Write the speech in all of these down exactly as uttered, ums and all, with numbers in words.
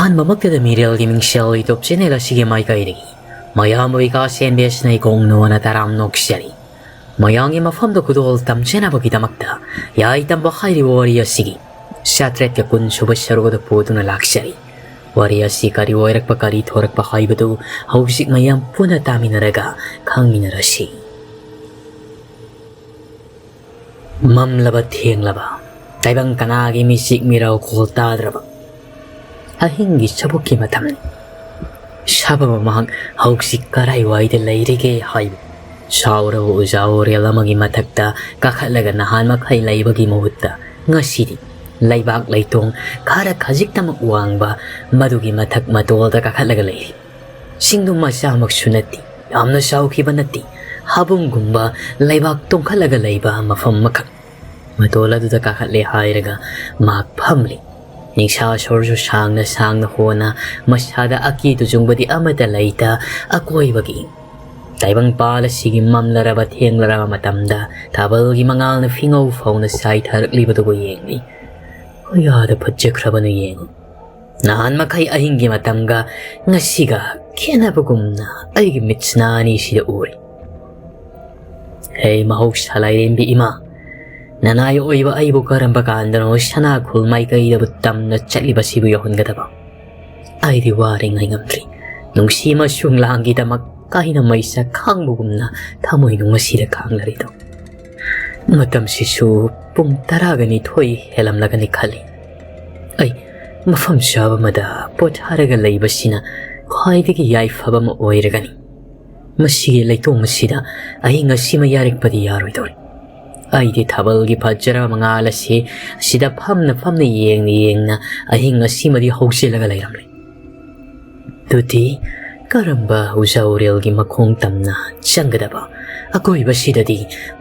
ꯑꯍꯥꯟꯕꯃꯛꯇꯗ ꯃꯤꯔꯦꯜꯒꯤ ꯃꯤꯡꯁꯦꯜ YouTube channel ꯑꯁꯤꯒꯤ ꯃꯥꯏꯀꯩꯗꯒꯤ ꯃꯌꯥꯝꯕꯨ ꯏꯀꯥ ꯁꯦꯟꯕꯦꯁꯅ ꯏꯀꯣꯡ ꯅꯣꯟꯅ ꯇꯔꯥꯝ ꯅꯣꯛꯆꯔꯤ꯫ ꯃꯌꯥꯝꯒꯤ ꯃꯐꯝꯗ ꯈꯨꯗꯣꯜ ꯇꯝꯖꯅꯕꯒꯤꯗꯃꯛꯇ ꯌꯥꯏ ꯇꯝꯕ ꯍꯥꯏꯔꯤꯕ ꯋꯥꯔꯤ ꯑꯁꯤꯒꯤ ꯆꯥꯇ꯭ꯔꯦꯠꯀ ꯀꯨꯟ ꯁꯨꯕ ꯁꯔꯨꯛ ꯑꯗꯨ ꯄꯨꯗꯨꯅ ꯂꯥꯛꯆꯔꯤ꯫ ꯋꯥꯔꯤ ꯑꯁꯤ ꯀꯔꯤ ꯑꯣꯏꯔꯛꯄ, ꯀꯔꯤ ꯊꯣꯔꯛꯄ ꯍꯥꯏꯕꯗꯨ ꯍꯧꯖꯤꯛ ꯃꯌꯥꯝ ꯄꯨꯟꯅ ꯇꯥꯃꯤꯟꯅꯔꯒ ꯈꯪꯃꯤꯟꯅꯔꯁꯤ꯫ ꯃꯝꯂꯕ ꯊꯦꯡꯂꯕ, ꯇꯥꯏꯕꯪ ꯀꯅꯥꯒꯤ ꯃꯤꯆꯤꯛ ꯃꯤꯔꯥꯎ ꯈꯣꯜ ꯇꯥꯗ꯭ꯔꯕ ꯑꯍꯤꯡꯒꯤ ꯆꯕꯨꯛꯀꯤ ꯃꯇꯝꯅꯤ꯫ ꯁꯥꯕꯕ ꯃꯍꯥꯛ ꯍꯧꯖꯤꯛ ꯀꯔꯥꯏꯋꯥꯏꯗ ꯂꯩꯔꯤꯒꯦ ꯍꯥꯏꯕ ꯁꯥꯎꯔꯕ ꯎꯖꯥ ꯎꯔꯦꯜ ꯑꯃꯒꯤ ꯃꯊꯛꯇ ꯀꯥꯈꯠꯂꯒ ꯅꯍꯥꯟ ꯃꯈꯩ ꯂꯩꯕꯒꯤ ꯃꯍꯨꯠꯇ ꯉꯁꯤꯗꯤ ꯂꯩꯕꯥꯛ ꯂꯩꯇꯣꯡ ꯈꯔ ꯈꯖꯤꯛꯇꯃꯛ ꯋꯥꯡꯕ ꯃꯗꯨꯒꯤ ꯃꯊꯛ ꯃꯇꯣꯜꯗ ꯀꯥꯈꯠꯂꯒ ꯂꯩꯔꯤ꯫ ꯆꯤꯡꯗꯨ ꯃꯆꯥꯃꯛꯁꯨ ꯅꯠꯇꯦ, ꯌꯥꯝꯅ ꯆꯥꯎꯈꯤꯕ ꯅꯠꯇꯦ, ꯍꯥꯕꯨꯝꯒꯨꯝꯕ ꯂꯩꯕꯥꯛ ꯇꯣꯡꯈꯠꯂꯒ ꯂꯩꯕ ꯃꯐꯝ ꯑꯃꯈꯛ꯫ ꯃꯇꯣꯜ ꯑꯗꯨꯗ ꯀꯥꯈꯠꯂꯦ ꯍꯥꯏꯔꯒ ꯃꯍꯥꯛ ꯐꯝꯂꯤ꯫ ꯅꯤꯡꯁꯥ ꯁꯣꯔꯁꯨ ꯁꯥꯡꯅ ꯁꯥꯡꯅ ꯍꯣꯟꯅ ꯃꯁꯥꯗ ꯑꯀꯤ ꯇꯨꯖꯨꯡꯕꯗꯤ ꯑꯃꯠꯇ ꯂꯩꯇ ꯑꯀꯣꯏꯕꯒꯤ ꯇꯥꯏꯕꯪꯄꯥꯜ ꯑꯁꯤꯒꯤ ꯃꯝꯂꯔꯕ ꯊꯦꯡꯂꯔꯕ ꯃꯇꯝꯗ ꯊꯥꯕꯜꯒꯤ ꯃꯉꯥꯜꯅ ꯐꯤꯉꯧ ꯐꯧꯅ ꯆꯥꯏꯊꯔꯛꯂꯤꯕꯗꯨꯕꯨ ꯌꯦꯡꯂꯤ꯫ ꯀꯌꯥꯗ ꯐꯠꯖꯈ꯭ꯔꯕꯅꯣ ꯌꯦꯡꯉꯨ꯫ ꯅꯍꯥꯟ ꯃꯈꯩ ꯑꯍꯤꯡꯒꯤ ꯃꯇꯝꯒ ꯉꯁꯤꯒ ꯈꯦꯠꯅꯕꯒꯨꯝꯅ ꯑꯩꯒꯤ ꯃꯤꯠꯁꯤꯅ ꯑꯅꯤꯁꯤꯗ ꯎꯔꯤ꯫ ꯍꯦ ꯃꯍꯧꯁꯥ ꯂꯥꯏꯔꯦꯝꯕꯤ ꯏꯃꯥ, ꯅꯅꯥꯏ ꯑꯣꯏꯕ ꯑꯩꯕꯨ ꯀꯔꯝꯕ ꯀꯥꯟꯗꯅꯣ ꯁꯅꯥꯈꯨꯜ ꯃꯥꯏꯀꯩꯗꯕꯨ ꯇꯝꯅ ꯆꯠꯂꯤꯕꯁꯤꯕꯨ ꯌꯧꯍꯟꯒꯗꯕ? ꯑꯩꯗꯤ ꯋꯥꯔꯦ, ꯉꯥꯏꯉꯝꯗ꯭ꯔꯦ꯫ ꯅꯨꯡꯁꯤ ꯑꯃꯁꯨꯡ ꯂꯥꯡꯒꯤꯗꯃꯛ ꯀꯥꯏꯅ ꯃꯩꯁꯥ ꯈꯥꯡꯕꯒꯨꯝꯅ ꯊꯃꯣꯏꯅꯨꯡ ꯑꯁꯤꯗ ꯈꯥꯡꯂꯔꯤꯗꯣ꯫ ꯃꯇꯝꯁꯤꯁꯨ ꯄꯨꯡ ꯇꯔꯥꯒ ꯅꯤꯊꯣꯏ ꯍꯦꯜꯂꯝꯂꯒꯅꯤ ꯈꯜꯂꯤ꯫ ꯑꯩ ꯃꯐꯝ ꯆꯥꯕ ꯑꯃꯗ ꯄꯣꯊꯥꯔꯒ ꯂꯩꯕꯁꯤꯅ ꯈ꯭ꯋꯥꯏꯗꯒꯤ ꯌꯥꯏꯐꯕ ꯑꯃ ꯑꯣꯏꯔꯒꯅꯤ꯫ ꯃꯁꯤꯒꯤ ꯂꯩꯇꯣꯡ ꯑꯁꯤꯗ ꯑꯍꯤꯡ ꯑꯁꯤꯃ ꯌꯥꯔꯛꯄꯗꯤ ꯌꯥꯔꯣꯏꯗꯧꯔꯤ꯫ ꯑꯩꯗꯤ ꯊꯥꯕꯜꯒꯤ ꯐꯖꯔꯕ ꯃꯉꯥꯜ ꯑꯁꯤ ꯁꯤꯗ ꯐꯝꯅ ꯐꯝꯅ ꯌꯦꯡꯅ ꯌꯦꯡꯅ ꯑꯍꯤꯡ ꯑꯁꯤꯃꯗꯤ ꯍꯧꯖꯤꯜꯂꯒ ꯂꯩꯔꯝꯂꯦ꯫ ꯑꯗꯨꯗꯤ ꯀꯔꯝꯕ ꯎꯖꯥꯎꯔꯦꯜꯒꯤ ꯃꯈꯣꯡ ꯇꯝꯅ ꯆꯪꯒꯗꯕ? ꯑꯀꯣꯏꯕꯁꯤꯗꯗꯤ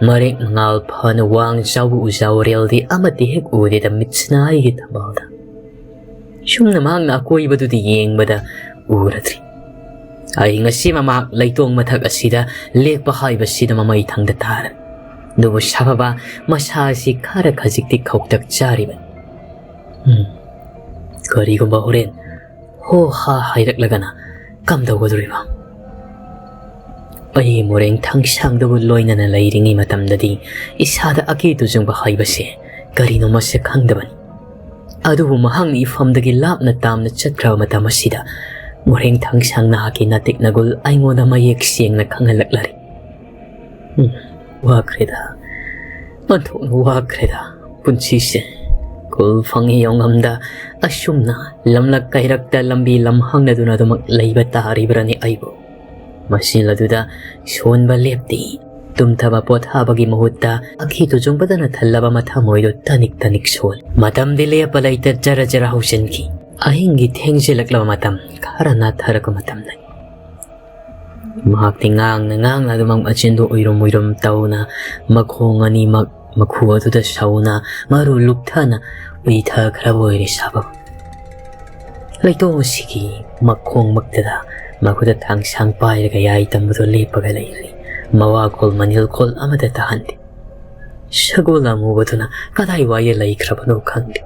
ꯃꯔꯦꯛ ꯃꯉꯥꯜ ꯐꯅ ꯋꯥꯡ ꯆꯥꯎꯕ ꯎꯖꯥꯎꯔꯦꯜꯗꯤ ꯑꯃꯠꯇ ꯍꯦꯛ ꯎꯗꯦꯗ ꯃꯤꯠꯁꯤꯅ ꯑꯩꯒꯤ ꯊꯝꯕꯥꯜꯗ꯫ ꯁꯨꯝꯅ ꯃꯍꯥꯛꯅ ꯑꯀꯣꯏꯕꯗꯨꯗꯤ ꯌꯦꯡꯕꯗ ꯎꯔꯗ꯭ꯔꯤ꯫ ꯑꯩ ꯉꯁꯤ ꯃꯃꯥꯛ ꯂꯩꯇꯣꯡ ꯃꯊꯛ ꯑꯁꯤꯗ ꯂꯦꯛꯄ ꯍꯥꯏꯕꯁꯤꯗ ꯃꯃꯩ ꯊꯪꯗ ꯇꯥꯔꯦ꯫ ꯑꯗꯨꯕꯨ ꯁꯥꯐꯕ ꯃꯁꯥ ꯑꯁꯤ ꯈꯔ ꯈꯖꯤꯛꯇꯤ ꯈꯧꯇꯛ ꯆꯥꯔꯤꯕꯅꯤ꯫ ꯎꯝ, ꯀꯔꯤꯒꯨꯝꯕ ꯍꯣꯔꯦꯟ ꯍꯣ ꯍꯥ ꯍꯥꯏꯔꯛꯂꯒꯅ ꯀꯝꯗꯧꯒꯗꯧꯔꯤꯕ? ꯑꯩꯒꯤ ꯃꯣꯔꯦꯡ ꯊꯥꯡꯁꯥꯡꯗꯕꯨ ꯂꯣꯏꯅꯅ ꯂꯩꯔꯤꯉꯩ ꯃꯇꯝꯗꯗꯤ ꯏꯁꯥꯗ ꯑꯀꯤ ꯇꯨꯖꯨꯡꯕ ꯍꯥꯏꯕꯁꯦ ꯀꯔꯤꯅꯣ ꯃꯁꯛ ꯈꯪꯗꯕꯅꯤ꯫ ꯑꯗꯨꯕꯨ ꯃꯍꯥꯛꯅ ꯏꯐꯝꯗꯒꯤ ꯂꯥꯞꯅ ꯇꯥꯝꯅ ꯆꯠꯈ꯭ꯔꯕ ꯃꯇꯝ ꯑꯁꯤꯗ ꯃꯣꯔꯦꯡ ꯊꯥꯡꯁꯥꯡ ꯅꯍꯥꯛꯀꯤ ꯅꯥꯇꯤꯛ ꯅꯒꯨꯜ ꯑꯩꯉꯣꯟꯗ ꯃꯌꯦꯛ ꯁꯦꯡꯅ ꯈꯪꯍꯜꯂꯛꯂꯔꯦ꯫ ꯎꯝ, ꯋꯥꯈ꯭ꯔꯦꯗ, ꯑꯣꯟꯊꯣꯛꯅ ꯋꯥꯈ꯭ꯔꯦꯗ ꯄꯨꯟꯁꯤꯁꯦ꯫ ꯈꯨꯜ ꯐꯪꯉꯤ ꯌꯧꯉꯝꯗ ꯑꯁꯨꯝꯅ ꯂꯝꯂꯛ ꯀꯩꯔꯛꯇ ꯂꯝꯕꯤ ꯂꯝ ꯍꯪꯅꯗꯨꯅ ꯑꯗꯨꯃꯛ ꯂꯩꯕ ꯇꯥꯔꯤꯕ꯭ꯔꯅꯤ ꯑꯩꯕꯨ? ꯃꯁꯤꯜ ꯑꯗꯨꯗ ꯁꯣꯟꯕ ꯂꯦꯞꯇꯦ꯫ ꯇꯨꯝꯊꯕ ꯄꯣꯊꯥꯕꯒꯤ ꯃꯍꯨꯠꯇ ꯑꯀꯤ ꯇꯨꯖꯨꯡꯕꯗꯅ ꯊꯜꯂꯕ ꯃꯊꯃꯣꯏꯗꯨ ꯇꯅꯤꯛ ꯇꯅꯤꯛ ꯁꯣꯜꯂꯤ꯫ ꯃꯇꯝꯗꯤ ꯂꯦꯞꯄ ꯂꯩꯇ ꯖꯔ ꯖꯔ ꯍꯧꯖꯤꯟꯈꯤ꯫ ꯑꯍꯤꯡꯒꯤ ꯊꯦꯡꯖꯤꯜꯂꯛꯂꯕ ꯃꯇꯝ, ꯈꯔ ꯅꯥꯊꯔꯛꯄ ꯃꯇꯝꯗꯅꯤ꯫ ꯃꯍꯥꯛꯇꯤ ꯉꯥꯡꯅ ꯉꯥꯡꯅ ꯑꯗꯨꯃꯛ ꯃꯆꯤꯟꯗꯨ ꯎꯏꯔꯨꯝ ꯎꯏꯔꯨꯝ ꯇꯧꯅ ꯃꯈꯣꯡ ꯑꯅꯤꯃꯛ ꯃꯈꯨ ꯑꯗꯨꯗ ꯁꯧꯅ ꯃꯔꯨ ꯂꯨꯞꯊꯅ ꯎꯏꯊꯈ꯭ꯔꯕ ꯑꯣꯏꯔꯦ ꯁꯥꯕ꯫ ꯂꯩꯇꯣꯡ ꯑꯁꯤꯒꯤ ꯃꯈꯣꯡꯃꯛꯇꯗ ꯃꯈꯨꯠꯇ ꯊꯥꯡꯁꯥꯡ ꯄꯥꯏꯔꯒ ꯌꯥꯏ ꯇꯝꯕꯗꯨ ꯂꯦꯞꯄꯒ ꯂꯩꯔꯤ꯫ ꯃꯋꯥꯈꯣꯜ ꯃꯅꯤꯜꯈꯣꯜ ꯑꯃꯠꯇ ꯇꯥꯍꯟꯗꯦ꯫ ꯁꯒꯣꯜ ꯑꯃꯨꯕꯗꯨꯅ ꯀꯗꯥꯏꯋꯥꯏꯗ ꯂꯩꯈ꯭ꯔꯕꯅꯣ ꯈꯪꯗꯦ꯫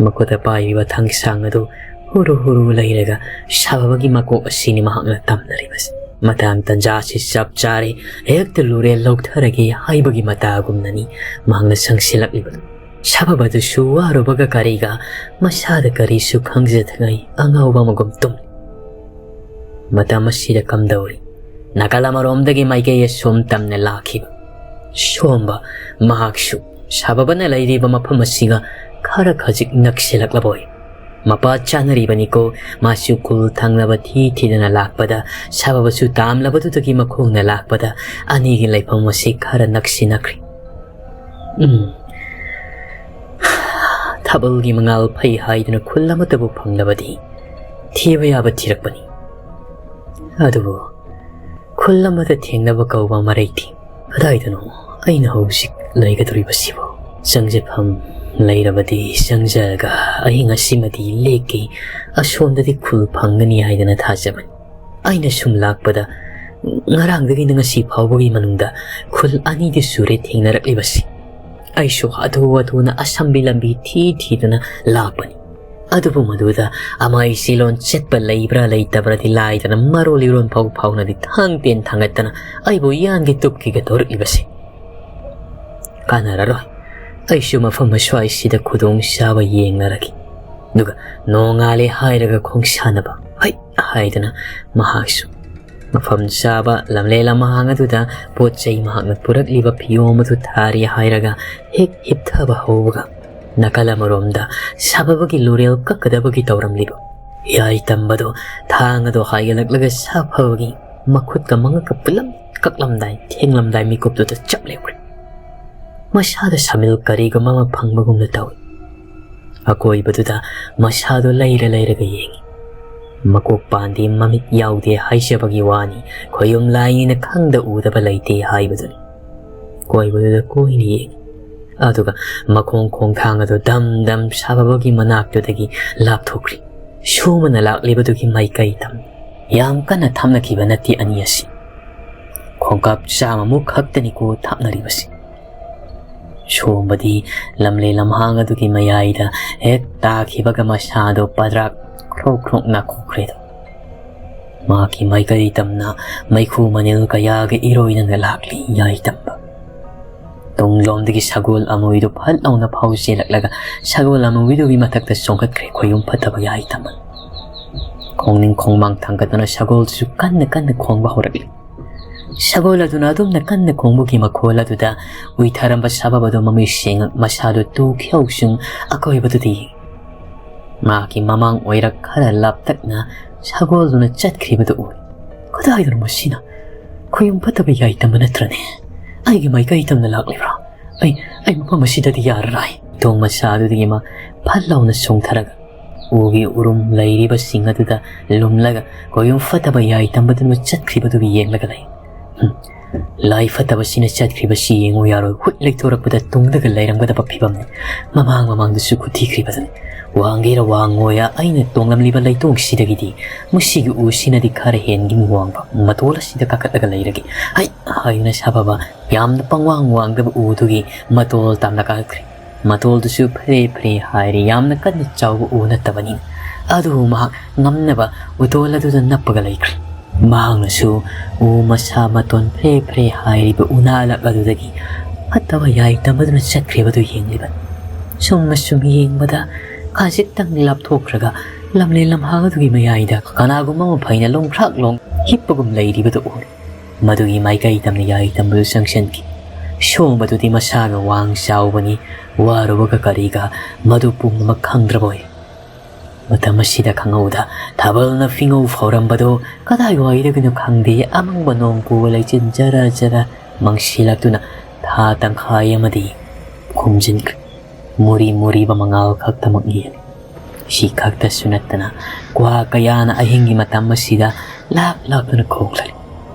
ꯃꯈꯨꯠꯇ ꯄꯥꯏꯔꯤꯕ ꯊꯥꯡꯁꯥꯡ ꯑꯗꯨ ꯍꯨꯔꯨ ꯍꯨꯔꯨ ꯂꯩꯔꯒ ꯁꯥꯕꯒꯤ ꯃꯀꯣꯛ ꯑꯁꯤꯅꯤ ꯃꯍꯥꯛꯅ ꯇꯝꯅꯔꯤꯕꯁꯤ꯫ ꯃꯇꯥꯡ ꯇꯟꯖꯥꯁꯤ ꯆꯞ ꯆꯥꯔꯦ, ꯍꯦꯛꯇ ꯂꯨꯔꯦ ꯂꯧꯊꯔꯒꯦ ꯍꯥꯏꯕꯒꯤ ꯃꯇꯥꯒꯨꯝꯅꯅꯤ ꯃꯍꯥꯛꯅ ꯆꯪꯁꯤꯜꯂꯛꯂꯤꯕꯗꯨ꯫ ꯁꯥꯕꯕꯗꯨꯁꯨ ꯋꯥꯔꯨꯕꯒ ꯀꯔꯤꯒ ꯃꯁꯥꯗ ꯀꯔꯤꯁꯨ ꯈꯪꯖꯗꯉꯩ ꯑꯉꯥꯎꯕ ꯑꯃꯒꯨꯝ ꯇꯨꯝꯂꯤ꯫ ꯃꯇꯝ ꯑꯁꯤꯗ ꯀꯝꯗꯧꯔꯤ? ꯅꯥꯀꯜ ꯑꯃꯔꯣꯝꯗꯒꯤ ꯃꯥꯏꯀꯩ ꯑꯁꯣꯝ ꯇꯝꯅ ꯂꯥꯛꯈꯤꯕ ꯁꯣꯝꯕ ꯃꯍꯥꯛꯁꯨ ꯁꯥꯕꯕꯅ ꯂꯩꯔꯤꯕ ꯃꯐꯝ ꯑꯁꯤꯒ ꯈꯔ ꯈꯖꯤꯛ ꯅꯛꯁꯤꯜꯂꯛꯂꯕ ꯑꯣꯏ꯫ ꯃꯄꯥ ꯆꯥꯅꯔꯤꯕꯅꯤꯀꯣ, ꯃꯥꯁꯨ ꯈꯨꯜ ꯊꯪꯅꯕ ꯊꯤ ꯊꯤꯗꯅ ꯂꯥꯛꯄꯗ ꯁꯥꯕꯕꯁꯨ ꯇꯥꯝꯂꯕꯗꯨꯗꯒꯤ ꯃꯈꯣꯡꯅ ꯂꯥꯛꯄꯗ ꯑꯅꯤꯒꯤ ꯂꯩꯐꯝ ꯑꯁꯤ ꯈꯔ ꯅꯛꯁꯤꯟꯅꯈ꯭ꯔꯦ꯫ ꯎꯝ꯫ ꯊꯥꯕꯜꯒꯤ ꯃꯉꯥꯜ ꯐꯩ ꯍꯥꯏꯗꯨꯅ ꯈꯨꯜ ꯑꯃꯠꯇꯕꯨ ꯐꯪꯂꯕꯗꯤ ꯊꯤꯕ ꯌꯥꯕ ꯊꯤꯔꯛꯄꯅꯤ꯫ ꯑꯗꯨꯕꯨ ꯈꯨꯜ ꯑꯃꯗ ꯊꯦꯡꯅꯕ ꯀꯧꯕ ꯃꯔꯩ ꯊꯤ꯫ ꯀꯗꯥꯏꯗꯅꯣ ꯑꯩꯅ ꯍꯧꯖꯤꯛ ꯂꯩꯒꯗꯧꯔꯤꯕꯁꯤꯕꯣ? ꯆꯪꯖꯐꯝ ꯂꯩꯔꯕꯗꯤ ꯆꯪꯖꯔꯒ ꯑꯍꯤꯡ ꯑꯁꯤꯃꯗꯤ ꯂꯦꯛꯀꯦ꯫ ꯑꯁꯣꯝꯗꯗꯤ ꯈꯨꯜ ꯐꯪꯒꯅꯤ ꯍꯥꯏꯗꯅ ꯊꯥꯖꯕꯅꯤ꯫ ꯑꯩꯅ ꯁꯨꯝ ꯂꯥꯛꯄꯗ ꯉꯔꯥꯡꯗꯒꯤꯅ ꯉꯁꯤ ꯐꯥꯎꯕꯒꯤ ꯃꯅꯨꯡꯗ ꯈꯨꯜ ꯑꯅꯤꯗꯤ ꯁꯨꯔꯦ ꯊꯦꯡꯅꯔꯛꯂꯤꯕꯁꯤ꯫ ꯑꯩꯁꯨ ꯍꯥꯊꯨ ꯍꯥꯊꯨꯅ ꯑꯁꯝꯕꯤ ꯂꯝꯕꯤ ꯊꯤ ꯊꯤꯗꯨꯅ ꯂꯥꯛꯄꯅꯤ꯫ ꯑꯗꯨꯕꯨ ꯃꯗꯨꯗ ꯑꯃꯥꯏꯁꯤ ꯂꯣꯟ ꯆꯠꯄ ꯂꯩꯕ꯭ꯔꯥ ꯂꯩꯇꯕ꯭ꯔꯥꯗꯤ ꯂꯥꯏꯗꯅ, ꯃꯔꯣꯜ ꯏꯔꯣꯟ ꯐꯥꯎ ꯐꯥꯎꯅꯗꯤ ꯊꯥꯡ ꯇꯦꯟ ꯊꯥꯡꯒꯠꯇꯅ ꯑꯩꯕꯨ ꯌꯥꯟꯒꯦ ꯇꯨꯞꯈꯤꯒꯦ ꯇꯧꯔꯛꯂꯤꯕꯁꯤ꯫ ꯀꯥꯟꯅꯔꯔꯣꯏ, ꯑꯩꯁꯨ ꯃꯐꯝ ꯑꯁ꯭ꯋꯥꯏꯁꯤꯗ ꯈꯨꯗꯣꯡ ꯆꯥꯕ ꯌꯦꯡꯂꯔꯒꯦ꯫ ꯑꯗꯨꯒ ꯅꯣꯡꯉꯥꯜꯂꯦ ꯍꯥꯏꯔꯒ ꯈꯣꯡꯁꯥꯟꯅꯕ ꯍꯩ ꯍꯥꯏꯗꯨꯅ ꯃꯍꯥꯛꯁꯨ ꯃꯐꯝ ꯆꯥꯕ ꯂꯝꯂꯦ ꯂꯝꯍꯥꯡ ꯑꯗꯨꯗ ꯄꯣꯠ ꯆꯩ ꯃꯍꯥꯛꯅ ꯄꯨꯔꯛꯂꯤꯕ ꯐꯤꯌꯣꯝ ꯑꯗꯨ ꯊꯥꯔꯤ ꯍꯥꯏꯔꯒ ꯍꯦꯛ ꯍꯤꯞꯊꯕ ꯍꯧꯕꯒ, ꯅꯥꯀꯜ ꯑꯃꯔꯣꯝꯗ ꯁꯥꯐꯕꯒꯤ ꯂꯨꯔꯦꯜ ꯀꯛꯀꯗꯕꯒꯤ ꯇꯧꯔꯝꯂꯤꯕ ꯌꯥꯏ ꯇꯝꯕꯗꯣ ꯊꯥꯡ ꯑꯗꯣ ꯍꯥꯏꯒꯠꯂꯛꯂꯒ ꯁꯥꯐꯕꯒꯤ ꯃꯈꯨꯠꯀ ꯃꯉꯛꯀ ꯄꯨꯂꯞ ꯀꯛꯂꯝꯗꯥꯏ ꯊꯦꯡꯂꯝꯗꯥꯏ ꯃꯤꯀꯨꯞꯇꯨꯗ ꯆꯞ ꯂꯦꯞꯈ꯭ꯔꯦ꯫ ꯃꯁꯥꯗ ꯁꯃꯤꯜ ꯀꯔꯤꯒꯨꯝꯕ ꯑꯃ ꯐꯪꯕꯒꯨꯝꯅ ꯇꯧꯏ꯫ ꯑꯀꯣꯏꯕꯗꯨꯗ ꯃꯁꯥꯗꯣ ꯂꯩꯔ ꯂꯩꯔꯒ ꯌꯦꯡꯏ꯫ ꯃꯀꯣꯛ ꯄꯥꯟꯗꯦ, ꯃꯃꯤꯠ ꯌꯥꯎꯗꯦ ꯍꯥꯏꯖꯕꯒꯤ ꯋꯥꯅꯤ, ꯈꯣꯌꯨꯝ ꯂꯥꯏꯅꯤꯅ ꯈꯪꯗ ꯎꯗꯕ ꯂꯩꯇꯦ ꯍꯥꯏꯕꯗꯨꯅꯤ꯫ ꯀꯣꯏꯕꯗꯨꯗ ꯀꯣꯏꯅ ꯌꯦꯡꯏ꯫ ꯑꯗꯨꯒ ꯃꯈꯣꯡ ꯈꯣꯡꯊꯥꯡ ꯑꯗꯨ ꯗꯝ ꯗꯝ ꯁꯥꯐꯕꯒꯤ ꯃꯅꯥꯛꯇꯨꯗꯒꯤ ꯂꯥꯞꯊꯣꯛꯈ꯭ꯔꯤ꯫ ꯁꯣꯃꯅ ꯂꯥꯛꯂꯤꯕꯗꯨꯒꯤ ꯃꯥꯏꯀꯩ ꯇꯝ꯫ ꯌꯥꯝ ꯀꯟꯅ ꯊꯥꯞꯅꯈꯤꯕ ꯅꯠꯇꯦ ꯑꯅꯤ ꯑꯁꯤ꯫ ꯈꯣꯡꯀꯥꯞ ꯆꯥꯝꯃꯃꯨꯛ ꯈꯛꯇꯅꯤꯀꯣ ꯊꯥꯞꯅꯔꯤꯕꯁꯤ꯫ ꯁꯣꯝꯕꯗꯤ ꯂꯝꯂꯦ ꯂꯝꯍꯥꯡ ꯑꯗꯨꯒꯤ ꯃꯌꯥꯏꯗ ꯍꯦꯛ ꯇꯥꯈꯤꯕꯒ ꯃꯁꯥꯗꯣ ꯄꯗ꯭ꯔꯥꯛ ꯈ꯭ꯔꯣꯛ ꯈ꯭ꯔꯣꯛ ꯅꯥꯈꯣꯛꯈ꯭ꯔꯦꯗꯣ꯫ ꯃꯍꯥꯛꯀꯤ ꯃꯥꯏꯀꯩ ꯇꯝꯅ ꯃꯩꯈꯨ ꯃꯅꯤꯜ ꯀꯌꯥꯒ ꯏꯔꯣꯏꯅꯅ ꯂꯥꯛꯂꯤ ꯌꯥꯏ ꯇꯝꯕ꯫ ꯇꯨꯡꯂꯣꯝꯗꯒꯤ ꯁꯒꯣꯜ ꯑꯃꯨꯕꯤꯗꯨ ꯐꯠ ꯂꯥꯎꯅ ꯐꯥꯎ ꯆꯦꯜꯂꯛꯂꯒ ꯁꯒꯣꯜ ꯑꯃꯨꯕꯤꯗꯨꯒꯤ ꯃꯊꯛꯇ ꯆꯣꯡꯈꯠꯈ꯭ꯔꯦ ꯈꯣꯌꯨꯝ ꯐꯠꯇꯕ ꯌꯥꯏ ꯇꯝꯕ꯫ ꯈꯣꯡꯅꯤꯡ ꯈꯣꯡꯃꯥꯡ ꯊꯥꯡꯒꯠꯇꯨꯅ ꯁꯒꯣꯜꯗꯨꯁꯨ ꯀꯟꯅ ꯀꯟꯅ ꯈꯣꯡꯕ ꯍꯧꯔꯛꯂꯤ꯫ ꯁꯒꯣꯜ ꯑꯗꯨꯅ ꯑꯗꯨꯝꯅ ꯀꯟꯅ ꯈꯣꯡꯕꯒꯤ ꯃꯈꯣꯜ ꯑꯗꯨꯗ ꯎꯏꯊꯔꯝꯕ ꯁꯥꯐꯕꯗꯨ ꯃꯃꯤꯠ ꯁꯦꯡꯉ ꯃꯁꯥꯗꯨ ꯇꯨ ꯈ꯭ꯌꯧꯁꯨꯡ ꯑꯀꯣꯏꯕꯗꯨꯗ ꯌꯦꯡꯏ꯫ ꯃꯍꯥꯛꯀꯤ ꯃꯃꯥꯡ ꯑꯣꯏꯔꯛ ꯈꯔ ꯂꯥꯞꯇꯛꯅ ꯁꯒꯣꯜꯗꯨꯅ ꯆꯠꯈ꯭ꯔꯤꯕꯗꯨ ꯎꯔꯦ꯫ "ꯀꯗꯥꯏꯗꯅꯣ ꯃꯁꯤꯅ? ꯈꯣꯌꯨꯝ ꯐꯠꯇꯕ ꯌꯥꯏ ꯇꯝꯕ ꯅꯠꯇ꯭ꯔꯅꯦ? ꯑꯩꯒꯤ ꯃꯥꯏꯀꯩ ꯇꯝꯅ ꯂꯥꯛꯂꯤꯕ꯭ꯔꯥ? ꯑꯩ, ꯑꯩ ꯃꯐꯝ ꯑꯁꯤꯗꯗꯤ ꯌꯥꯔꯔꯣꯏ!" ꯊꯣꯡ ꯃꯆꯥ ꯑꯗꯨꯗꯒꯤ ꯃꯥ ꯐꯠ ꯂꯥꯎꯅ ꯆꯣꯡꯊꯔꯒ ꯎꯒꯤ ꯎꯔꯨꯝ ꯂꯩꯔꯤꯕꯁꯤꯡ ꯑꯗꯨꯗ ꯂꯨꯝꯂꯒ ꯈꯣꯌꯨꯝ ꯐꯠꯇꯕ ꯌꯥꯏ ꯇꯝꯕꯗꯨꯅ ꯆꯠꯈ꯭ꯔꯤꯕꯗꯨ ꯌꯦꯡꯂꯒ ꯂꯩ꯫ ꯍꯨꯝ, ꯂꯥꯏ ꯐꯠꯇꯕꯁꯤꯅ ꯆꯠꯈ꯭ꯔꯤꯕꯁꯤ ꯌꯦꯡꯉꯨ ꯌꯥꯔꯣꯏ꯫ ꯍꯨꯠ ꯂꯩꯊꯣꯔꯛꯄꯗ ꯇꯨꯡꯗꯒ ꯂꯩꯔꯝꯒꯗꯕ ꯐꯤꯕꯝꯅꯤ꯫ ꯃꯃꯥꯡ ꯃꯃꯥꯡꯗꯁꯨ ꯈꯨꯠ ꯊꯤꯈ꯭ꯔꯤꯕꯗꯨꯅꯤ꯫ ꯋꯥꯡꯒꯦꯔ ꯋꯥꯡꯉꯣꯏꯔ ꯑꯩꯅ ꯇꯣꯡꯂꯝꯂꯤꯕ ꯂꯩꯇꯣꯡꯁꯤꯗꯒꯤꯗꯤ ꯃꯁꯤꯒꯤ ꯎꯁꯤꯅꯗꯤ ꯈꯔ ꯍꯦꯟꯒꯤꯅꯤ ꯋꯥꯡꯕ꯫ ꯃꯇꯣꯜ ꯑꯁꯤꯗ ꯀꯥꯈꯠꯂꯒ ꯂꯩꯔꯒꯦ꯫ ꯍꯩ ꯍꯥꯏꯗꯨꯅ ꯁꯥꯐꯕ ꯌꯥꯝꯅ ꯄꯪꯋꯥꯡ ꯋꯥꯡꯗꯕ ꯎꯗꯨꯒꯤ ꯃꯇꯣꯜ ꯇꯝꯅ ꯀꯥꯈꯠꯈ꯭ꯔꯦ꯫ ꯃꯇꯣꯜꯗꯨꯁꯨ ꯐ꯭ꯔꯦ ꯐ꯭ꯔꯦ ꯍꯥꯏꯔꯤ, ꯌꯥꯝꯅ ꯀꯟꯅ ꯆꯥꯎꯕ ꯎ ꯅꯠꯇꯕꯅꯤꯅ꯫ ꯑꯗꯨꯕꯨ ꯃꯍꯥꯛ ꯉꯝꯅꯕ ꯎꯇꯣꯜ ꯑꯗꯨꯗ ꯅꯞꯄꯒ ꯂꯩꯈ꯭ꯔꯦ꯫ ꯃꯍꯥꯛꯅꯁꯨ ꯎ ꯃꯁꯥ ꯃꯇꯣꯟ ꯐ꯭ꯔꯦ ꯐ꯭ꯔꯦ ꯍꯥꯏꯔꯤꯕ ꯎꯅꯥꯂꯛ ꯑꯗꯨꯗꯒꯤ ꯐꯠꯇꯕ ꯌꯥꯏ ꯇꯝꯕꯗꯨꯅ ꯆꯠꯈ꯭ꯔꯤꯕꯗꯨ ꯌꯦꯡꯂꯤꯕ꯫ ꯁꯨꯝ ꯑꯁꯨꯝ ꯌꯦꯡꯕꯗ ꯈꯖꯤꯛꯇꯪ ꯂꯥꯞꯊꯣꯛꯈ꯭ꯔꯒ ꯂꯝꯂꯦꯟ ꯂꯝꯍꯥꯡ ꯑꯗꯨꯒꯤ ꯃꯌꯥꯏꯗ ꯀꯅꯥꯒꯨꯝꯕ ꯑꯃ ꯐꯩꯅ ꯂꯣꯡꯈ꯭ꯔꯥꯛ ꯂꯣꯡ ꯍꯤꯞꯄꯒꯨꯝ ꯂꯩꯔꯤꯕꯗꯨ ꯎꯔꯦ꯫ ꯃꯗꯨꯒꯤ ꯃꯥꯏꯀꯩ ꯇꯝꯅ ꯌꯥꯏ ꯇꯝꯕꯗꯨ ꯆꯪꯁꯤꯟꯈꯤ꯫ ꯁꯣꯝꯕꯗꯨꯗꯤ ꯃꯁꯥꯒ ꯋꯥꯡ ꯆꯥꯎꯕꯅꯤ, ꯋꯥꯔꯨꯕꯒ ꯀꯔꯤꯒ ꯃꯗꯨ ꯄꯨꯝꯅꯃꯛ ꯈꯪꯗ꯭ꯔꯕ ꯑꯣꯏ꯫ ꯃꯇꯝ ꯑꯁꯤꯗ ꯈꯪꯍꯧꯗ ꯊꯥꯕꯜꯅ ꯐꯤꯉꯧ ꯐꯥꯎꯔꯝꯕꯗꯨ ꯀꯗꯥꯏꯋꯥꯏꯗꯒꯤꯅꯣ ꯈꯪꯗꯦ, ꯑꯃꯪꯕ ꯅꯣꯡ ꯄꯨꯕ ꯂꯩꯆꯤꯟ ꯖꯔ ꯖꯔ ꯃꯪꯁꯤꯜꯂꯛꯇꯨꯅ ꯊꯥ ꯇꯪꯈꯥꯏ ꯑꯃꯗꯤ ꯈꯨꯝꯖꯤꯟꯈ꯭ꯔꯦ꯫ ꯃꯨꯔꯤ ꯃꯨꯔꯤꯕ ꯃꯉꯥꯜ ꯈꯛꯇꯃꯛ ꯌꯦꯜꯂꯤ꯫ ꯁꯤ ꯈꯛꯇꯁꯨ ꯅꯠꯇꯅ ꯀ꯭ꯋꯥ ꯀꯌꯥꯅ ꯑꯍꯤꯡꯒꯤ ꯃꯇꯝ ꯑꯁꯤꯗ ꯂꯥꯛ ꯂꯥꯛꯇꯨꯅ ꯈꯣꯡꯂꯔꯤ꯫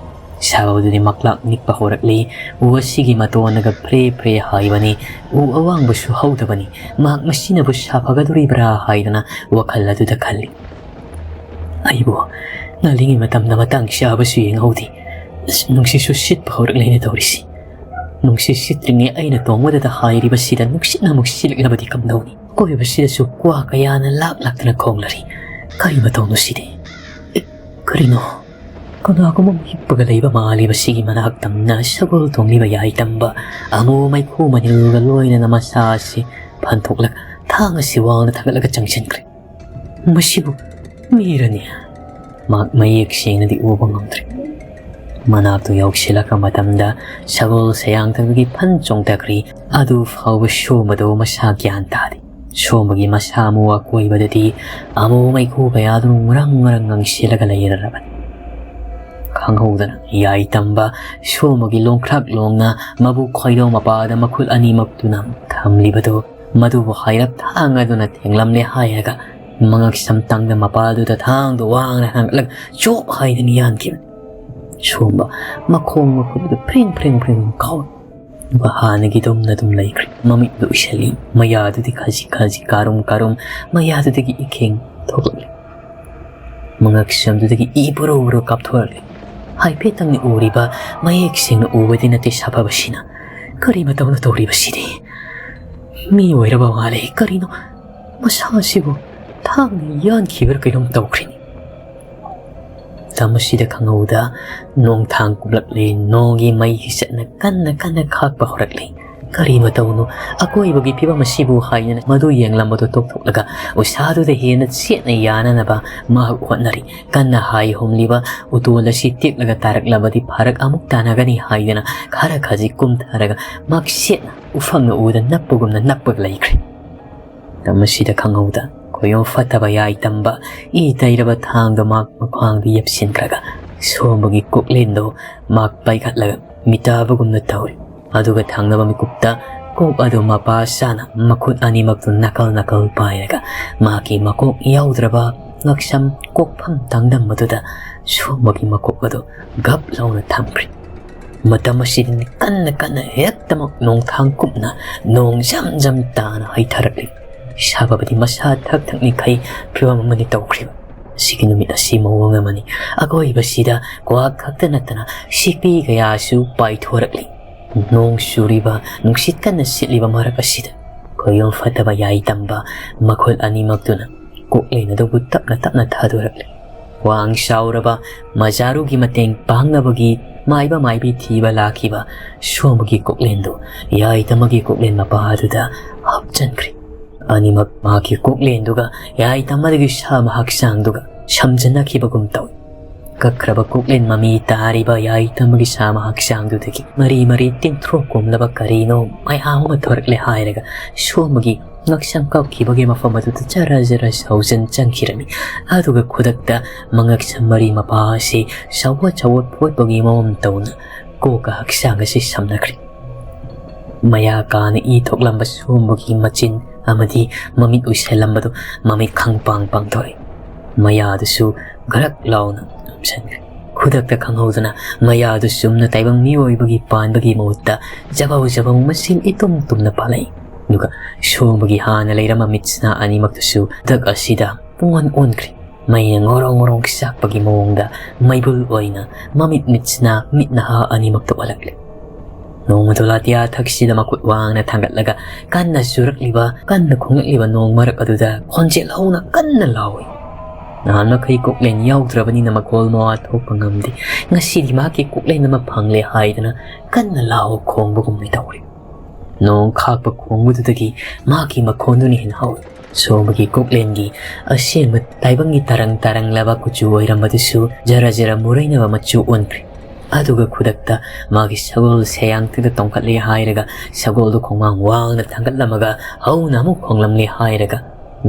ꯁꯥꯕꯗꯨꯗꯤ ꯃꯛꯂꯥꯛ ꯅꯤꯛꯄ ꯍꯧꯔꯛꯂꯤ꯫ ꯎ ꯑꯁꯤꯒꯤ ꯃꯇꯣꯟꯅꯒ ꯐ꯭ꯔꯦ ꯐ꯭ꯔꯦ ꯍꯥꯏꯕꯅꯤ꯫ ꯎ ꯑꯋꯥꯡꯕꯁꯨ ꯍꯧꯗꯕꯅꯤ꯫ ꯃꯍꯥꯛ ꯃꯁꯤꯅꯕꯨ ꯁꯥꯐꯒꯗꯧꯔꯤꯕ꯭ꯔꯥ ꯍꯥꯏꯗꯅ ꯋꯥꯈꯜ ꯑꯗꯨꯗ ꯈꯜꯂꯤ꯫ ꯑꯩꯕꯨ ꯉꯜꯂꯤꯉꯩ ꯃꯇꯝꯗ ꯃꯇꯥꯡ ꯆꯥꯕꯁꯨ ꯌꯦꯡꯍꯧꯗꯦ꯫ ꯑꯁ, ꯅꯨꯡꯁꯤꯠꯁꯨ ꯁꯤꯠꯄ ꯍꯧꯔꯛꯂꯦꯅ ꯇꯧꯔꯤꯁꯤ꯫ ꯅꯨꯡꯁꯤꯠ ꯁꯤꯠꯇ꯭ꯔꯤꯉꯩ ꯑꯩꯅ ꯇꯣꯡꯕꯗꯨꯗ ꯍꯥꯏꯔꯤꯕꯁꯤꯗ ꯅꯨꯡꯁꯤꯠꯅ ꯑꯃꯨꯛ ꯁꯤꯠꯂꯛꯂꯕꯗꯤ ꯀꯝꯗꯧꯅꯤ? ꯑꯀꯣꯏꯕꯁꯤꯗꯁꯨ ꯀ꯭ꯋꯥ ꯀꯌꯥꯅ ꯂꯥꯛ ꯂꯥꯛꯇꯅ ꯈꯣꯡꯂꯔꯤ꯫ ꯀꯔꯤ ꯃꯇꯧꯅꯣ ꯁꯤꯗꯤ? ꯑꯦ, ꯀꯔꯤꯅꯣ? ꯀꯅꯥꯒꯨꯝꯕ ꯑꯃ ꯍꯤꯞꯄꯒ ꯂꯩꯕ ꯃꯥꯜꯂꯤꯕ ꯁꯤꯒꯤ ꯃꯅꯥꯛ ꯇꯝꯅ ꯁꯒꯣꯜ ꯇꯣꯡꯂꯤꯕ ꯌꯥꯏꯇꯝꯕ ꯑꯃꯨ ꯃꯩꯈꯨ ꯃꯅꯤꯜꯒ ꯂꯣꯏꯅꯅ ꯃꯁꯥ ꯑꯁꯤ ꯐꯟꯊꯣꯛꯂꯒ ꯊꯥꯡ ꯑꯁꯤ ꯋꯥꯡꯅ ꯊꯥꯡꯒꯠꯂꯒ ꯆꯪꯁꯤꯟꯈ꯭ꯔꯦ꯫ ꯃꯁꯤꯕꯨ ꯃꯤꯔꯅꯤ? ꯃꯍꯥꯛ ꯃꯌꯦꯛ ꯁꯦꯡꯅꯗꯤ ꯎꯕ ꯉꯝꯗ꯭ꯔꯦ꯫ ꯃꯅꯥꯛꯇꯨ ꯌꯧꯁꯤꯜꯂꯛꯄ ꯃꯇꯝꯗ ꯁꯒꯣꯜ ꯁꯌꯥꯡꯗꯒꯤ ꯐꯟ ꯆꯣꯡꯊꯈ꯭ꯔꯤ꯫ ꯑꯗꯨ ꯐꯥꯎꯕ ꯁꯣꯝꯕꯗꯨ ꯃꯁꯥ ꯒ꯭ꯌꯥꯟ ꯇꯥꯗꯦ꯫ ꯁꯣꯝꯕꯒꯤ ꯃꯁꯥ ꯃꯨ ꯑꯀꯣꯏꯕꯗꯗꯤ ꯑꯃꯨ ꯃꯩꯈꯨ ꯀꯌꯥꯗꯨꯅ ꯉꯔꯪ ꯉꯔꯪ ꯉꯪꯁꯤꯜꯂꯒ ꯂꯩꯔꯔꯕꯅꯤ꯫ ꯈꯪꯍꯧꯗꯅ ꯌꯥꯏ ꯇꯝꯕ ꯁꯣꯝꯕꯒꯤ ꯂꯣꯡꯈ꯭ꯔꯥꯛ ꯂꯣꯡꯅ ꯃꯕꯨꯛ ꯈꯣꯏꯗꯧ ꯃꯄꯥꯗ ꯃꯈꯨꯠ ꯑꯅꯤꯃꯛꯇꯨꯅ ꯊꯝꯂꯤꯕꯗꯨ ꯃꯗꯨꯕꯨ ꯍꯥꯏꯔꯞ ꯊꯥꯡ ꯑꯗꯨꯅ ꯊꯦꯡꯂꯝꯂꯦ ꯍꯥꯏꯔꯒ ꯃꯉꯛ ꯁꯝ ꯇꯪꯗ ꯃꯄꯥꯗꯨꯗ ꯊꯥꯡꯗꯨ ꯋꯥꯡꯅ ꯊꯥꯡꯒꯠꯂꯒ ꯆꯣꯞ ꯍꯥꯏꯗꯅ ꯌꯥꯟꯈꯤꯕꯅꯤ꯫ ꯁꯣꯝꯕ ꯃꯈꯣꯡ ꯃꯈꯨꯠꯇꯨ ꯐ꯭ꯔꯤꯡ ꯐ꯭ꯔꯤꯡ ꯐ꯭ꯔꯤꯡ ꯀꯥꯎꯏ꯫ ꯑꯗꯨꯒ ꯍꯥꯟꯅꯒꯤꯗꯨꯝꯅ ꯑꯗꯨꯝ ꯂꯩꯈ꯭ꯔꯦ꯫ ꯃꯃꯤꯠꯇꯨ ꯎꯏꯁꯜꯂꯤ꯫ ꯃꯌꯥꯗꯨꯗꯤ ꯈꯖꯤꯛ ꯈꯖꯤꯛ ꯀꯥꯔꯨꯝ ꯀꯥꯔꯨꯝ ꯃꯌꯥꯗꯨꯗꯒꯤ ꯏꯈꯦꯡ ꯊꯣꯛꯂꯛꯂꯤ꯫ ꯃꯉꯛ ꯁꯝꯗꯨꯗꯒꯤ ꯏ ꯕꯨꯔꯨ ꯕꯨꯔꯨ ꯀꯥꯞꯊꯣꯔꯛꯂꯤ꯫ ꯍꯥꯏꯐꯦꯠꯇꯪꯗꯤ ꯎꯔꯤꯕ, ꯃꯌꯦꯛ ꯁꯦꯡꯅ ꯎꯕꯗꯤ ꯅꯠꯇꯦ ꯁꯥꯐꯕꯁꯤꯅ꯫ ꯀꯔꯤ ꯃꯇꯧꯅꯣ ꯇꯧꯔꯤꯕꯁꯤꯗꯤ? ꯃꯤ ꯑꯣꯏꯔꯕ ꯃꯥꯜꯂꯦ꯫ ꯀꯔꯤꯅꯣ ꯃꯁꯥꯁꯤꯕꯨ ꯊꯥꯡꯅ ꯌꯥꯟꯈꯤꯕ꯭ꯔꯥ ꯀꯩꯅꯣꯝ ꯇꯧꯈ꯭ꯔꯦꯅꯦ꯫ ꯃꯇꯝ ꯑꯁꯤꯗ ꯈꯪꯍꯧꯗ ꯅꯣꯡꯊꯥꯡ ꯀꯨꯞꯂꯛꯂꯦ꯫ ꯅꯣꯡꯒꯤ ꯃꯩ ꯆꯠꯅ ꯀꯟꯅ ꯀꯟꯅ ꯈꯥꯛꯄ ꯍꯧꯔꯛꯂꯦ꯫ ꯀꯔꯤ ꯃꯇꯧꯅꯣ ꯑꯀꯣꯏꯕꯒꯤ ꯐꯤꯕꯝ ꯑꯁꯤꯕꯨ ꯍꯥꯏꯗꯅ ꯃꯗꯨ ꯌꯦꯡꯂꯝꯕꯗꯨ ꯇꯣꯛꯊꯣꯛꯂꯒ ꯎꯁꯥꯗꯨꯗ ꯍꯦꯟꯅ ꯆꯦꯠꯅ ꯌꯥꯅꯅꯕ ꯃꯍꯥꯛ ꯍꯣꯠꯅꯔꯤ꯫ ꯀꯟꯅ ꯍꯥꯏ ꯍꯨꯝꯂꯤꯕ ꯎꯇꯣꯜ ꯑꯁꯤ ꯇꯦꯛꯂꯒ ꯇꯥꯔꯛꯂꯕꯗꯤ ꯐꯔꯛ ꯑꯃꯨꯛ ꯇꯥꯅꯒꯅꯤ ꯍꯥꯏꯗꯅ ꯈꯔ ꯈꯖꯤꯛ ꯀꯨꯝꯊꯔꯒ ꯃꯍꯥꯛ ꯆꯦꯠꯅ ꯎꯐꯪꯅ ꯎꯗ ꯅꯞꯄꯒꯨꯝꯅ ꯅꯞꯄꯒ ꯂꯩꯈ꯭ꯔꯦ꯫ ꯃꯇꯝ ꯑꯁꯤꯗ ꯈꯪꯍꯧꯗ ꯈꯣꯌꯣꯝ ꯐꯠꯇꯕ ꯌꯥꯏ ꯇꯝꯕ ꯏ ꯇꯩꯔꯕ ꯊꯥꯡꯗꯣ ꯃꯍꯥꯛ ꯃꯈ꯭ꯋꯥꯡꯗ ꯌꯦꯞꯁꯤꯟꯈ꯭ꯔꯒ ꯁꯣꯝꯕꯒꯤ ꯀꯣꯛꯂꯦꯟꯗꯣ ꯃꯍꯥꯛ ꯄꯥꯏꯈꯠꯂꯒ ꯃꯤꯇꯥꯕꯒꯨꯝꯅ ꯇꯧꯔꯤ꯫ ꯑꯗꯨꯒ ꯊꯪꯅꯕ ꯃꯤꯀꯨꯞꯇ ꯀꯣꯛ ꯑꯗꯨ ꯃꯄꯥ ꯆꯥꯅ ꯃꯈꯨꯠ ꯑꯅꯤꯃꯛꯇꯨ ꯅꯥꯀꯜ ꯅꯥꯀꯜ ꯄꯥꯏꯔꯒ ꯃꯍꯥꯛꯀꯤ ꯃꯀꯣꯛ ꯌꯥꯎꯗ꯭ꯔꯕ ꯉꯛꯁꯝ ꯀꯣꯛꯐꯝ ꯇꯥꯡꯗꯝꯕꯗꯨꯗ ꯁꯣꯝꯕꯒꯤ ꯃꯀꯣꯛ ꯑꯗꯨ ꯒꯞ ꯂꯥꯎꯅ ꯊꯝꯈ꯭ꯔꯦ꯫ ꯃꯇꯝ ꯑꯁꯤꯗꯅꯤ ꯀꯟꯅ ꯀꯟꯅ ꯍꯦꯛꯇꯃꯛ ꯅꯣꯡꯊꯥꯡ ꯀꯨꯞꯅ ꯅꯣꯡ ꯖꯝ ꯖꯝ ꯇꯥꯅ ꯍꯩꯊꯔꯛꯂꯤ꯫ ꯁꯥꯕꯕꯨꯗꯤ ꯃꯁꯥ ꯊꯛ ꯊꯛꯅꯤꯡꯈꯩ ꯐꯤꯕꯝ ꯑꯃꯅꯤ ꯇꯧꯈ꯭ꯔꯤꯕ꯫ ꯑꯁꯤꯒꯤ ꯅꯨꯃꯤꯠ ꯑꯁꯤ ꯃꯑꯣꯡ ꯑꯃꯅꯤ꯫ ꯑꯀꯣꯏꯕꯁꯤꯗ ꯀ꯭ꯋꯥꯛ ꯈꯛꯇ ꯅꯠꯇꯅ ꯁꯤꯛꯄꯤ ꯀꯌꯥꯁꯨ ꯄꯥꯏꯊꯣꯔꯛꯂꯤ꯫ ꯅꯣꯡ ꯆꯨꯔꯤꯕ, ꯅꯨꯡꯁꯤꯠ ꯀꯟꯅ ꯁꯤꯠꯂꯤꯕ ꯃꯔꯛ ꯑꯁꯤꯗ ꯈꯣꯌꯣꯝ ꯐꯠꯇꯕ ꯌꯥꯏ ꯇꯝꯕ ꯃꯈꯨꯜ ꯑꯅꯤꯃꯛꯇꯨꯅ ꯀꯣꯛꯂꯦꯟ ꯑꯗꯨꯕꯨ ꯇꯞꯅ ꯇꯞꯅ ꯊꯥꯗꯣꯔꯛꯂꯤ꯫ ꯋꯥꯡ ꯆꯥꯎꯔꯕ ꯃꯖꯥꯔꯨꯒꯤ ꯃꯇꯦꯡ ꯄꯥꯡꯅꯕꯒꯤ ꯃꯥꯏꯕ ꯃꯥꯏꯕꯤ ꯊꯤꯕ ꯂꯥꯛꯈꯤꯕ ꯁꯣꯝꯕꯒꯤ ꯀꯣꯛꯂꯦꯟꯗꯨ ꯌꯥꯏꯇꯃꯒꯤ ꯀꯣꯛꯂꯦꯟ ꯃꯄꯥ ꯑꯗꯨꯗ ꯍꯥꯞꯆꯟꯈ꯭ꯔꯦ꯫ ꯑꯅꯤꯃꯛ ꯃꯍꯥꯛꯀꯤ ꯀꯣꯛꯂꯦꯟꯗꯨꯒ ꯌꯥꯏꯇꯃꯗꯒꯤ ꯁꯥꯕ ꯍꯛꯆꯥꯡꯗꯨꯒ ꯁꯝꯖꯟꯅꯈꯤꯕꯒꯨꯝ ꯇꯧꯏ꯫ ꯀꯛꯈ꯭ꯔꯕ ꯀꯣꯛꯂꯦꯟ ꯃꯃꯤ ꯇꯥꯔꯤꯕ ꯌꯥꯏꯇꯃꯒꯤ ꯁꯥꯃ ꯍꯛꯆꯥꯡꯗꯨꯗꯒꯤ ꯃꯔꯤ ꯃꯔꯤ ꯇꯤꯡꯊ꯭ꯔꯣꯛ ꯀꯣꯝꯂꯕ ꯀꯔꯤꯅꯣ ꯃꯌꯥꯝ ꯑꯃ ꯊꯣꯔꯛꯂꯦ ꯍꯥꯏꯔꯒ ꯁꯣꯝꯕꯒꯤ ꯉꯛꯁꯝ ꯀꯛꯈꯤꯕꯒꯤ ꯃꯐꯝ ꯑꯗꯨꯗ ꯖꯔ ꯖꯔ ꯁꯧꯖꯟ ꯆꯪꯈꯤꯔꯝꯃꯤ꯫ ꯑꯗꯨꯒ ꯈꯨꯗꯛꯇ ꯃꯉꯛꯁꯝ ꯃꯔꯤ ꯃꯄꯥ ꯑꯁꯤ ꯆꯥꯎꯋꯠ ꯆꯥꯎꯋꯠ ꯐꯣꯠꯄꯒꯤ ꯃꯑꯣꯡ ꯇꯧꯅ ꯀꯣꯛꯀ ꯍꯛꯆꯥꯡ ꯑꯁꯤ ꯁꯝꯅꯈ꯭ꯔꯦ꯫ ꯃꯌꯥ ꯀꯥꯅ ꯏ ꯊꯣꯛꯂꯝꯕ ꯁꯣꯝꯕꯒꯤ ꯃꯆꯤꯟ ꯑꯃꯗꯤ ꯃꯃꯤꯠ ꯎꯏꯁꯜꯂꯝꯕꯗꯨ ꯃꯃꯤꯠ ꯈꯪꯄꯥꯡ ꯄꯥꯡꯊꯣꯛꯏ꯫ ꯃꯌꯥꯗꯨꯁꯨ ꯒ꯭ꯔꯛ ꯂꯥꯎꯅ ꯎꯞꯁꯟꯈ꯭ꯔꯦ꯫ ꯈꯨꯗꯛꯇ ꯈꯪꯍꯧꯗꯅ ꯃꯌꯥꯗꯨ ꯆꯨꯝꯅ ꯇꯥꯏꯕꯪ ꯃꯤꯑꯣꯏꯕꯒꯤ ꯄꯥꯟꯕꯒꯤ ꯃꯍꯨꯠꯇ ꯖꯕꯧ ꯖꯕꯧ ꯃꯆꯤꯟ ꯏꯇꯨꯝ ꯇꯨꯝꯅ ꯄꯥꯜꯂꯛꯏ꯫ ꯑꯗꯨꯒ ꯁꯣꯝꯕꯒꯤ ꯍꯥꯟꯅ ꯂꯩꯔꯝꯕ ꯃꯤꯠꯁꯤꯅ ꯑꯅꯤꯃꯛꯇꯨꯁꯨ ꯈꯨꯗꯛ ꯑꯁꯤꯗ ꯄꯨꯡꯑꯣꯟ ꯑꯣꯟꯈ꯭ꯔꯦ꯫ ꯃꯩꯅ ꯉꯣꯔꯣꯡ ꯉꯣꯔꯣꯡ ꯆꯥꯛꯄꯒꯤ ꯃꯑꯣꯡꯗ ꯃꯩꯕꯨꯜ ꯑꯣꯏꯅ ꯃꯃꯤꯠ ꯃꯤꯠꯁꯤꯅ ꯃꯤꯠ ꯅꯍꯥ ꯑꯅꯤꯃꯛꯇ ꯑꯣꯜꯂꯛꯂꯦ꯫ ꯅꯣꯡꯃꯗꯣ ꯂꯥꯇꯤꯌꯥ ꯊꯛꯁꯤꯗ ꯃꯈꯨꯠ ꯋꯥꯡꯅ ꯊꯥꯡꯒꯠꯂꯒ ꯀꯟꯅ ꯆꯨꯔꯛꯂꯤꯕ, ꯀꯟꯅ ꯈꯣꯡꯂꯛꯂꯤꯕ ꯅꯣꯡ ꯃꯔꯛ ꯑꯗꯨꯗ ꯈꯣꯟꯖꯦꯜ ꯍꯧꯅ ꯀꯟꯅ ꯂꯥꯎꯏ꯫ ꯅꯍꯥꯟ ꯃꯈꯩ ꯀꯣꯛꯂꯦꯟ ꯌꯥꯎꯗ꯭ꯔꯕꯅꯤꯅ ꯃꯈꯣꯜ ꯃꯋꯥ ꯊꯣꯛꯄ ꯉꯝꯗꯦ꯫ ꯉꯁꯤꯗꯤ ꯃꯍꯥꯛꯀꯤ ꯀꯣꯛꯂꯦꯟ ꯑꯃ ꯐꯪꯂꯦ ꯍꯥꯏꯗꯅ ꯀꯟꯅ ꯂꯥꯎ ꯈꯣꯡꯕꯒꯨꯝꯅ ꯇꯧꯔꯤ꯫ ꯅꯣꯡ ꯈꯥꯛꯄ ꯈꯣꯡꯕꯗꯨꯗꯒꯤ ꯃꯍꯥꯛꯀꯤ ꯃꯈꯣꯟꯗꯨꯅ ꯍꯦꯟꯅ ꯍꯧꯏ꯫ ꯁꯣꯝꯕꯒꯤ ꯀꯣꯛꯂꯦꯟꯒꯤ ꯑꯁꯦꯡꯕ ꯇꯥꯏꯕꯪꯒꯤ ꯇꯔꯪ ꯇꯔꯪꯂꯕ ꯀꯨꯆꯨ ꯑꯣꯏꯔꯝꯕꯗꯨꯁꯨ ꯖꯔ ꯖꯔ ꯃꯨꯔꯩꯅꯕ ꯃꯆꯨ ꯑꯣꯟꯈ꯭ꯔꯦ꯫ ꯑꯗꯨꯒ ꯈꯨꯗꯛꯇ ꯃꯥꯒꯤ ꯁꯒꯣꯜ ꯁꯦꯌꯥꯡꯇꯨꯗ ꯇꯣꯡꯈꯠꯂꯦ ꯍꯥꯏꯔꯒ, ꯁꯒꯣꯜꯗꯨ ꯈꯣꯡꯃꯥꯡ ꯋꯥꯡꯅ ꯊꯥꯡꯒꯠꯂꯝꯃꯒ ꯍꯧꯅ ꯑꯃꯨꯛ ꯈꯣꯡꯂꯝꯂꯦ ꯍꯥꯏꯔꯒ,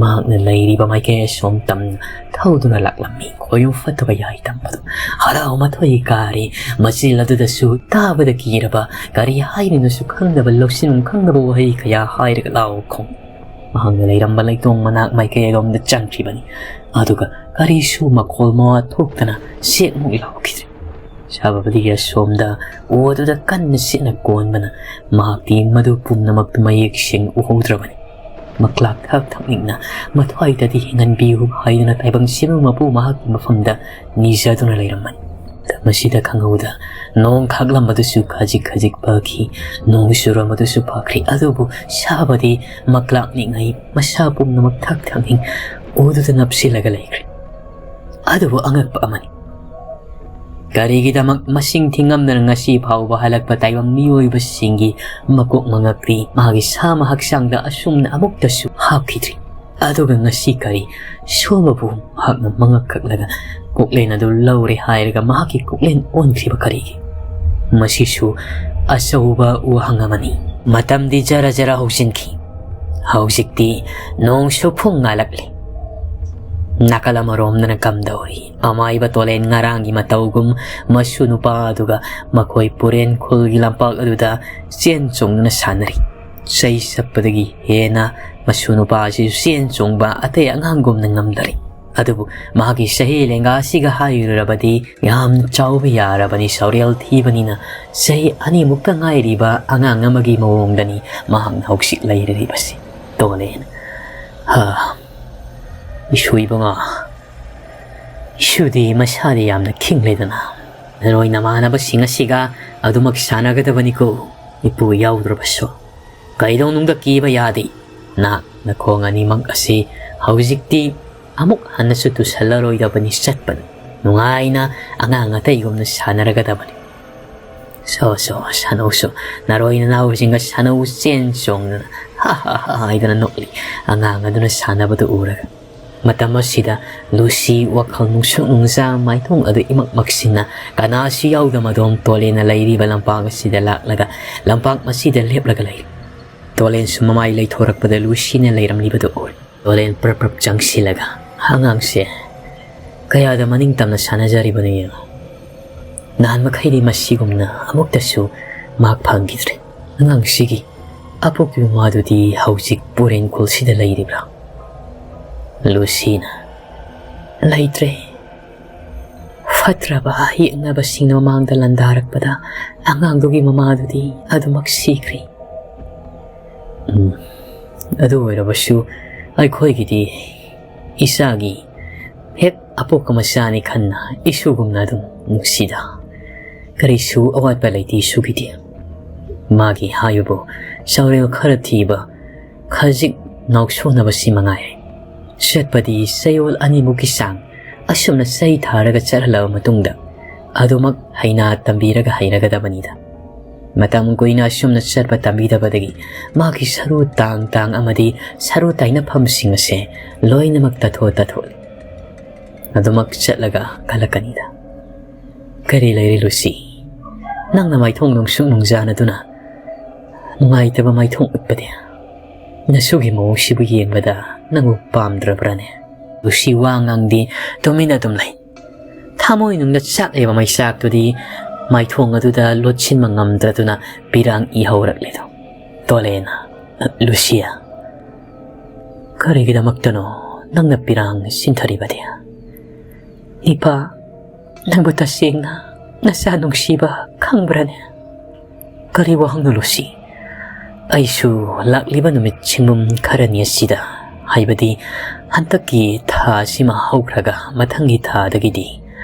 ꯃꯍꯥꯛꯅ ꯂꯩꯔꯤꯕ ꯃꯥꯏꯀꯩ ꯑꯁꯣꯝ ꯇꯝꯅ ꯊꯧꯗꯨꯅ ꯂꯥꯛꯂꯝꯃꯤ꯫ ꯈꯣꯏꯌꯨꯝ ꯐꯠꯇꯕ ꯌꯥꯏ ꯇꯝꯕꯗꯨ ꯍꯔꯥꯎ ꯃꯊꯣꯏ ꯀꯥꯔꯤ꯫ ꯃꯆꯤꯜ ꯑꯗꯨꯗꯁꯨ ꯇꯥꯕꯗ ꯀꯤꯔꯕ, ꯀꯔꯤ ꯍꯥꯏꯔꯤꯅꯣꯁꯨ ꯈꯪꯗꯕ, ꯂꯧꯁꯤꯟꯐꯝ ꯈꯪꯗꯕ ꯋꯥꯍꯩ ꯀꯌꯥ ꯍꯥꯏꯔꯒ ꯂꯥꯎ ꯈꯣꯡ꯫ ꯃꯍꯥꯛꯅ ꯂꯩꯔꯝꯕ ꯂꯩꯇꯣꯡ ꯃꯅꯥꯛ ꯃꯥꯏꯀꯩꯔꯣꯝꯗ ꯆꯪꯈꯤꯕꯅꯤ꯫ ꯑꯗꯨꯒ ꯀꯔꯤꯁꯨ ꯃꯈꯣꯜ ꯃꯋꯥ ꯊꯣꯛꯇꯅ ꯁꯦꯛꯃꯨꯛ ꯂꯥꯎꯈꯤꯗ꯭ꯔꯦ꯫ ꯁꯥꯕꯕꯗꯤ ꯑꯁꯣꯝꯗ ꯎ ꯑꯗꯨꯗ ꯀꯟꯅ ꯁꯤꯠꯅ ꯀꯣꯟꯕꯅ ꯃꯍꯥꯛꯇꯤ ꯃꯗꯨ ꯄꯨꯝꯅꯃꯛꯇꯨ ꯃꯌꯦꯛ ꯁꯦꯡꯅ ꯎꯍꯧꯗ꯭ꯔꯕꯅꯤ꯫ ꯃꯀ꯭ꯂꯥꯛ ꯊꯛ ꯊꯛꯅꯤꯡꯅ ꯃꯊ꯭ꯋꯥꯏꯗꯗꯤ ꯍꯤꯡꯍꯟꯕꯤꯌꯨ ꯍꯥꯏꯗꯨꯅ ꯇꯥꯏꯕꯪ ꯁꯤꯕ ꯃꯄꯨ ꯃꯍꯥꯛꯀꯤ ꯃꯐꯝꯗ ꯅꯤꯖꯗꯨꯅ ꯂꯩꯔꯝꯕꯅꯤ꯫ ꯃꯁꯤꯗ ꯈꯪꯍꯧꯗ ꯅꯣꯡ ꯈꯥꯛꯂꯝꯕꯗꯨꯁꯨ ꯈꯖꯤꯛ ꯈꯖꯤꯛ ꯐꯈꯤ, ꯅꯣꯡ ꯆꯨꯔꯝꯕꯗꯨꯁꯨ ꯐꯈ꯭ꯔꯦ꯫ ꯑꯗꯨꯕꯨ ꯁꯥꯕꯗꯤ ꯃꯀ꯭ꯂꯥꯛꯅꯤꯡꯉꯩ ꯃꯁꯥ ꯄꯨꯝꯅꯃꯛ ꯊꯛ ꯊꯛꯅꯤꯡ ꯎꯗꯨꯗ ꯅꯞꯁꯤꯜꯂꯒ ꯂꯩꯈ꯭ꯔꯦ꯫ ꯑꯗꯨꯕꯨ ꯑꯉꯛꯄ ꯑꯃꯅꯤ꯫ ꯀꯔꯤꯒꯤꯗꯃꯛ ꯃꯁꯤꯡ ꯊꯤꯉꯝꯗꯅ ꯉꯁꯤ ꯐꯥꯎꯕ ꯍꯜꯂꯛꯄ ꯇꯥꯏꯕꯪ ꯃꯤꯑꯣꯏꯕꯁꯤꯡꯒꯤ ꯃꯀꯣꯛ ꯃꯉꯛꯇꯤ ꯃꯥꯒꯤ ꯁꯥꯃ ꯍꯛꯆꯥꯡꯗ ꯑꯁꯨꯝꯅ ꯑꯃꯨꯛꯇꯁꯨ ꯍꯥꯞꯈꯤꯗ꯭ꯔꯤ? ꯑꯗꯨꯒ ꯉꯁꯤ ꯀꯔꯤ ꯁꯣꯝꯕꯕꯨ ꯃꯍꯥꯛꯅ ꯃꯉꯛ ꯀꯛꯂꯒ ꯀꯣꯛꯂꯦꯟ ꯑꯗꯨ ꯂꯧꯔꯦ ꯍꯥꯏꯔꯒ ꯃꯍꯥꯛꯀꯤ ꯀꯣꯛꯂꯦꯟ ꯑꯣꯟꯈ꯭ꯔꯤꯕ ꯀꯔꯤꯒꯤ? ꯃꯁꯤꯁꯨ ꯑꯆꯧꯕ ꯋꯥꯍꯪ ꯑꯃꯅꯤ꯫ ꯃꯇꯝꯗꯤ ꯖꯔ ꯖꯔ ꯍꯧꯖꯤꯟꯈꯤ꯫ ꯍꯧꯖꯤꯛꯇꯤ ꯅꯣꯡꯁꯨ ꯐꯨꯡ ꯉꯥꯜꯂꯛꯂꯤ꯫ ꯅꯥꯀꯜ ꯑꯃꯔꯣꯝꯗꯅ ꯀꯝꯗꯧꯔꯤ? ꯑꯃꯥꯏꯕ ꯇꯣꯂꯦꯟ ꯉꯔꯥꯡꯒꯤ ꯃꯇꯧꯒꯨꯝ ꯃꯁꯨ ꯅꯨꯄꯥ ꯑꯗꯨꯒ ꯃꯈꯣꯏ ꯄꯨꯔꯦꯟ ꯈꯨꯜꯒꯤ ꯂꯝꯄꯥꯛ ꯑꯗꯨꯗ ꯆꯦꯟ ꯆꯣꯡꯗꯨꯅ ꯁꯥꯟꯅꯔꯤ꯫ ꯆꯍꯤ ꯆꯠꯄꯗꯒꯤ ꯍꯦꯟꯅ ꯃꯁꯨ ꯅꯨꯄꯥ ꯑꯁꯤꯁꯨ ꯆꯦꯟ ꯆꯣꯡꯕ ꯑꯇꯩ ꯑꯉꯥꯡꯒꯨꯝꯅ ꯉꯝꯗꯔꯤ꯫ ꯑꯗꯨꯕꯨ ꯃꯍꯥꯛꯀꯤ ꯆꯍꯤ ꯂꯦꯡꯒꯥ ꯑꯁꯤꯒ ꯍꯥꯏꯔꯨꯔꯕꯗꯤ ꯌꯥꯝ ꯆꯥꯎꯕ ꯌꯥꯔꯕꯅꯤ, ꯁꯥꯎꯔꯦꯜ ꯊꯤꯕꯅꯤꯅ ꯆꯍꯤ ꯑꯅꯤꯃꯨꯛꯇ ꯉꯥꯏꯔꯤꯕ ꯑꯉꯥꯡ ꯑꯃꯒꯤ ꯃꯑꯣꯡꯗꯅꯤ ꯃꯍꯥꯛꯅ ꯍꯧꯖꯤꯛ ꯂꯩꯔꯤꯕꯁꯤ꯫ ꯇꯣꯂꯦꯟ, ꯍꯥ, ꯏꯁꯨ ꯏꯕꯨꯡꯉꯣ, ꯏꯁꯨꯗꯤ ꯃꯁꯥꯗꯤ ꯌꯥꯝꯅ ꯈꯤꯡꯂꯦꯗꯅ, ꯅꯔꯣꯏ ꯅꯃꯥꯟꯅꯕꯁꯤꯡ ꯑꯁꯤꯒ ꯑꯗꯨꯃꯛ ꯁꯥꯟꯅꯒꯗꯕꯅꯤꯀꯣ꯫ ꯏꯄꯨ ꯌꯥꯎꯗ꯭ꯔꯕꯁꯨ ꯀꯩꯗꯧꯅꯨꯡꯗ ꯀꯤꯕ ꯌꯥꯗꯦ꯫ ꯅꯍꯥꯛ ꯅꯈꯣꯡ ꯑꯅꯤꯃꯛ ꯑꯁꯤ ꯍꯧꯖꯤꯛꯇꯤ ꯑꯃꯨꯛ ꯍꯟꯅꯁꯨ ꯇꯨꯁꯜꯂꯔꯣꯏꯗꯕꯅꯤ꯫ ꯆꯠꯄꯗ ꯅꯨꯡꯉꯥꯏꯅ ꯑꯉꯥꯡ ꯑꯇꯩꯒꯨꯝꯅ ꯁꯥꯟꯅꯔꯒꯗꯕꯅꯤ꯫ "ꯁꯣ, ꯁꯣ, ꯁꯥꯟꯅꯧꯁꯨ, ꯅꯔꯣꯏ ꯅꯅꯥꯎꯁꯤꯡꯒ ꯁꯥꯟꯅꯧ", ꯆꯦꯟ ꯆꯣꯡꯗꯅ "ꯍꯥ, ꯍꯥ, ꯍꯥ" ꯍꯥꯏꯗꯅ ꯅꯣꯛꯂꯤ꯫ ꯑꯉꯥꯡ ꯑꯗꯨꯅ ꯁꯥꯟꯅꯕꯗꯨ ꯎꯔꯒ, ꯃꯇꯝ ꯑꯁꯤꯗ ꯂꯨꯁꯤ ꯋꯥꯈꯜ ꯅꯨꯡꯁꯨꯛ ꯅꯨꯡꯖꯥ, ꯃꯥꯏꯊꯣꯡ ꯑꯗꯨ ꯏꯃꯛ ꯃꯛꯁꯤꯟꯅ, ꯀꯅꯥꯁꯨ ꯌꯥꯎꯗ ꯃꯗꯣꯝ ꯇꯣꯂꯦꯟꯅ ꯂꯩꯔꯤꯕ ꯂꯝꯄꯥꯛ ꯑꯁꯤꯗ ꯂꯥꯛꯂꯒ, ꯂꯝꯄꯥꯛ ꯃꯁꯤꯗ ꯂꯦꯞꯂꯒ ꯂꯩꯔꯤ꯫ ꯇꯣꯂꯦꯟꯁꯨ ꯃꯃꯥꯏ ꯂꯩꯊꯣꯔꯛꯄꯗ ꯂꯨꯁꯤꯅ ꯂꯩꯔꯝꯂꯤꯕꯗꯨ ꯎꯔꯦ꯫ ꯇꯣꯂꯦꯟ ꯄ꯭ꯔꯞ ꯄ꯭ꯔꯞ ꯆꯪꯁꯤꯜꯂꯒ, "ꯑꯉꯥꯡꯁꯦ ꯀꯌꯥꯗ ꯃꯅꯤꯡ ꯇꯝꯅ ꯁꯥꯟꯅꯖꯔꯤꯕꯅꯣ ꯌꯦꯡꯉꯨ꯫ ꯅꯍꯥꯟ ꯃꯈꯩꯗꯤ ꯃꯁꯤꯒꯨꯝꯅ ꯑꯃꯨꯛꯇꯁꯨ ꯃꯍꯥꯛ ꯐꯪꯈꯤꯗ꯭ꯔꯦ꯫ ꯑꯉꯥꯡꯁꯤꯒꯤ ꯑꯄꯣꯛꯄꯤ ꯃꯃꯥꯗꯨꯗꯤ ꯍꯧꯖꯤꯛ ꯄꯨꯔꯦꯟ ꯈꯨꯜꯁꯤꯗ ꯂꯩꯔꯤꯕ꯭ꯔꯥ?" ꯂꯨꯁꯤꯅ, "ꯂꯩꯇ꯭ꯔꯦ꯫ ꯐꯠꯇ꯭ꯔꯕ ꯌꯦꯛꯅꯕꯁꯤꯡꯅ ꯃꯃꯥꯡꯗ ꯂꯥꯟꯗꯥꯔꯛꯄꯗ ꯑꯉꯥꯡꯗꯨꯒꯤ ꯃꯃꯥꯗꯨꯗꯤ ꯑꯗꯨꯃꯛ ꯁꯤꯈ꯭ꯔꯦ꯫ ꯎꯝ, ꯑꯗꯨ ꯑꯣꯏꯔꯕꯁꯨ ꯑꯩꯈꯣꯏꯒꯤꯗꯤ ꯏꯆꯥꯒꯤ ꯍꯦꯛ ꯑꯄꯣꯛꯄ ꯃꯆꯥꯅꯤ ꯈꯟꯅ ꯏꯁꯨꯒꯨꯝꯅ ꯑꯗꯨꯝ ꯅꯨꯡꯁꯤꯗ꯫ ꯀꯔꯤꯁꯨ ꯑꯋꯥꯠꯄ ꯂꯩꯇꯦ ꯏꯁꯨꯒꯤꯗꯤ꯫ ꯃꯥꯒꯤ ꯍꯥꯏꯕꯕꯨ ꯆꯥꯎꯔꯦꯜ ꯈꯔ ꯊꯤꯕ, ꯈꯖꯤꯛ ꯉꯥꯎꯁꯣꯟꯅꯕꯁꯤ ꯃꯉꯥꯏꯔꯦ꯫ ꯆꯠꯄꯗꯤ ꯆꯌꯣꯜ ꯑꯅꯤꯃꯨꯛꯀꯤ ꯆꯥꯡ ꯑꯁꯨꯝꯅ ꯆꯩ ꯊꯥꯔꯒ ꯆꯠꯍꯜꯂꯕ ꯃꯇꯨꯡꯗ ꯑꯗꯨꯃꯛ ꯍꯩꯅꯥ ꯇꯝꯕꯤꯔꯒ ꯍꯩꯅꯒꯗꯕꯅꯤꯗ꯫ ꯃꯇꯝ ꯀꯨꯏꯅ ꯑꯁꯨꯝꯅ ꯆꯠꯄ ꯇꯝꯕꯤꯗꯕꯗꯒꯤ ꯃꯥꯒꯤ ꯁꯔꯨ ꯇꯥꯡ ꯇꯥꯡ ꯑꯃꯗꯤ ꯁꯔꯨ ꯇꯥꯏꯅꯐꯝꯁꯤꯡ ꯑꯁꯦ ꯂꯣꯏꯅꯃꯛ ꯇꯠꯊꯣꯛ ꯇꯠꯊꯣꯛꯂꯦ꯫ ꯑꯗꯨꯃꯛ ꯆꯠꯂꯒ ꯀꯜꯂꯛꯀꯅꯤꯗ꯫ ꯀꯔꯤ ꯂꯩꯔꯦ ꯂꯨꯁꯤ? ꯅꯪꯅ ꯃꯥꯏꯊꯣꯡ ꯅꯨꯡꯁꯨꯛ ꯅꯨꯡꯖꯥꯅꯗꯨꯅ ꯅꯨꯡꯉꯥꯏꯇꯕ ꯃꯥꯏꯊꯣꯡ ꯎꯠꯄꯗꯤ? ꯅꯁꯨꯒꯤ ꯃꯑꯣꯡꯁꯤꯕꯨ ꯌꯦꯡꯕꯗ ꯅꯪꯕꯨ ꯄꯥꯝꯗ꯭ꯔꯕ꯭ꯔꯥꯅꯦ?" ꯂꯨꯁꯤ ꯋꯥ ꯉꯥꯡꯗꯦ, ꯇꯨꯃꯤꯟꯅ ꯑꯗꯨꯝ ꯂꯩ꯫ ꯊꯃꯣꯏꯅꯨꯡꯗ ꯆꯥꯛꯂꯤꯕ ꯃꯩꯆꯥꯛꯇꯨꯗꯤ ꯃꯥꯏꯊꯣꯡ ꯑꯗꯨꯗ ꯂꯣꯠꯁꯤꯟꯕ ꯉꯝꯗ꯭ꯔꯗꯨꯅ ꯄꯤꯔꯥꯡ ꯏꯍꯧꯔꯛꯂꯤꯗꯣ꯫ ꯇꯣꯂꯦꯅ, "ꯂꯨꯁꯤꯌꯥ, ꯀꯔꯤꯒꯤꯗꯃꯛꯇꯅꯣ ꯅꯪꯅ ꯄꯤꯔꯥꯡ ꯁꯤꯟꯊꯔꯤꯕꯗꯤ? ꯅꯤꯄꯥ, ꯅꯪꯕꯨ ꯇꯁꯦꯡꯅ ꯅꯆꯥ ꯅꯨꯡꯁꯤꯕ ꯈꯪꯕ꯭ꯔꯅꯦ?" "ꯀꯔꯤ ꯋꯥꯍꯪꯅꯣ ꯂꯨꯁꯤ? ꯑꯩꯁꯨ ꯂꯥꯛꯂꯤꯕ ꯅꯨꯃꯤꯠ ꯁꯤꯡꯕꯨꯝ ꯈꯔꯅꯤ ꯑꯁꯤꯗ, ꯍꯥꯏꯕꯗꯤ ꯍꯟꯗꯛꯀꯤ ꯊꯥ ꯑꯁꯤꯃ ꯍꯧꯈ꯭ꯔꯒ ꯃꯊꯪꯒꯤ ꯊꯥꯗꯒꯤꯗꯤ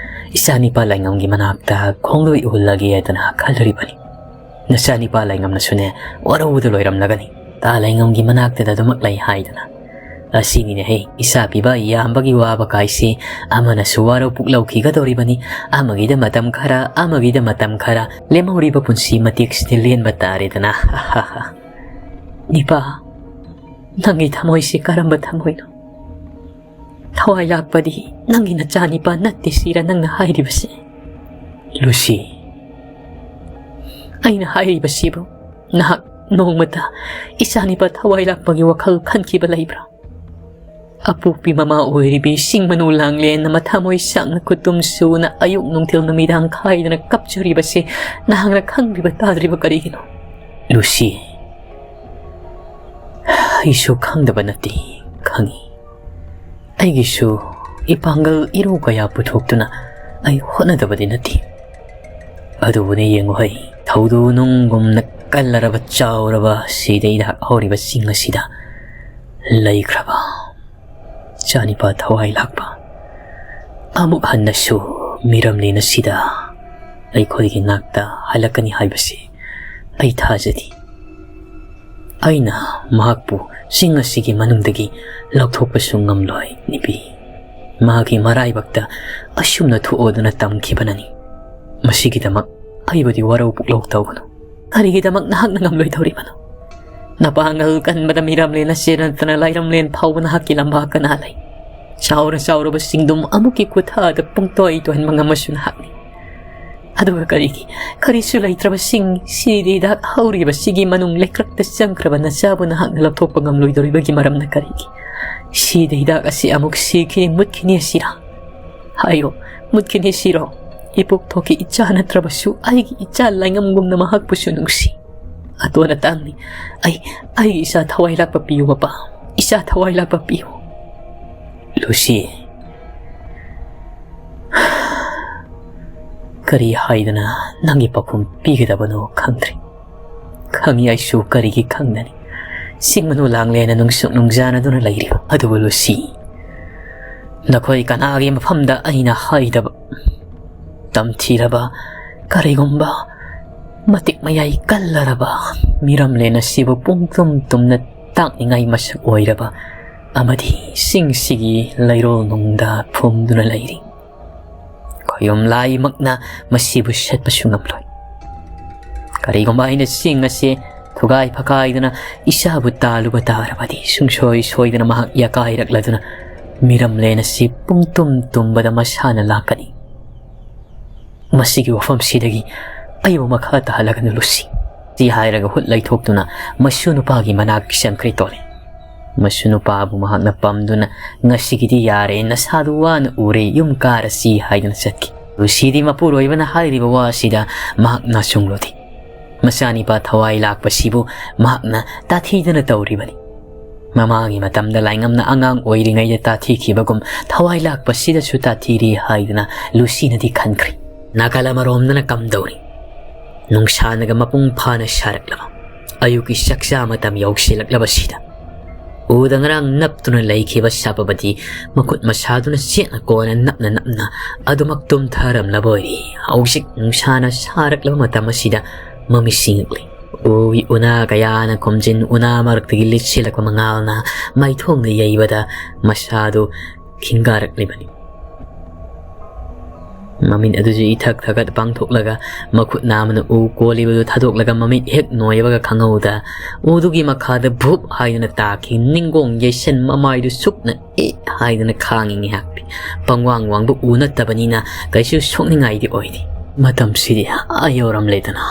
ꯏꯆꯥ ꯅꯤꯄꯥ ꯂꯥꯏꯉꯝꯒꯤ ꯃꯅꯥꯛꯇ ꯈꯣꯡꯂꯣꯏ ꯎꯍꯜꯂꯒꯦ ꯍꯥꯏꯗꯅ ꯈꯜꯂꯨꯔꯤꯕꯅꯤ꯫ ꯅꯆꯥꯅꯤꯄꯥ ꯂꯩꯉꯝꯅꯁꯨꯅꯦ, ꯋꯥꯔꯧꯕꯗ ꯂꯣꯏꯔꯝꯂꯒꯅꯤ꯫ ꯇꯥ ꯂꯩꯉꯝꯒꯤ ꯃꯅꯥꯛꯇꯗ ꯑꯗꯨꯃꯛ ꯂꯩ ꯍꯥꯏꯗꯅ꯫ ꯑꯁꯤꯅꯤꯅꯦꯍꯦ, ꯏꯆꯥ ꯄꯤꯕ ꯌꯥꯝꯕꯒꯤ ꯋꯥꯕ ꯀꯥꯏꯁꯤ꯫ ꯑꯃꯅꯁꯨ ꯋꯥꯔꯧ ꯄꯨꯛꯂꯧꯈꯤꯒꯗꯧꯔꯤꯕꯅꯤ꯫ ꯑꯃꯒꯤꯗ ꯃꯇꯝ ꯈꯔ, ꯑꯃꯒꯤꯗ ꯃꯇꯝ ꯈꯔ, ꯂꯦꯝꯍꯧꯔꯤꯕ ꯄꯨꯟꯁꯤ ꯃꯇꯦꯛꯁꯤꯗꯤ ꯂꯦꯟꯕ ꯇꯥꯔꯦꯗꯅ꯫ ꯅꯤꯄꯥ, ꯅꯪꯒꯤ ꯊꯃꯣꯏꯁꯤ ꯀꯔꯝꯕ ꯊꯃꯣꯏꯅꯣ? ꯊꯋꯥꯏ ꯂꯥꯛꯄꯗꯤ ꯅꯪꯒꯤ ꯅꯆꯥꯅꯤꯄꯥ ꯅꯠꯇꯦ ꯁꯤꯔꯥ ꯅꯪꯅ ꯍꯥꯏꯔꯤꯕꯁꯦ? ꯂꯨꯁꯤ, ꯑꯩꯅ ꯍꯥꯏꯔꯤꯕꯁꯤꯕꯨ ꯅꯍꯥꯛ ꯅꯣꯡꯃꯇ ꯏꯆꯥꯅꯤꯄꯥ ꯊꯋꯥꯏ ꯂꯥꯛꯄꯒꯤ ꯋꯥꯈꯜ ꯈꯟꯈꯤꯕ ꯂꯩꯕ꯭ꯔꯥ? ꯑꯄꯣꯛꯄꯤ ꯃꯃꯥ ꯑꯣꯏꯔꯤꯕꯤ ꯁꯤꯡꯃꯅꯨ ꯂꯥꯡꯂꯦꯟꯅ ꯃꯊꯃꯣꯏ ꯆꯥꯛꯅ ꯈꯨꯇꯨꯝ ꯁꯨꯅ ꯑꯌꯨꯛ ꯅꯨꯡꯊꯤꯜ ꯅꯨꯃꯤꯗꯥꯡ ꯈꯥꯏꯗꯅ ꯀꯞꯆꯔꯤꯕꯁꯦ ꯅꯍꯥꯛꯅ ꯈꯪꯕꯤꯕ ꯇꯥꯗ꯭ꯔꯤꯕ ꯀꯔꯤꯒꯤꯅꯣ? ꯂꯨꯁꯤ, ꯑꯩꯁꯨ ꯈꯪꯗꯕ ꯅꯠꯇꯦ, ꯈꯪꯏ꯫ ꯑꯩꯒꯤꯁꯨ ꯏꯄꯥꯡꯒꯜ ꯏꯔꯧ ꯀꯌꯥ ꯄꯨꯊꯣꯛꯇꯨꯅ ꯑꯩ ꯍꯣꯠꯅꯗꯕꯗꯤ ꯅꯠꯇꯦ꯫ ꯑꯗꯨꯕꯨꯅꯦ ꯌꯦꯡꯉꯨ ꯍꯩ, ꯊꯧꯗꯨ ꯅꯨꯡꯒꯨꯝꯅ ꯀꯜꯂꯔꯕ ꯆꯥꯎꯔꯕ ꯁꯤꯗꯩꯗ ꯍꯧꯔꯤꯕ ꯆꯤꯡ ꯑꯁꯤꯗ ꯂꯩꯈ꯭ꯔꯕ ꯏꯆꯥꯅꯤꯄꯥ ꯊꯋꯥꯏ ꯂꯥꯛꯄ ꯑꯃꯨꯛ ꯍꯟꯅꯁꯨ ꯃꯤꯔꯝꯂꯦꯟ ꯑꯁꯤꯗ ꯑꯩꯈꯣꯏꯒꯤ ꯅꯥꯛꯇ ꯍꯜꯂꯛꯀꯅꯤ ꯍꯥꯏꯕꯁꯤ ꯑꯩ ꯊꯥꯖꯗꯦ꯫ ꯑꯩꯅ ꯃꯍꯥꯛꯄꯨ ꯆꯤꯡ ꯑꯁꯤꯒꯤ ꯃꯅꯨꯡꯗꯒꯤ ꯂꯧꯊꯣꯛꯄꯁꯨ ꯉꯝꯂꯣꯏ, ꯅꯤꯄꯤ꯫ ꯃꯍꯥꯛꯀꯤ ꯃꯔꯥꯏꯕꯛꯇ ꯑꯁꯨꯝꯅ ꯊꯣꯛꯑꯣꯗꯨꯅ ꯇꯝꯈꯤꯕꯅꯅꯤ꯫ ꯃꯁꯤꯒꯤꯗꯃꯛ ꯑꯩꯕꯨꯗꯤ ꯋꯥꯔꯧ ꯄꯨꯛꯂꯧ ꯇꯧꯒꯅꯨ꯫ ꯀꯔꯤꯒꯤꯗꯃꯛ ꯅꯍꯥꯛꯅ ꯉꯝꯂꯣꯏꯗꯧꯔꯤꯕꯅꯣ? ꯅꯄꯥꯡꯒꯜ ꯀꯟꯕꯗ ꯃꯤꯔꯝꯂꯦꯟ ꯑꯁꯤ ꯅꯠꯇꯅ ꯂꯥꯏꯔꯝꯂꯦꯟ ꯐꯥꯎꯕ ꯅꯍꯥꯛꯀꯤ ꯂꯝꯕꯥ ꯀꯅꯥ ꯂꯩ? ꯆꯥꯎꯔ ꯆꯥꯎꯔꯕ ꯆꯤꯡꯗꯨꯝ ꯑꯃꯨꯛꯀꯤ ꯈꯨꯊꯥꯗ ꯄꯨꯡꯇꯣꯏ ꯇꯣꯏꯍꯟꯕ ꯉꯝꯃꯁꯨ ꯅꯍꯥꯛꯅꯤ꯫ ꯑꯗꯨꯒ ꯀꯔꯤꯒꯤ, ꯀꯔꯤꯁꯨ ꯂꯩꯇ꯭ꯔꯕ ꯆꯤꯡ ꯁꯤꯗ ꯍꯤꯗꯥꯛ ꯍꯧꯔꯤꯕ ꯁꯤꯒꯤ ꯃꯅꯨꯡ ꯂꯩꯀ꯭ꯔꯛꯇ ꯆꯪꯈ꯭ꯔꯕ ꯅꯆꯥꯕꯨ ꯅꯍꯥꯛꯅ ꯂꯧꯊꯣꯛꯄ ꯉꯝꯂꯣꯏꯗꯧꯔꯤꯕꯒꯤ ꯃꯔꯝꯅ ꯀꯔꯤꯒꯤ? ꯁꯤꯗ ꯍꯤꯗꯥꯛ ꯑꯁꯤ ꯑꯃꯨꯛ ꯁꯤꯈꯤꯅꯤ, ꯃꯨꯠꯈꯤꯅꯤ ꯑꯁꯤꯔꯥ? ꯍꯥꯏꯌꯣ, ꯃꯨꯠꯈꯤꯅꯤ ꯁꯤꯔꯣ? ꯏꯄꯣꯛꯊꯣꯛꯀꯤ ꯏꯆꯥ ꯅꯠꯇ꯭ꯔꯕꯁꯨ ꯑꯩꯒꯤ ꯏꯆꯥ ꯂꯥꯏꯉꯝꯒꯨꯝꯅ ꯃꯍꯥꯛꯄꯨꯁꯨ ꯅꯨꯡꯁꯤ꯫ ꯑꯇꯣꯟ ꯑꯇꯥꯡꯅꯤ꯫ ꯑꯩ, ꯑꯩꯒꯤ ꯏꯆꯥ ꯊꯋꯥꯏ ꯂꯥꯛꯄ ꯄꯤꯌꯨ ꯃꯄꯥ꯫ ꯏꯆꯥ ꯊꯋꯥꯏ ꯂꯥꯛꯄ ꯄꯤꯌꯨ꯫ ꯂꯨꯁꯤ, ꯀꯔꯤ ꯍꯥꯏꯗꯅ ꯅꯪꯒꯤ ꯄꯥꯎꯈꯨꯝ ꯄꯤꯒꯗꯕꯅꯣ ꯈꯪꯗ꯭ꯔꯦ꯫ ꯈꯪꯏ ꯑꯩꯁꯨ ꯀꯔꯤꯒꯤ ꯈꯪꯗꯅꯤ꯫ ꯆꯤꯡꯃꯅꯨ ꯂꯥꯡꯂꯦꯅ ꯅꯨꯡꯁꯨꯛ ꯅꯨꯡꯖꯥꯅꯗꯨꯅ ꯂꯩꯔꯤꯕ ꯑꯗꯨꯕꯨ ꯂꯨꯁꯤ, ꯅꯈꯣꯏ ꯀꯅꯥꯒꯤ ꯃꯐꯝꯗ ꯑꯩꯅ ꯍꯥꯏꯗꯕ ꯇꯝꯊꯤꯔꯕ ꯀꯔꯤꯒꯨꯝꯕ ꯃꯇꯤꯛ ꯃꯌꯥꯏ ꯀꯜꯂꯔꯕ ꯃꯤꯔꯝꯂꯦꯟ ꯑꯁꯤꯕꯨ ꯄꯨꯡꯇꯨꯝ ꯇꯨꯝꯅ ꯇꯥꯛꯅꯤꯡꯉꯥꯏ ꯃꯁꯛ ꯑꯣꯏꯔꯕ ꯑꯃꯗꯤ ꯆꯤꯡꯁꯤꯒꯤ ꯂꯩꯔꯣꯜ ꯅꯨꯡꯗ ꯐꯨꯝꯗꯨꯅ ꯂꯩꯔꯤ꯫ ꯈꯣꯌꯨꯝ ꯂꯥꯏꯃꯛꯅ ꯃꯁꯤꯕꯨ ꯁꯦꯠꯄꯁꯨ ꯉꯝꯂꯣꯏ꯫ ꯀꯔꯤꯒꯨꯝꯕ ꯑꯩꯅ ꯆꯤꯡ ꯑꯁꯤ ꯊꯨꯒꯥꯏ ꯐꯀꯥꯏꯗꯨꯅ ꯏꯁꯥꯕꯨ ꯇꯥꯜꯂꯨꯕ ꯇꯥꯔꯕꯗꯤ, ꯁꯨꯡꯁꯣꯏ ꯁꯣꯏꯗꯅ ꯃꯍꯥꯛ ꯌꯥꯀꯥꯏꯔꯛꯂꯗꯨꯅ ꯃꯤꯔꯝꯂꯦꯟ ꯑꯁꯤ ꯄꯨꯡꯇꯨꯝ ꯇꯨꯝꯕꯗ ꯃꯁꯥꯅ ꯂꯥꯛꯀꯅꯤ꯫ ꯃꯁꯤꯒꯤ ꯋꯥꯐꯝꯁꯤꯗꯒꯤ ꯑꯩꯕꯨ ꯃꯈꯥ ꯇꯥꯍꯜꯂꯒꯅꯨ, ꯂꯨꯁꯤ꯫ ꯁꯤ ꯍꯥꯏꯔꯒ ꯍꯨꯠ ꯂꯩꯊꯣꯛꯇꯨꯅ ꯃꯁꯨ ꯅꯨꯄꯥꯒꯤ ꯃꯅꯥꯛ ꯆꯪꯈ꯭ꯔꯦ ꯇꯣꯂꯦ꯫ ꯃꯁꯨ ꯅꯨꯄꯥꯕꯨ ꯃꯍꯥꯛꯅ ꯄꯝꯗꯨꯅ, "ꯉꯁꯤꯒꯤꯗꯤ ꯌꯥꯔꯦ, ꯅꯁꯥꯗꯨ ꯋꯥꯅ ꯎꯔꯦ, ꯌꯨꯝ ꯀꯥꯔꯁꯤ" ꯍꯥꯏꯗꯨꯅ ꯆꯠꯈꯤ꯫ ꯂꯨꯁꯤꯗꯤ ꯃꯄꯨꯔꯣꯏꯕꯅ ꯍꯥꯏꯔꯤꯕ ꯋꯥ ꯑꯁꯤꯗ ꯃꯍꯥꯛ ꯅꯥꯆꯨꯡꯂꯨꯗꯦ꯫ ꯃꯆꯥꯅꯤꯄꯥ ꯊꯋꯥꯏ ꯂꯥꯛꯄꯁꯤꯕꯨ ꯃꯍꯥꯛꯅ ꯇꯥꯊꯤꯗꯅ ꯇꯧꯔꯤꯕꯅꯤ꯫ ꯃꯃꯥꯒꯤ ꯃꯇꯝꯗ ꯂꯥꯏꯉꯝꯅ ꯑꯉꯥꯡ ꯑꯣꯏꯔꯤꯉꯩꯗ ꯇꯥꯊꯤꯈꯤꯕꯒꯨꯝ ꯊꯋꯥꯏ ꯂꯥꯛꯄꯁꯤꯗꯁꯨ ꯇꯥꯊꯤꯔꯤ ꯍꯥꯏꯗꯨꯅ ꯂꯨꯁꯤꯅꯗꯤ ꯈꯟꯈ꯭ꯔꯦ꯫ ꯅꯥꯀꯜ ꯑꯃꯔꯣꯝꯗꯅ ꯀꯝꯗꯧꯔꯤ? ꯅꯨꯡꯁꯥꯅꯒ ꯃꯄꯨꯡ ꯐꯥꯅ ꯁꯥꯔꯛꯂꯕ, ꯑꯌꯨꯛꯀꯤ ꯆꯥꯛꯆꯥ ꯃꯇꯝ ꯌꯧꯁꯤꯜꯂꯛꯂꯕꯁꯤꯗ, ꯎꯗ ꯉꯔꯥꯡ ꯅꯞꯇꯨꯅ ꯂꯩꯈꯤꯕ ꯁꯥꯄꯕꯗꯤ ꯃꯈꯨꯠ ꯃꯁꯥꯗꯨꯅ ꯆꯦꯠꯅ ꯀꯣꯟꯅ ꯅꯞꯅ ꯅꯞꯅ ꯑꯗꯨꯃꯛ ꯇꯨꯝꯊꯔꯝꯂꯕ ꯑꯣꯏꯔꯤ꯫ ꯍꯧꯖꯤꯛ ꯅꯨꯡꯁꯥꯅ ꯁꯥꯔꯛꯂꯕ ꯃꯇꯝ ꯑꯁꯤꯗ ꯃꯃꯤꯠ ꯁꯤꯡꯂꯛꯂꯤ꯫ ꯎꯒꯤ ꯎꯅꯥ ꯀꯌꯥꯅ ꯈꯨꯝꯖꯤꯟ ꯎꯅꯥ ꯃꯔꯛꯇꯒꯤ ꯂꯤꯠꯁꯤꯜꯂꯛꯄ ꯃꯉꯥꯜꯅ ꯃꯥꯏꯊꯣꯡꯗ ꯌꯩꯕꯗ ꯃꯁꯥꯗꯨ ꯈꯤꯡꯒꯥꯔꯛꯂꯤꯕꯅꯤ꯫ ꯃꯃꯤꯠ ꯑꯗꯨꯁꯨ ꯏꯊꯛ ꯊꯛꯀꯠ ꯄꯥꯡꯊꯣꯛꯂꯒ ꯃꯈꯨꯠ ꯅꯥꯝꯃꯅ ꯎ ꯀꯣꯜꯂꯤꯕꯗꯨ ꯊꯥꯗꯣꯛꯂꯒ ꯃꯃꯤꯠ ꯍꯦꯛ ꯅꯣꯏꯕꯒ ꯈꯪꯍꯧꯗ ꯎꯗꯨꯒꯤ ꯃꯈꯥꯗ ꯚꯨꯞ ꯍꯥꯏꯗꯨꯅ ꯇꯥꯈꯤ꯫ ꯅꯤꯡꯒꯣꯡ ꯌꯩꯁꯟ ꯃꯃꯥꯏꯗꯨ ꯁꯨꯞꯅ ꯑꯦ ꯍꯥꯏꯗꯅ ꯈꯥꯡꯉꯤ ꯉꯥꯏꯍꯥꯛꯇꯤ꯫ ꯄꯪꯋꯥꯡ ꯋꯥꯡꯕ ꯎ ꯅꯠꯇꯕꯅꯤꯅ ꯀꯩꯁꯨ ꯁꯣꯛꯅꯤꯡꯉꯥꯏꯗꯤ ꯑꯣꯏꯗꯦ꯫ ꯃꯇꯝꯁꯤꯗꯤ ꯑꯥ ꯌꯧꯔꯝꯂꯦꯗꯅ꯫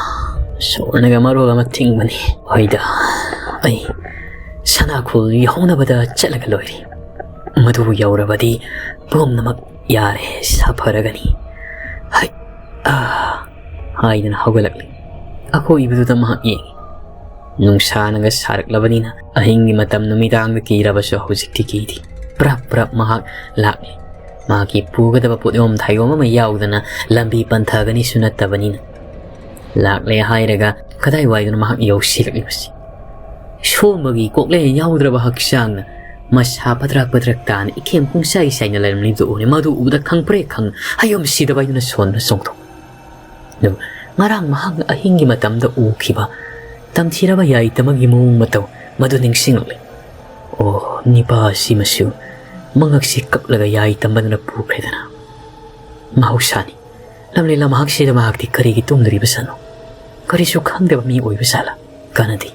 ꯁꯣꯔꯅꯒ ꯃꯔꯣꯜ ꯑꯃ ꯊꯤꯡꯕꯅꯤ꯫ ꯍꯣꯏꯗ, ꯑꯩ ꯁꯅꯥꯈꯣꯜ ꯌꯧꯅꯕꯗ ꯆꯠꯂꯒ ꯂꯣꯏꯔꯦ꯫ ꯃꯗꯨ ꯌꯧꯔꯕꯗꯤ ꯄꯨꯝꯅꯃꯛ ꯌꯥꯔꯦ, ꯁꯥꯐꯔꯒꯅꯤ꯫ ꯍꯩ, ꯑꯥ, ꯍꯥꯏꯗꯅ ꯍꯧꯒꯠꯂꯛꯂꯤ꯫ ꯑꯀꯣꯏꯕꯗꯨꯗ ꯃꯍꯥꯛ ꯌꯦꯡꯉꯤ꯫ ꯅꯨꯡꯁꯥꯅꯒ ꯁꯥꯔꯛꯂꯕꯅꯤꯅ ꯑꯍꯤꯡꯒꯤ ꯃꯇꯝ ꯅꯨꯃꯤꯗꯥꯡꯗ ꯀꯤꯔꯕꯁꯨ ꯍꯧꯖꯤꯛꯇꯤ ꯀꯤꯗꯦ꯫ ꯄ꯭ꯔꯞ ꯄ꯭ꯔꯞ ꯃꯍꯥꯛ ꯂꯥꯛꯂꯤ꯫ ꯃꯍꯥꯛꯀꯤ ꯄꯨꯒꯗꯕ ꯄꯣꯠꯌꯣꯝ ꯊꯥꯏꯌꯣꯝ ꯑꯃ ꯌꯥꯎꯗꯅ ꯂꯝꯕꯤ ꯄꯟꯊꯒꯅꯤꯁꯨ ꯅꯠꯇꯕꯅꯤꯅ꯫ ꯂꯥꯛꯂꯦ ꯍꯥꯏꯔꯒ ꯀꯗꯥꯏꯋꯥꯏꯗꯅꯣ ꯃꯍꯥꯛ ꯌꯧꯁꯤꯜꯂꯛꯂꯤꯕꯁꯤ? ꯁꯣꯝꯕꯒꯤ ꯀꯣꯛꯂꯦ ꯌꯥꯎꯗ꯭ꯔꯕ ꯍꯛꯆꯥꯡꯅ ꯃꯁꯥ ꯄꯗ꯭ꯔꯛ ꯄꯗ꯭ꯔꯛ ꯇꯥꯅ ꯏꯈꯦꯝ ꯈꯣꯡꯁꯥꯏ ꯁꯥꯏꯅ ꯂꯩꯔꯝꯂꯤꯕꯗꯨ ꯎꯔꯦ꯫ ꯃꯗꯨ ꯎꯕꯗ ꯈꯪꯄ꯭ꯔꯦꯛ ꯈꯪ ꯍꯌꯣꯝ ꯁꯤꯗꯕ ꯍꯥꯏꯗꯨꯅ ꯁꯣꯟꯕ ꯆꯣꯡꯊꯣꯛ꯫ ꯑꯗꯨ ꯉꯔꯥꯡ ꯃꯍꯥꯛꯅ ꯑꯍꯤꯡꯒꯤ ꯃꯇꯝꯗ ꯎꯈꯤꯕ ꯇꯝꯊꯤꯔꯕ ꯌꯥꯏꯇꯝ ꯑꯃꯒꯤ ꯃꯑꯣꯡ ꯃꯇꯧ ꯃꯗꯨ ꯅꯤꯡꯁꯤꯡꯂꯛꯂꯦ꯫ ꯑꯣ, ꯅꯤꯄꯥ ꯑꯁꯤꯃꯁꯨ ꯃꯉꯛꯁꯤ ꯀꯛꯂꯒ ꯌꯥꯏꯇꯝ ꯑꯗꯨꯅ ꯄꯨꯈ꯭ꯔꯦꯗꯅ꯫ ꯃꯍꯧꯁꯥꯅꯤ, ꯂꯝꯂꯦꯟ ꯂꯝꯍꯥꯡꯁꯤꯗ ꯃꯍꯥꯛꯇꯤ ꯀꯔꯤꯒꯤ ꯇꯨꯝꯗꯣꯔꯤꯕꯖꯥꯠꯅꯣ? ꯀꯔꯤꯁꯨ ꯈꯪꯗꯕ ꯃꯤ ꯑꯣꯏꯕ ꯖꯥꯠꯂꯥ? ꯀꯥꯟꯅꯗꯦ꯫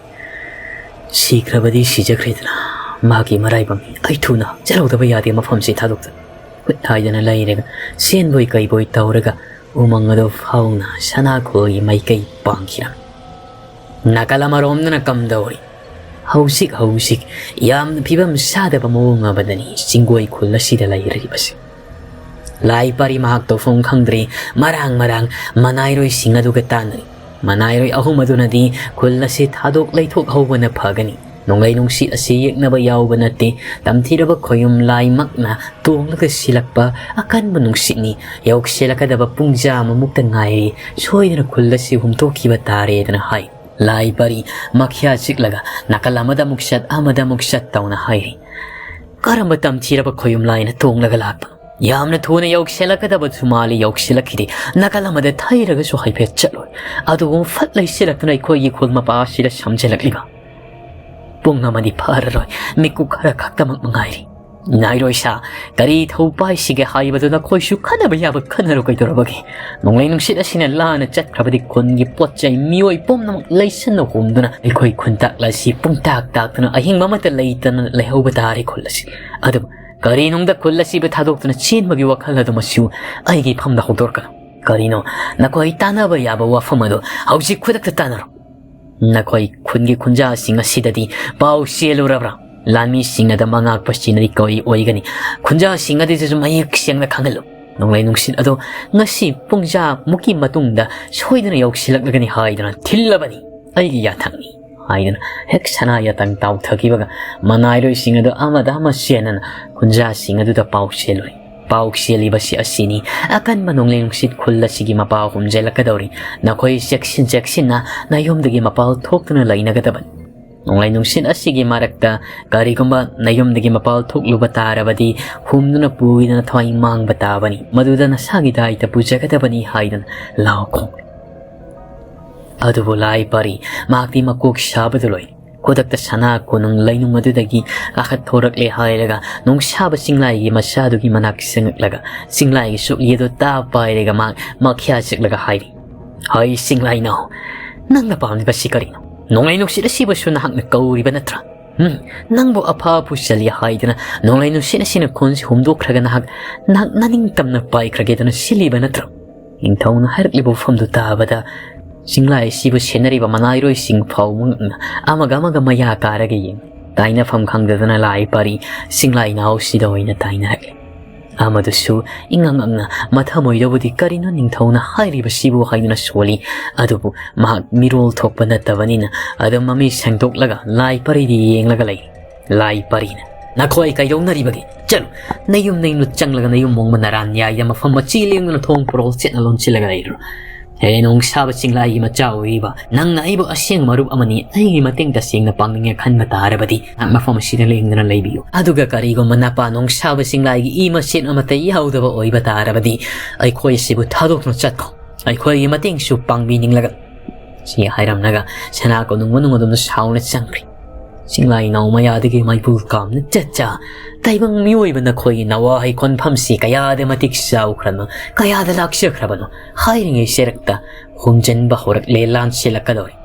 ꯁꯤꯈ꯭ꯔꯕꯗꯤ ꯁꯤꯖꯈ꯭ꯔꯦꯗꯅ, ꯃꯍꯥꯛꯀꯤ ꯃꯔꯥꯏꯕꯛꯅꯤ꯫ ꯑꯩ ꯊꯨꯅ ꯆꯠꯍꯧꯗꯕ ꯌꯥꯗꯦ ꯃꯐꯝꯁꯤ ꯊꯥꯗꯣꯛꯇꯨꯅ꯫ ꯍꯨꯠ ꯍꯥꯏꯗꯅ ꯂꯩꯔꯒ, ꯆꯦꯟꯕꯣꯏ ꯀꯩꯕꯣꯏ ꯇꯧꯔꯒ ꯎꯃꯪ ꯑꯗꯨ ꯐꯥꯎꯅ ꯁꯅꯥꯈꯣꯜꯒꯤ ꯃꯥꯏꯀꯩ ꯄꯥꯡꯈꯤꯔꯝꯃꯤ꯫ ꯅꯥꯀꯜ ꯑꯃꯔꯣꯝꯗꯅ ꯀꯝꯗꯧꯔꯤ? ꯍꯧꯖꯤꯛ ꯍꯧꯖꯤꯛ ꯌꯥꯝꯅ ꯐꯤꯕꯝ ꯆꯥꯗꯕ ꯃꯑꯣꯡ ꯑꯃꯗꯅꯤ ꯆꯤꯡꯒꯣꯏ ꯈꯨꯜ ꯑꯁꯤꯗ ꯂꯩꯔꯤꯕꯁꯤ꯫ ꯂꯥꯏ ꯄꯥꯔꯤ ꯃꯍꯥꯛ ꯇꯧꯐꯝ ꯈꯪꯗ꯭ꯔꯦ꯫ ꯃꯔꯥꯡ ꯃꯔꯥꯡ ꯃꯅꯥꯏꯔꯣꯏꯁꯤꯡ ꯑꯗꯨꯒ ꯇꯥꯟꯅꯔꯤ꯫ ꯃꯅꯥꯏꯔꯣꯏ ꯑꯍꯨꯝ ꯑꯗꯨꯅꯗꯤ ꯈꯨꯜ ꯑꯁꯤ ꯊꯥꯗꯣꯛ ꯂꯩꯊꯣꯛ ꯍꯧꯕꯅ ꯐꯒꯅꯤ꯫ ꯅꯣꯡꯂꯩ ꯅꯨꯡꯁꯤꯠ ꯑꯁꯤ ꯌꯦꯛꯅꯕ ꯌꯥꯎꯕ ꯅꯠꯇꯦ꯫ ꯇꯝꯊꯤꯔꯕ ꯈꯣꯌꯨꯝ ꯂꯥꯏꯃꯛꯅ ꯇꯣꯡꯂꯒ ꯁꯤꯜꯂꯛꯄ ꯑꯀꯟꯕ ꯅꯨꯡꯁꯤꯠꯅꯤ꯫ ꯌꯧꯁꯤꯜꯂꯛꯀꯗꯕ ꯄꯨꯡꯖꯥ ꯑꯃꯃꯨꯛꯇ ꯉꯥꯏꯔꯦ꯫ ꯁꯣꯏꯗꯅ ꯈꯨꯜ ꯑꯁꯤ ꯍꯨꯝꯇꯣꯛꯈꯤꯕ ꯇꯥꯔꯦꯗꯅ ꯍꯥꯏ꯫ ꯂꯥꯏ ꯄꯥꯔꯤ ꯃꯈ꯭ꯌꯥ ꯆꯤꯛꯂꯒ ꯅꯥꯀꯜ ꯑꯃꯗ ꯑꯃꯨꯛ ꯆꯠ, ꯑꯃꯗ ꯑꯃꯨꯛ ꯆꯠ ꯇꯧꯅ ꯍꯥꯏꯔꯤ꯫ ꯀꯔꯝꯕ ꯇꯝꯊꯤꯔꯕ ꯈꯣꯌꯨꯝ ꯂꯥꯏꯅ ꯇꯣꯡꯂꯒ ꯂꯥꯛꯄꯅꯣ? ꯌꯥꯝꯅ ꯊꯨꯅ ꯌꯧꯁꯤꯜꯂꯛꯀꯗꯕꯁꯨ ꯃꯥꯜꯂꯤ, ꯌꯧꯁꯤꯜꯂꯛꯈꯤꯗꯦ꯫ ꯅꯥꯀꯜ ꯑꯃꯗ ꯊꯩꯔꯒꯁꯨ ꯍꯥꯏꯐꯦꯠ ꯆꯠꯂꯣꯏ꯫ ꯑꯗꯨꯕꯨ ꯐꯠ ꯂꯩꯁꯤꯜꯂꯛꯇꯨꯅ ꯑꯩꯈꯣꯏꯒꯤ ꯈꯨꯜ ꯃꯄꯥ ꯑꯁꯤꯗ ꯁꯝꯖꯤꯜꯂꯛꯂꯤꯕ꯫ ꯄꯨꯡ ꯑꯃꯗꯤ ꯐꯥꯔꯔꯣꯏ, ꯃꯤꯀꯨꯞ ꯈꯔ ꯈꯛꯇꯃꯛ ꯃꯉꯥꯏꯔꯤ꯫ ꯅꯥꯏꯔꯣꯏ ꯁꯥ, ꯀꯔꯤ ꯊꯧ ꯄꯥꯏꯁꯤꯒꯦ ꯍꯥꯏꯕꯗꯨ ꯅꯈꯣꯏꯁꯨ ꯈꯟꯅꯕ ꯌꯥꯕ ꯈꯟꯅꯔꯣ, ꯀꯩꯗꯧꯔꯕꯒꯦ? ꯅꯣꯡꯂꯩ ꯅꯨꯡꯁꯤꯠ ꯑꯁꯤꯅ ꯂꯥꯟꯅ ꯆꯠꯈ꯭ꯔꯕꯗꯤ ꯈꯨꯟꯒꯤ ꯄꯣꯠ ꯆꯩ ꯃꯤꯑꯣꯏ ꯄꯨꯝꯅꯃꯛ ꯂꯩꯁꯟꯅ ꯍꯣꯝꯗꯨꯅ ꯑꯩꯈꯣꯏ ꯈꯨꯟꯇꯥꯛꯂ ꯑꯁꯤ ꯄꯨꯡꯇꯥꯛ ꯇꯥꯛꯇꯨꯅ ꯑꯍꯤꯡꯕ ꯑꯃꯠꯇ ꯂꯩꯇꯅ ꯂꯩꯍꯧꯕ ꯇꯥꯔꯦ ꯈꯨꯜ ꯑꯁꯤ꯫ ꯑꯗꯨꯕꯨ ꯀꯔꯤꯅꯨꯡꯗ ꯈꯨꯜ ꯑꯁꯤꯕꯨ ꯊꯥꯗꯣꯛꯇꯨꯅ ꯆꯦꯟꯕꯒꯤ ꯋꯥꯈꯜ ꯑꯗꯨꯃꯁꯨ ꯑꯩꯒꯤ ꯏꯐꯝꯗ ꯍꯧꯗꯣꯔꯛꯀꯅꯨ꯫ ꯀꯔꯤꯅꯣ ꯅꯈꯣꯏ ꯇꯥꯟꯅꯕ ꯌꯥꯕ ꯋꯥꯐꯝ ꯑꯗꯨ ꯍꯧꯖꯤꯛ ꯈꯨꯗꯛꯇ ꯇꯥꯟꯅꯔꯣ꯫ ꯅꯈꯣꯏ ꯈꯨꯟꯒꯤ ꯈꯨꯟꯖꯥꯁꯤꯡ ꯑꯁꯤꯗꯗꯤ ꯄꯥꯎ ꯆꯦꯜꯂꯨꯔꯕ꯭ꯔꯥ? ꯂꯥꯟꯃꯤꯁꯤꯡ ꯑꯗꯨ ꯃꯉꯥꯛꯄ ꯁꯤꯅꯔꯤ ꯀꯧꯏ ꯑꯣꯏꯒꯅꯤ꯫ ꯈꯨꯟꯖꯥꯁꯤꯡ ꯑꯗꯨꯗꯁꯨ ꯃꯌꯦꯛ ꯁꯦꯡꯅ ꯈꯪꯍꯜꯂꯨ꯫ ꯅꯣꯡꯂꯩ ꯅꯨꯡꯁꯤꯠ ꯑꯗꯨ ꯉꯁꯤ ꯄꯨꯡꯖꯥ ꯃꯨꯛꯀꯤ ꯃꯇꯨꯡꯗ ꯁꯣꯏꯗꯅ ꯌꯧꯁꯤꯜꯂꯛꯂꯒꯅꯤ ꯍꯥꯏꯗꯨꯅ ꯊꯤꯜꯂꯕꯅꯤ꯫ ꯑꯩꯒꯤ ꯌꯥꯊꯪꯅꯤ ꯍꯥꯏꯗꯨꯅ ꯍꯦꯛ ꯁꯅꯥ ꯌꯥꯇꯪ ꯇꯥꯎꯊꯈꯤꯕꯒ ꯃꯅꯥꯏꯔꯣꯏꯁꯤꯡ ꯑꯗꯨ ꯑꯃꯗ ꯑꯃ ꯆꯦꯟꯅꯅ ꯈꯨꯟꯖꯥꯁꯤꯡ ꯑꯗꯨꯗ ꯄꯥꯎ ꯆꯦꯜꯂꯨꯔꯦ꯫ ꯄꯥꯎ ꯆꯦꯜꯂꯤꯕꯁꯤ ꯑꯁꯤꯅꯤ, ꯑꯀꯟꯕ ꯅꯣꯡꯂꯩ ꯅꯨꯡꯁꯤꯠ ꯈꯨꯜ ꯑꯁꯤꯒꯤ ꯃꯄꯥ ꯍꯨꯝꯖꯤꯜꯂꯛꯀꯗꯧꯔꯤ꯫ ꯅꯈꯣꯏ ꯆꯦꯛꯁꯤꯟ ꯆꯦꯛꯁꯤꯟꯅ ꯅꯌꯨꯝꯗꯒꯤ ꯃꯄꯥꯜ ꯊꯣꯛꯇꯨꯅ ꯂꯩꯅꯒꯗꯕꯅꯤ꯫ ꯅꯣꯡꯂꯩ ꯅꯨꯡꯁꯤꯠ ꯑꯁꯤꯒꯤ ꯃꯔꯛꯇ ꯀꯔꯤꯒꯨꯝꯕ ꯅꯌꯨꯝꯗꯒꯤ ꯃꯄꯥꯜ ꯊꯣꯛꯂꯨꯕ ꯇꯥꯔꯕꯗꯤ ꯍꯨꯝꯗꯨꯅ ꯄꯨꯒꯤꯗꯅ ꯊꯋꯥꯏ ꯃꯥꯡꯕ ꯇꯥꯕꯅꯤ꯫ ꯃꯗꯨꯗ ꯅꯁꯥꯒꯤ ꯗꯥꯏꯇ ꯄꯨꯖꯒꯗꯕꯅꯤ ꯍꯥꯏꯗꯨꯅ ꯂꯥꯎ ꯈꯣꯡꯂꯦ꯫ ꯑꯗꯨꯕꯨ ꯂꯥꯏ ꯄꯥꯔꯤ ꯃꯍꯥꯛꯇꯤ ꯃꯀꯣꯛ ꯁꯥꯕꯗꯨ ꯂꯣꯏ꯫ ꯈꯨꯗꯛꯇ ꯁꯅꯥ ꯀꯣꯅꯨꯡ ꯂꯩꯅꯨꯡ ꯑꯗꯨꯗꯒꯤ ꯀꯥꯈꯠꯊꯣꯔꯛꯂꯦ ꯍꯥꯏꯔꯒ ꯅꯣꯡꯁꯥꯕ ꯆꯤꯡꯂꯥꯏꯒꯤ ꯃꯆꯥꯗꯨꯒꯤ ꯃꯅꯥꯛ ꯆꯪꯉꯛꯂꯒ ꯆꯤꯡꯂꯥꯏꯒꯤ ꯁꯨꯛꯂꯤ ꯑꯗꯨ ꯇꯥ ꯄꯥꯏꯔꯒ ꯃꯍꯥꯛ ꯃꯈ꯭ꯌꯥ ꯆꯤꯛꯂꯒ ꯍꯥꯏꯔꯤ, "ꯍꯩ ꯆꯤꯡꯂꯥꯏꯅꯥꯎ, ꯅꯪꯅ ꯄꯥꯝꯂꯤꯕꯁꯤ ꯀꯔꯤꯅꯣ? ꯅꯣꯡꯂꯩ ꯅꯨꯡꯁꯤꯠ ꯑꯁꯤꯕꯨꯁꯨ ꯅꯍꯥꯛꯅ ꯀꯧꯔꯤꯕ ꯅꯠꯇ꯭ꯔꯥ? ꯎꯝ, ꯅꯪꯕꯨ ꯑꯐ ꯑꯐꯨ ꯆꯜꯂꯤ ꯍꯥꯏꯗꯨꯅ ꯅꯣꯡꯂꯩ ꯅꯨꯡꯁꯤꯠ ꯑꯁꯤꯅ ꯈꯣꯟꯁꯤ ꯍꯨꯝꯗꯣꯛꯈ꯭ꯔꯒ ꯅꯍꯥꯛ, ꯅꯍꯥꯛ ꯅꯅꯤꯡꯇꯝꯅ ꯄꯥꯏꯈ꯭ꯔꯒꯦꯗꯅ ꯁꯤꯜꯂꯤꯕ ꯅꯠꯇ꯭ꯔꯣ?" ꯅꯤꯡꯊꯧꯅ ꯍꯥꯏꯔꯛꯂꯤꯕ ꯋꯥꯐꯝꯗꯨ ꯇꯥꯕꯗ ꯆꯤꯡꯂꯥꯏ ꯑꯁꯤꯕꯨ ꯁꯦꯟꯅꯔꯤꯕ ꯃꯅꯥꯏꯔꯣꯏꯁꯤꯡ ꯐꯥꯎꯕ ꯉꯛꯅ ꯑꯃꯒ ꯑꯃꯒ ꯃꯌꯥ ꯀꯥꯔꯒ ꯌꯦꯡ꯫ ꯇꯥꯏꯅꯐꯝ ꯈꯪꯗꯗꯅ ꯂꯥꯏ ꯄꯥꯔꯤ ꯆꯤꯡꯂꯥꯏ ꯅꯥꯎꯁꯤꯗ ꯑꯣꯏꯅ ꯇꯥꯏꯅꯔꯛꯂꯤ꯫ ꯑꯃꯗꯨꯁꯨ ꯏꯉꯛ ꯉꯛꯅ ꯃꯊꯃꯣꯏꯗꯕꯨꯗꯤ "ꯀꯔꯤꯅꯣ ꯅꯤꯡꯊꯧꯅ ꯍꯥꯏꯔꯤꯕꯁꯤꯕꯨ?" ꯍꯥꯏꯗꯨꯅ ꯁꯣꯜꯂꯤ꯫ ꯑꯗꯨꯕꯨ ꯃꯍꯥꯛ ꯃꯤꯔꯣꯜ ꯊꯣꯛꯄ ꯅꯠꯇꯕꯅꯤꯅ ꯑꯗꯨꯝ ꯃꯃꯤꯠ ꯁꯦꯡꯗꯣꯛꯂꯒ ꯂꯥꯏ ꯄꯥꯔꯤꯗꯤ ꯌꯦꯡꯂꯒ ꯂꯩ꯫ ꯂꯥꯏ ꯄꯥꯔꯤꯅ, "ꯅꯈꯣꯏ ꯀꯩꯗꯧꯅꯔꯤꯕꯒꯦ? ꯆꯠꯂꯨ, ꯅꯌꯨꯝ ꯅꯌꯨꯝꯗ ꯆꯪꯂꯒ ꯅꯌꯨꯝ ꯃꯣꯡꯕ ꯅꯔꯥꯟ ꯌꯥꯏꯗ ꯃꯐꯝ ꯃꯆꯤ ꯂꯦꯡꯗꯅ ꯊꯣꯡ ꯄꯣꯔꯣꯜ ꯆꯦꯠꯅ ꯂꯣꯟꯁꯤꯜꯂꯒ ꯂꯩꯔꯨ꯫ ꯍꯦ ꯅꯣꯡꯁꯥꯕ ꯆꯤꯡꯂꯥꯏꯒꯤ ꯃꯆꯥ ꯑꯣꯏꯔꯤꯕ ꯅꯪꯅ ꯑꯩꯕꯨ ꯑꯁꯦꯡꯕ ꯃꯔꯨꯞ ꯑꯃꯅꯤ, ꯑꯩꯒꯤ ꯃꯇꯦꯡ ꯇꯁꯦꯡꯅ ꯄꯥꯡꯅꯤꯡꯉꯦ ꯈꯟꯕ ꯇꯥꯔꯕꯗꯤ ꯅꯍꯥꯛ ꯃꯐꯝ ꯑꯁꯤꯗ ꯂꯦꯡꯗꯅ ꯂꯩꯕꯤꯌꯨ꯫ ꯑꯗꯨꯒ ꯀꯔꯤꯒꯨꯝꯕ ꯅꯄꯥ ꯅꯣꯡꯁꯥꯕ ꯆꯤꯡꯂꯥꯏꯒꯤ ꯏ ꯃꯆꯦꯠ ꯑꯃꯠꯇ ꯌꯥꯎꯗꯕ ꯑꯣꯏꯕ ꯇꯥꯔꯕꯗꯤ ꯑꯩꯈꯣꯏ ꯑꯁꯤꯕꯨ ꯊꯥꯗꯣꯛꯇꯨꯅ ꯆꯠꯈꯣ꯫ ꯑꯩꯈꯣꯏꯒꯤ ꯃꯇꯦꯡꯁꯨ ꯄꯥꯡꯕꯤꯅꯤꯡꯂꯒ" ꯁꯤ ꯍꯥꯏꯔꯝꯂꯒ ꯁꯅꯥ ꯀꯣꯅꯨꯡ ꯃꯅꯨꯡ ꯑꯗꯣꯝꯗ ꯁꯥꯎꯅ ꯆꯪꯈ꯭ꯔꯦ꯫ ꯆꯤꯡꯂꯥꯏ ꯅꯥꯎ ꯃꯌꯥꯗꯒꯤ ꯃꯩꯕꯨꯜ ꯀꯥꯝꯅ ꯆꯠꯆꯥ, "ꯇꯥꯏꯕꯪ ꯃꯤꯑꯣꯏꯕ ꯅꯈꯣꯏꯒꯤ ꯅꯋꯥꯍꯩ ꯈꯣꯟꯐꯝꯁꯤ ꯀꯌꯥꯗ ꯃꯇꯤꯛ ꯆꯥꯎꯈ꯭ꯔꯕꯅꯣ, ꯀꯌꯥꯗ ꯂꯥꯛꯆꯈ꯭ꯔꯕꯅꯣ?" ꯍꯥꯏꯔꯤꯉꯩ ꯆꯦꯔꯛꯇ ꯍꯨꯝꯖꯤꯟꯕ ꯍꯧꯔꯛꯂꯦ, ꯂꯥꯟꯁꯤꯜꯂꯛꯀꯗꯧꯔꯦ꯫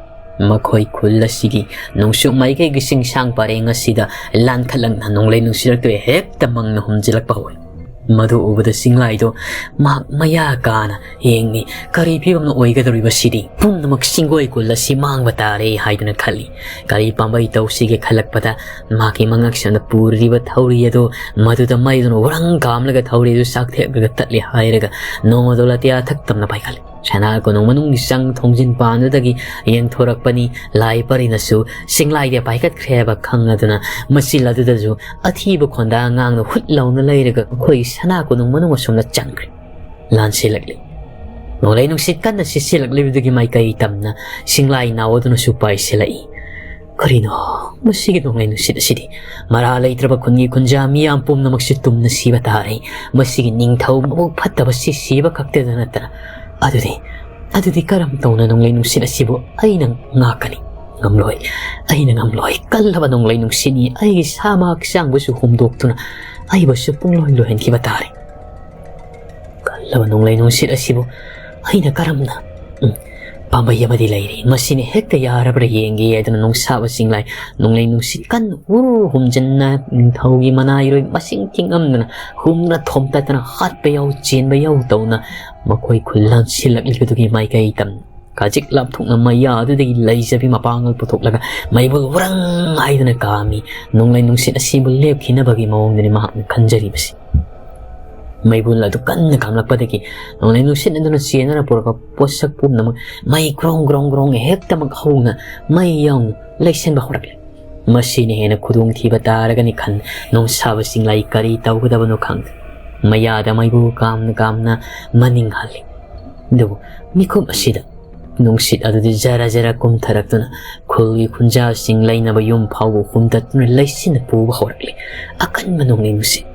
ꯃꯈꯣꯏ ꯈꯨꯜ ꯑꯁꯤꯒꯤ ꯅꯣꯡꯆꯨꯞ ꯃꯥꯏꯀꯩꯒꯤ ꯆꯤꯡꯁꯥꯡ ꯄꯔꯦꯡ ꯑꯁꯤꯗ ꯂꯥꯟꯈꯠꯂꯛꯅ ꯅꯣꯡꯂꯩ ꯅꯨꯡꯁꯤꯠ ꯂꯛꯇꯣꯏ ꯍꯦꯛꯇ ꯃꯪꯅ ꯍꯨꯝꯖꯤꯜꯂꯛꯄ ꯍꯧꯔꯦ꯫ ꯃꯗꯨ ꯎꯕꯗ ꯆꯤꯡꯂꯥꯏꯗꯣ ꯃꯍꯥꯛ ꯃꯌꯥ ꯀꯥꯅ ꯌꯦꯡꯂꯤ꯫ "ꯀꯔꯤ ꯐꯤꯕꯝꯅ ꯑꯣꯏꯒꯗꯧꯔꯤꯕ ꯁꯤꯗꯤ? ꯄꯨꯝꯅꯃꯛ ꯆꯤꯡꯒꯣꯏ ꯀꯨꯜ ꯑꯁꯤ ꯃꯥꯡꯕ ꯇꯥꯔꯦ" ꯍꯥꯏꯗꯨꯅ ꯈꯜꯂꯤ꯫ ꯀꯔꯤ ꯄꯥꯝꯕꯩ ꯇꯧꯁꯤꯒꯦ ꯈꯜꯂꯛꯄꯗ ꯃꯍꯥꯛꯀꯤ ꯃꯉꯛꯁꯝꯗ ꯄꯨꯔꯤꯕ ꯊꯧꯔꯤ ꯑꯗꯨ ꯃꯗꯨꯗ ꯃꯩꯗꯨꯅ ꯋꯥꯔꯪ ꯀꯥꯝꯂꯒ ꯊꯧꯔꯤ ꯑꯗꯨ ꯆꯥꯛꯊꯦꯛꯂꯒ ꯇꯠꯂꯦ ꯍꯥꯏꯔꯒ ꯅꯣꯡꯃꯗꯣ ꯂꯥꯇꯤꯌꯥ ꯊꯛ ꯇꯝꯅ ꯄꯥꯏꯈꯠꯂꯤ꯫ ꯁꯅꯥ ꯀꯣꯅꯨꯡ ꯃꯅꯨꯡꯒꯤ ꯆꯪ ꯊꯣꯡꯖꯤꯟ ꯄꯥꯟꯗꯨꯗꯒꯤ ꯌꯦꯡꯊꯣꯔꯛꯄꯅꯤ꯫ ꯂꯥꯏ ꯄꯔꯤꯅꯁꯨ ꯆꯤꯡꯂꯥꯏꯗ ꯄꯥꯏꯈꯠꯈ꯭ꯔꯦ ꯍꯥꯏꯕ ꯈꯪꯂꯗꯨꯅ ꯃꯆꯤꯜ ꯑꯗꯨꯗꯁꯨ ꯑꯊꯤꯕ ꯈꯣꯟꯗꯥ ꯉꯥꯡꯅ ꯍꯨꯠ ꯂꯥꯎꯅ ꯂꯩꯔꯒ ꯑꯩꯈꯣꯏꯒꯤ ꯁꯅꯥ ꯀꯣꯅꯨꯡ ꯃꯅꯨꯡ ꯑꯁꯣꯝꯗ ꯆꯪꯈ꯭ꯔꯦ꯫ ꯂꯥꯟꯁꯤꯜꯂꯛꯂꯤ꯫ ꯅꯣꯡꯂꯩ ꯅꯨꯡꯁꯤꯠ ꯀꯟꯅ ꯁꯤꯠꯆꯤꯜꯂꯛꯂꯤꯕꯗꯨꯒꯤ ꯃꯥꯏꯀꯩ ꯇꯝꯅ ꯆꯤꯡꯂꯥꯏ ꯅꯥꯎ ꯑꯗꯨꯅꯁꯨ ꯄꯥꯏꯁꯤꯜꯂꯛꯏ꯫ "ꯀꯔꯤꯅꯣ ꯃꯁꯤꯒꯤ ꯅꯣꯡꯂꯩ ꯅꯨꯡꯁꯤꯠ ꯑꯁꯤꯗꯤ? ꯃꯔꯥ ꯂꯩꯇ꯭ꯔꯕ ꯈꯨꯟꯒꯤ ꯈꯨꯟꯖꯥ ꯃꯤꯌꯥꯝ ꯄꯨꯝꯅꯃꯛꯁꯨ ꯇꯨꯝꯅ ꯁꯤꯕ ꯇꯥꯔꯦ꯫ ꯃꯁꯤꯒꯤ ꯅꯤꯡꯊꯧ ꯃꯕꯨꯛ ꯐꯠꯇꯕꯁꯤ ꯁꯤꯕ ꯈꯛꯇꯗ ꯅꯠꯇꯅ ꯑꯗꯨꯗꯤ ꯑꯗꯨꯗꯤ ꯀꯔꯝ ꯇꯧꯅ ꯅꯣꯡꯂꯩ ꯅꯨꯡꯁꯤꯠ ꯑꯁꯤꯕꯨ ꯑꯩꯅ ꯉꯥꯛꯀꯅꯤ? ꯉꯝꯂꯣꯏ, ꯑꯩꯅ ꯉꯝꯂꯣꯏ꯫ ꯀꯜꯂꯕ ꯅꯣꯡꯂꯩ ꯅꯨꯡꯁꯤꯠꯅꯤ, ꯑꯩꯒꯤ ꯁꯥ ꯃꯥ ꯍꯛꯆꯥꯡꯕꯨꯁꯨ ꯍꯨꯝꯗꯣꯛꯇꯨꯅ ꯑꯩꯕꯨꯁꯨ ꯄꯨꯡꯂꯣꯏ ꯂꯣꯏꯍꯟꯈꯤꯕ ꯇꯥꯔꯦ꯫ ꯀꯜꯂꯕ ꯅꯣꯡꯂꯩ ꯅꯨꯡꯁꯤꯠ ꯑꯁꯤꯕꯨ ꯑꯩꯅ ꯀꯔꯝꯅ? ꯎꯝ, ꯄꯥꯝꯕꯩ ꯑꯃꯗꯤ ꯂꯩꯔꯤ, ꯃꯁꯤꯅ ꯍꯦꯛꯇ ꯌꯥꯔꯕ꯭ꯔꯥ ꯌꯦꯡꯒꯦ ꯍꯥꯏꯗꯨꯅ ꯅꯣꯡꯁꯥꯕ ꯆꯤꯡꯂꯥꯏ ꯅꯣꯡꯂꯩ ꯅꯨꯡꯁꯤꯠ ꯀꯟꯅ ꯎꯔꯨ ꯍꯨꯝꯖꯤꯟꯅ ꯅꯤꯡꯊꯧꯒꯤ ꯃꯅꯥꯏꯔꯣꯏ ꯃꯁꯤꯡ ꯊꯤꯉꯝꯗꯅ ꯍꯨꯝꯅ ꯊꯣꯝꯇꯠꯇꯅ ꯍꯥꯠꯄ ꯌꯥꯎ ꯆꯦꯟꯕ ꯌꯥꯎ ꯇꯧꯅ ꯃꯈꯣꯏ ꯈꯨꯜ ꯂꯥꯟꯁꯤꯜꯂꯛꯂꯤꯕꯗꯨꯒꯤ ꯃꯥꯏꯀꯩ ꯇꯝ ꯈꯖꯤꯛ ꯂꯥꯞꯊꯣꯛꯅ ꯃꯌꯥ ꯑꯗꯨꯗꯒꯤ ꯂꯩꯖꯕꯤ ꯃꯄꯥꯡꯒꯜ ꯄꯨꯊꯣꯛꯂꯒ ꯃꯩꯕꯨꯜ ꯎꯔꯪ ꯍꯥꯏꯗꯨꯅ ꯀꯥꯝꯃꯤ꯫ ꯅꯣꯡꯂꯩ ꯅꯨꯡꯁꯤꯠ ꯑꯁꯤꯕꯨ ꯂꯦꯞꯈꯤꯅꯕꯒꯤ ꯃꯑꯣꯡꯗꯅꯤ ꯃꯍꯥꯛꯅ ꯈꯟꯖꯔꯤꯕꯁꯤ꯫ ꯃꯩꯕꯨꯜ ꯑꯗꯨ ꯀꯟꯅ ꯀꯥꯝꯂꯛꯄꯗꯒꯤ ꯅꯣꯡꯂꯩ ꯅꯨꯡꯁꯤꯠ ꯑꯗꯨꯅ ꯆꯦꯟꯗꯨꯅ ꯄꯨꯔꯛꯄ ꯄꯣꯠꯁꯛ ꯄꯨꯝꯅꯃꯛ ꯃꯩ ꯒ꯭ꯔꯣꯡ ꯒ꯭ꯔꯣꯡ ꯒ꯭ꯔꯣꯡ ꯍꯦꯛꯇꯃꯛ ꯍꯧꯅ ꯃꯩ ꯌꯥꯎꯅ ꯂꯩꯁꯤꯟꯕ ꯍꯧꯔꯛꯂꯦ꯫ ꯃꯁꯤꯅ ꯍꯦꯟꯅ ꯈꯨꯗꯣꯡꯊꯤꯕ ꯇꯥꯔꯒꯅꯤ ꯈꯟ ꯅꯣꯡꯁꯥꯕ ꯆꯤꯡꯂꯥꯏ ꯀꯔꯤ ꯇꯧꯒꯗꯕꯅꯣ ꯈꯪꯗꯦ꯫ ꯃꯌꯥꯗ ꯃꯩꯕꯨ ꯀꯥꯝꯅ ꯀꯥꯝꯅ ꯃꯅꯤꯡ ꯍꯜꯂꯤ꯫ ꯑꯗꯨꯕꯨ ꯃꯤꯀꯨꯞ ꯑꯁꯤꯗ ꯅꯨꯡꯁꯤꯠ ꯑꯗꯨꯗꯤ ꯖꯔ ꯖꯔ ꯀꯨꯝꯊꯔꯛꯇꯨꯅ ꯈꯨꯜꯒꯤ ꯈꯨꯟꯖꯥꯁꯤꯡ ꯂꯩꯅꯕ ꯌꯨꯝ ꯐꯥꯎꯕ ꯍꯨꯝꯇꯠꯇꯨꯅ ꯂꯩꯁꯤꯟꯅ ꯄꯨꯕ ꯍꯧꯔꯛꯂꯤ꯫ ꯑꯀꯟꯕ ꯅꯣꯡꯂꯩ ꯅꯨꯡꯁꯤꯠ꯫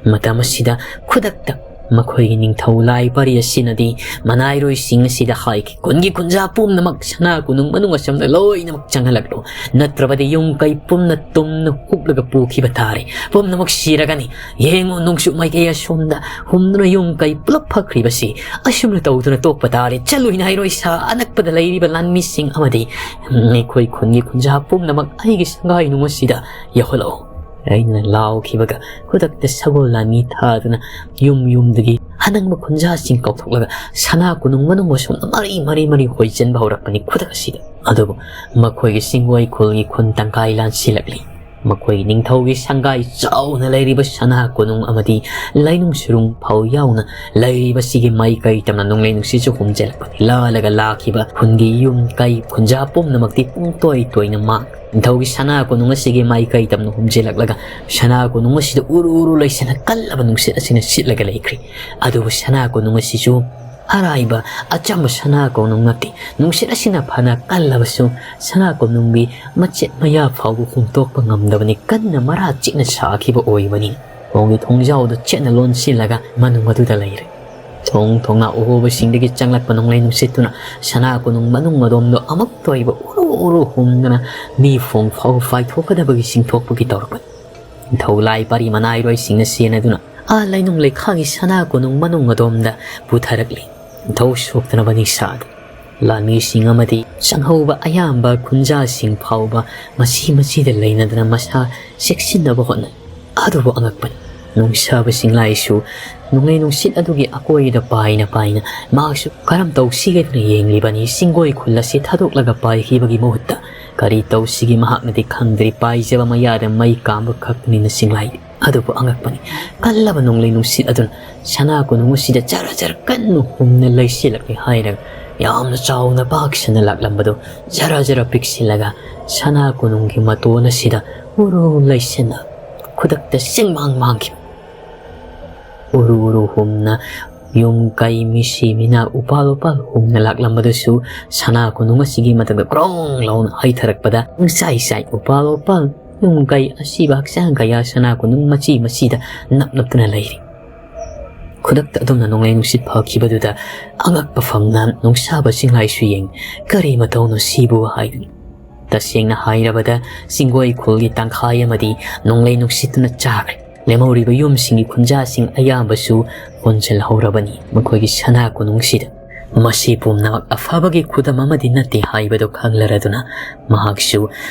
ꯃꯇꯝ ꯑꯁꯤꯗ ꯈꯨꯗꯛꯇ ꯃꯈꯣꯏꯒꯤ ꯅꯤꯡꯊꯧ ꯂꯥꯏ ꯄꯔꯤ ꯑꯁꯤꯅꯗꯤ ꯃꯅꯥꯏꯔꯣꯏꯁꯤꯡ ꯑꯁꯤꯗ ꯍꯥꯏꯈꯤ, "ꯈꯨꯟꯒꯤ ꯈꯨꯟꯖꯥ ꯄꯨꯝꯅꯃꯛ ꯁꯅꯥ ꯀꯣꯅꯨꯡ ꯃꯅꯨꯡ ꯑꯁꯣꯝꯗ ꯂꯣꯏꯅꯃꯛ ꯆꯪꯍꯜꯂꯛꯂꯣ, ꯅꯠꯇ꯭ꯔꯕꯗꯤ ꯌꯨꯝ ꯀꯩ ꯄꯨꯝꯅ ꯇꯨꯝꯅ ꯍꯨꯞꯂꯒ ꯄꯨꯈꯤꯕ ꯇꯥꯔꯦ꯫ ꯄꯨꯝꯅꯃꯛ ꯁꯤꯔꯒꯅꯤ꯫ ꯌꯦꯡꯉꯨ, ꯅꯣꯡꯆꯨꯞ ꯃꯥꯏꯀꯩ ꯑꯁꯣꯝꯗ ꯍꯨꯝꯗꯨꯅ ꯌꯨꯝ ꯀꯩ ꯄꯨꯂꯞ ꯐꯛꯈ꯭ꯔꯤꯕꯁꯤ꯫ ꯑꯁꯨꯝꯅ ꯇꯧꯗꯨꯅ ꯇꯣꯛꯄ ꯇꯥꯔꯦ꯫ ꯆꯠꯂꯨ, ꯏꯅꯥꯏꯔꯣꯏ ꯁꯥ, ꯑꯅꯛꯄꯗ ꯂꯩꯔꯤꯕ ꯂꯥꯟꯃꯤꯁꯤꯡ ꯑꯃꯗꯤ ꯑꯩꯈꯣꯏ ꯈꯨꯟꯒꯤ ꯈꯨꯟꯖꯥ ꯄꯨꯝꯅꯃꯛ ꯑꯩꯒꯤ ꯁꯪꯒꯥꯏ ꯅꯨꯡ ꯑꯁꯤꯗ ꯌꯧꯍꯜꯂꯛꯎ"꯫ ꯑꯩꯅ ꯂꯥꯎꯈꯤꯕꯒ ꯈꯨꯗꯛꯇ ꯁꯒꯣꯜ ꯂꯥꯟꯃꯤ ꯊꯥꯗꯨꯅ ꯌꯨꯝ ꯌꯨꯝꯗꯒꯤ ꯑꯅꯪꯕ ꯈꯨꯟꯖꯥꯁꯤꯡ ꯀꯧꯊꯣꯛꯂꯒ ꯁꯅꯥ ꯀꯣꯅꯨꯡ ꯃꯅꯨꯡ ꯑꯁꯣꯝꯗ ꯃꯔꯤ ꯃꯔꯤ ꯃꯔꯤ ꯍꯣꯏꯆꯟꯕ ꯍꯧꯔꯛꯄꯅꯤ ꯈꯨꯗꯛ ꯑꯁꯤꯗ꯫ ꯑꯗꯨꯕꯨ ꯃꯈꯣꯏꯒꯤ ꯆꯤꯡꯒꯣꯏ ꯈꯨꯜꯒꯤ ꯈꯨꯟ ꯇꯪꯈꯥꯏ ꯂꯥꯟꯁꯤꯜꯂꯛꯂꯤ꯫ ꯃꯈꯣꯏꯒꯤ ꯅꯤꯡꯊꯧꯒꯤ ꯁꯪꯒꯥꯏ ꯆꯥꯎꯅ ꯂꯩꯔꯤꯕ ꯁꯅꯥ ꯀꯣꯅꯨꯡ ꯑꯃꯗꯤ ꯂꯩꯅꯨꯡ ꯁꯤꯔꯨꯡ ꯐꯥꯎ ꯌꯥꯎꯅ ꯂꯩꯔꯤꯕꯁꯤꯒꯤ ꯃꯥꯏꯀꯩ ꯇꯝꯅ ꯅꯣꯡꯂꯩ ꯅꯨꯡꯁꯤꯠꯁꯨ ꯍꯨꯝꯖꯤꯜꯂꯛꯄꯅꯤ꯫ ꯂꯥꯜꯂꯒ ꯂꯥꯛꯈꯤꯕ ꯈꯨꯟꯒꯤ ꯌꯨꯝ ꯀꯩ ꯈꯨꯟꯖꯥ ꯄꯨꯝꯅꯃꯛꯇꯤ ꯄꯨꯡꯇꯣꯏ ꯇꯣꯏꯅ ꯃꯥꯡ ꯅꯤꯡꯊꯧꯒꯤ ꯁꯅꯥ ꯀꯣꯅꯨꯡ ꯑꯁꯤꯒꯤ ꯃꯥꯏꯀꯩ ꯇꯝꯅ ꯍꯨꯝꯖꯤꯜꯂꯛꯂꯒ ꯁꯅꯥ ꯀꯣꯅꯨꯡ ꯑꯁꯤꯗ ꯎꯔꯨ ꯎꯔꯨ ꯂꯩꯁꯤꯟꯅ ꯀꯜꯂꯕ ꯅꯨꯡꯁꯤꯠ ꯑꯁꯤꯅ ꯁꯤꯠꯂꯒ ꯂꯩꯈ꯭ꯔꯤ꯫ ꯑꯗꯨꯕꯨ ꯁꯅꯥ ꯀꯣꯅꯨꯡ ꯑꯁꯤꯁꯨ ꯑꯔꯥꯏꯕ ꯑꯆꯝꯕ ꯁꯅꯥ ꯀꯣꯅꯨꯡ ꯅꯠꯇꯦ꯫ ꯅꯨꯡꯁꯤꯠ ꯑꯁꯤꯅ ꯐꯅ ꯀꯜꯂꯕꯁꯨ ꯁꯅꯥ ꯀꯣꯅꯨꯡꯒꯤ ꯃꯆꯦꯠ ꯃꯌꯥ ꯐꯥꯎꯕ ꯍꯨꯝꯇꯣꯛꯄ ꯉꯝꯗꯕꯅꯤ꯫ ꯀꯟꯅ ꯃꯔꯥ ꯆꯦꯠꯅ ꯁꯥꯈꯤꯕ ꯑꯣꯏꯕꯅꯤ꯫ ꯊꯣꯡꯒꯤ ꯊꯣꯡꯖꯥꯎꯗꯨ ꯆꯦꯠꯅ ꯂꯣꯟꯁꯤꯜꯂꯒ ꯃꯅꯨꯡ ꯑꯗꯨꯗ ꯂꯩꯔꯦ꯫ ꯊꯣꯡ ꯊꯣꯡꯅꯥ ꯑꯍꯣꯕꯁꯤꯡꯗꯒꯤ ꯆꯪꯂꯛꯄ ꯅꯣꯡꯂꯩ ꯅꯨꯡꯁꯤꯠꯇꯨꯅ ꯁꯅꯥ ꯀꯣꯅꯨꯡ ꯃꯅꯨꯡ ꯑꯗꯣꯝꯗꯣ ꯑꯃꯛꯇ ꯑꯣꯏꯕ ꯎꯔꯨ ꯎꯔꯨ ꯍꯨꯝꯗꯅ ꯃꯤ ꯐꯣꯡ ꯐꯥꯎ ꯐꯥꯏꯊꯣꯛꯀꯗꯕꯒꯤ ꯆꯤꯡꯊꯣꯛꯄꯒꯤ ꯇꯧꯔꯛꯄꯅꯤ꯫ ꯅꯤꯡꯊꯧ ꯂꯥꯏ ꯄꯔꯤ ꯃꯅꯥꯏꯔꯣꯏꯁꯤꯡꯅ ꯆꯦꯟꯅꯗꯨꯅ ꯑꯥ ꯂꯩꯅꯨꯡ ꯂꯩꯈꯥꯒꯤ ꯁꯅꯥ ꯀꯣꯅꯨꯡ ꯃꯅꯨꯡ ꯑꯗꯣꯝꯗ ꯄꯨꯊꯔꯛꯂꯤ꯫ ꯅꯤꯡꯊꯧ ꯁꯣꯛꯇꯅꯕ ꯅꯤꯡꯁꯥꯗ ꯂꯥꯟꯃꯤꯁꯤꯡ ꯑꯃꯗꯤ ꯆꯪꯍꯧꯕ ꯑꯌꯥꯝꯕ ꯈꯨꯟꯖꯥꯁꯤꯡ ꯐꯥꯎꯕ ꯃꯁꯤ ꯃꯁꯤꯗ ꯂꯩꯅꯗꯅ ꯃꯁꯥ ꯆꯦꯛꯁꯤꯟꯅꯕ ꯍꯣꯠꯅꯩ꯫ ꯑꯗꯨꯕꯨ ꯑꯉꯛꯄꯅꯤ, ꯅꯨꯡꯁꯥꯕꯁꯤꯡ ꯂꯥꯏꯁꯨ ꯅꯣꯡꯂꯩ ꯅꯨꯡꯁꯤꯠ ꯑꯗꯨꯒꯤ ꯑꯀꯣꯏꯗ ꯄꯥꯏꯅ ꯄꯥꯏꯅ ꯃꯍꯥꯛꯁꯨ ꯀꯔꯝ ꯇꯧꯁꯤꯒꯦꯗꯅ ꯌꯦꯡꯂꯤꯕꯅꯤ꯫ ꯆꯤꯡꯒꯣꯏ ꯈꯨꯜ ꯑꯁꯤ ꯊꯥꯗꯣꯛꯂꯒ ꯄꯥꯏꯈꯤꯕꯒꯤ ꯃꯍꯨꯠꯇ ꯀꯔꯤ ꯇꯧꯁꯤꯒꯦ ꯃꯍꯥꯛꯅꯗꯤ ꯈꯪꯗ꯭ꯔꯤ꯫ ꯄꯥꯏꯖꯕ ꯃꯌꯥꯗ ꯃꯩ ꯀꯥꯝꯕ ꯈꯛꯇꯅꯤꯅ ꯆꯤꯡꯂꯥꯏ꯫ ꯑꯗꯨꯕꯨ ꯑꯉꯛꯄꯅꯤ, ꯀꯜꯂꯕ ꯅꯣꯡꯂꯩ ꯅꯨꯡꯁꯤꯠ ꯑꯗꯨꯅ ꯁꯅꯥ ꯀꯣꯅꯨꯡ ꯑꯁꯤꯗ ꯖꯔ ꯖꯔ ꯀꯟꯅ ꯍꯨꯝꯅ ꯂꯩꯁꯤꯜꯂꯛꯂꯦ ꯍꯥꯏꯔꯒ ꯌꯥꯝꯅ ꯆꯥꯎꯅ ꯄꯥꯛ ꯁꯟꯅ ꯂꯥꯛꯂꯝꯕꯗꯨ ꯖꯔ ꯖꯔ ꯄꯤꯛꯁꯤꯜꯂꯒ ꯁꯅꯥ ꯀꯣꯅꯨꯡꯒꯤ ꯃꯇꯣꯟ ꯑꯁꯤꯗ ꯎꯔꯨ ꯂꯩꯁꯤꯟꯅ ꯈꯨꯗꯛꯇ ꯆꯤꯡꯃꯥꯡ ꯃꯥꯡꯈꯤꯕ꯫ ꯎꯔꯨ ꯎꯔꯨ ꯍꯨꯝꯅ ꯌꯨꯝ ꯀꯩ ꯃꯤꯁꯤ ꯃꯤꯅꯥ ꯎꯄꯥꯜ ꯎꯄꯥꯜ ꯍꯨꯝꯅ ꯂꯥꯛꯂꯝꯕꯗꯨꯁꯨ ꯁꯅꯥ ꯀꯣꯅꯨꯡ ꯑꯁꯤꯒꯤ ꯃꯊꯛꯇ ꯒ꯭ꯔꯣꯡ ꯂꯥꯎꯅ ꯍꯩꯊꯔꯛꯄꯗ ꯄꯨꯡꯆꯥꯏ ꯆꯥꯏ ꯎꯄꯥꯜ ꯎꯄꯥꯜ ꯌꯨꯝ ꯀꯩ ꯑꯁꯤꯕ ꯍꯛꯆꯥꯡ ꯀꯌꯥ ꯁꯅꯥ ꯀꯣꯅꯨꯡ ꯃꯆꯤ ꯃꯆꯤꯗ ꯅꯞ ꯅꯞꯇꯨꯅ ꯂꯩꯔꯤ꯫ ꯈꯨꯗꯛꯇ ꯑꯗꯨꯝꯅ ꯅꯣꯡꯂꯩ ꯅꯨꯡꯁꯤꯠ ꯐꯈꯤꯕꯗꯨꯗ ꯑꯉꯛꯄ ꯐꯪꯅ ꯅꯨꯡꯁꯥꯕ ꯆꯤꯡꯂꯥꯏꯁꯨ ꯌꯦꯡ ꯀꯔꯤ ꯃꯇꯧꯅꯣ ꯁꯤꯕꯨ ꯍꯥꯏꯗꯨꯅ꯫ ꯇꯁꯦꯡꯅ ꯍꯥꯏꯔꯕꯗ ꯆꯤꯡꯒꯣꯏ ꯈꯨꯜꯒꯤ ꯇꯪꯈꯥꯏ ꯑꯃꯗꯤ ꯅꯣꯡꯂꯩ ꯅꯨꯡꯁꯤꯠꯇꯨꯅ ꯆꯥꯈ꯭ꯔꯦ꯫ ꯂꯦꯝꯍꯧꯔꯤꯕ ꯌꯨꯝꯁꯤꯡꯒꯤ ꯈꯨꯟꯖꯥꯁꯤꯡ ꯑꯌꯥꯝꯕꯁꯨ ꯍꯣꯟꯖꯤꯜꯍꯧꯔꯕꯅꯤ ꯃꯈꯣꯏꯒꯤ ꯁꯅꯥ ꯀꯣꯅꯨꯡꯁꯤꯗ꯫ ꯃꯁꯤ ꯄꯨꯝꯅꯃꯛ ꯑꯐꯕꯒꯤ ꯈꯨꯗꯝ ꯑꯃꯗꯤ ꯅꯠꯇꯦ ꯍꯥꯏꯕꯗꯨ ꯈꯪꯂꯔꯗꯨꯅ ꯃꯍꯥꯛꯁꯨ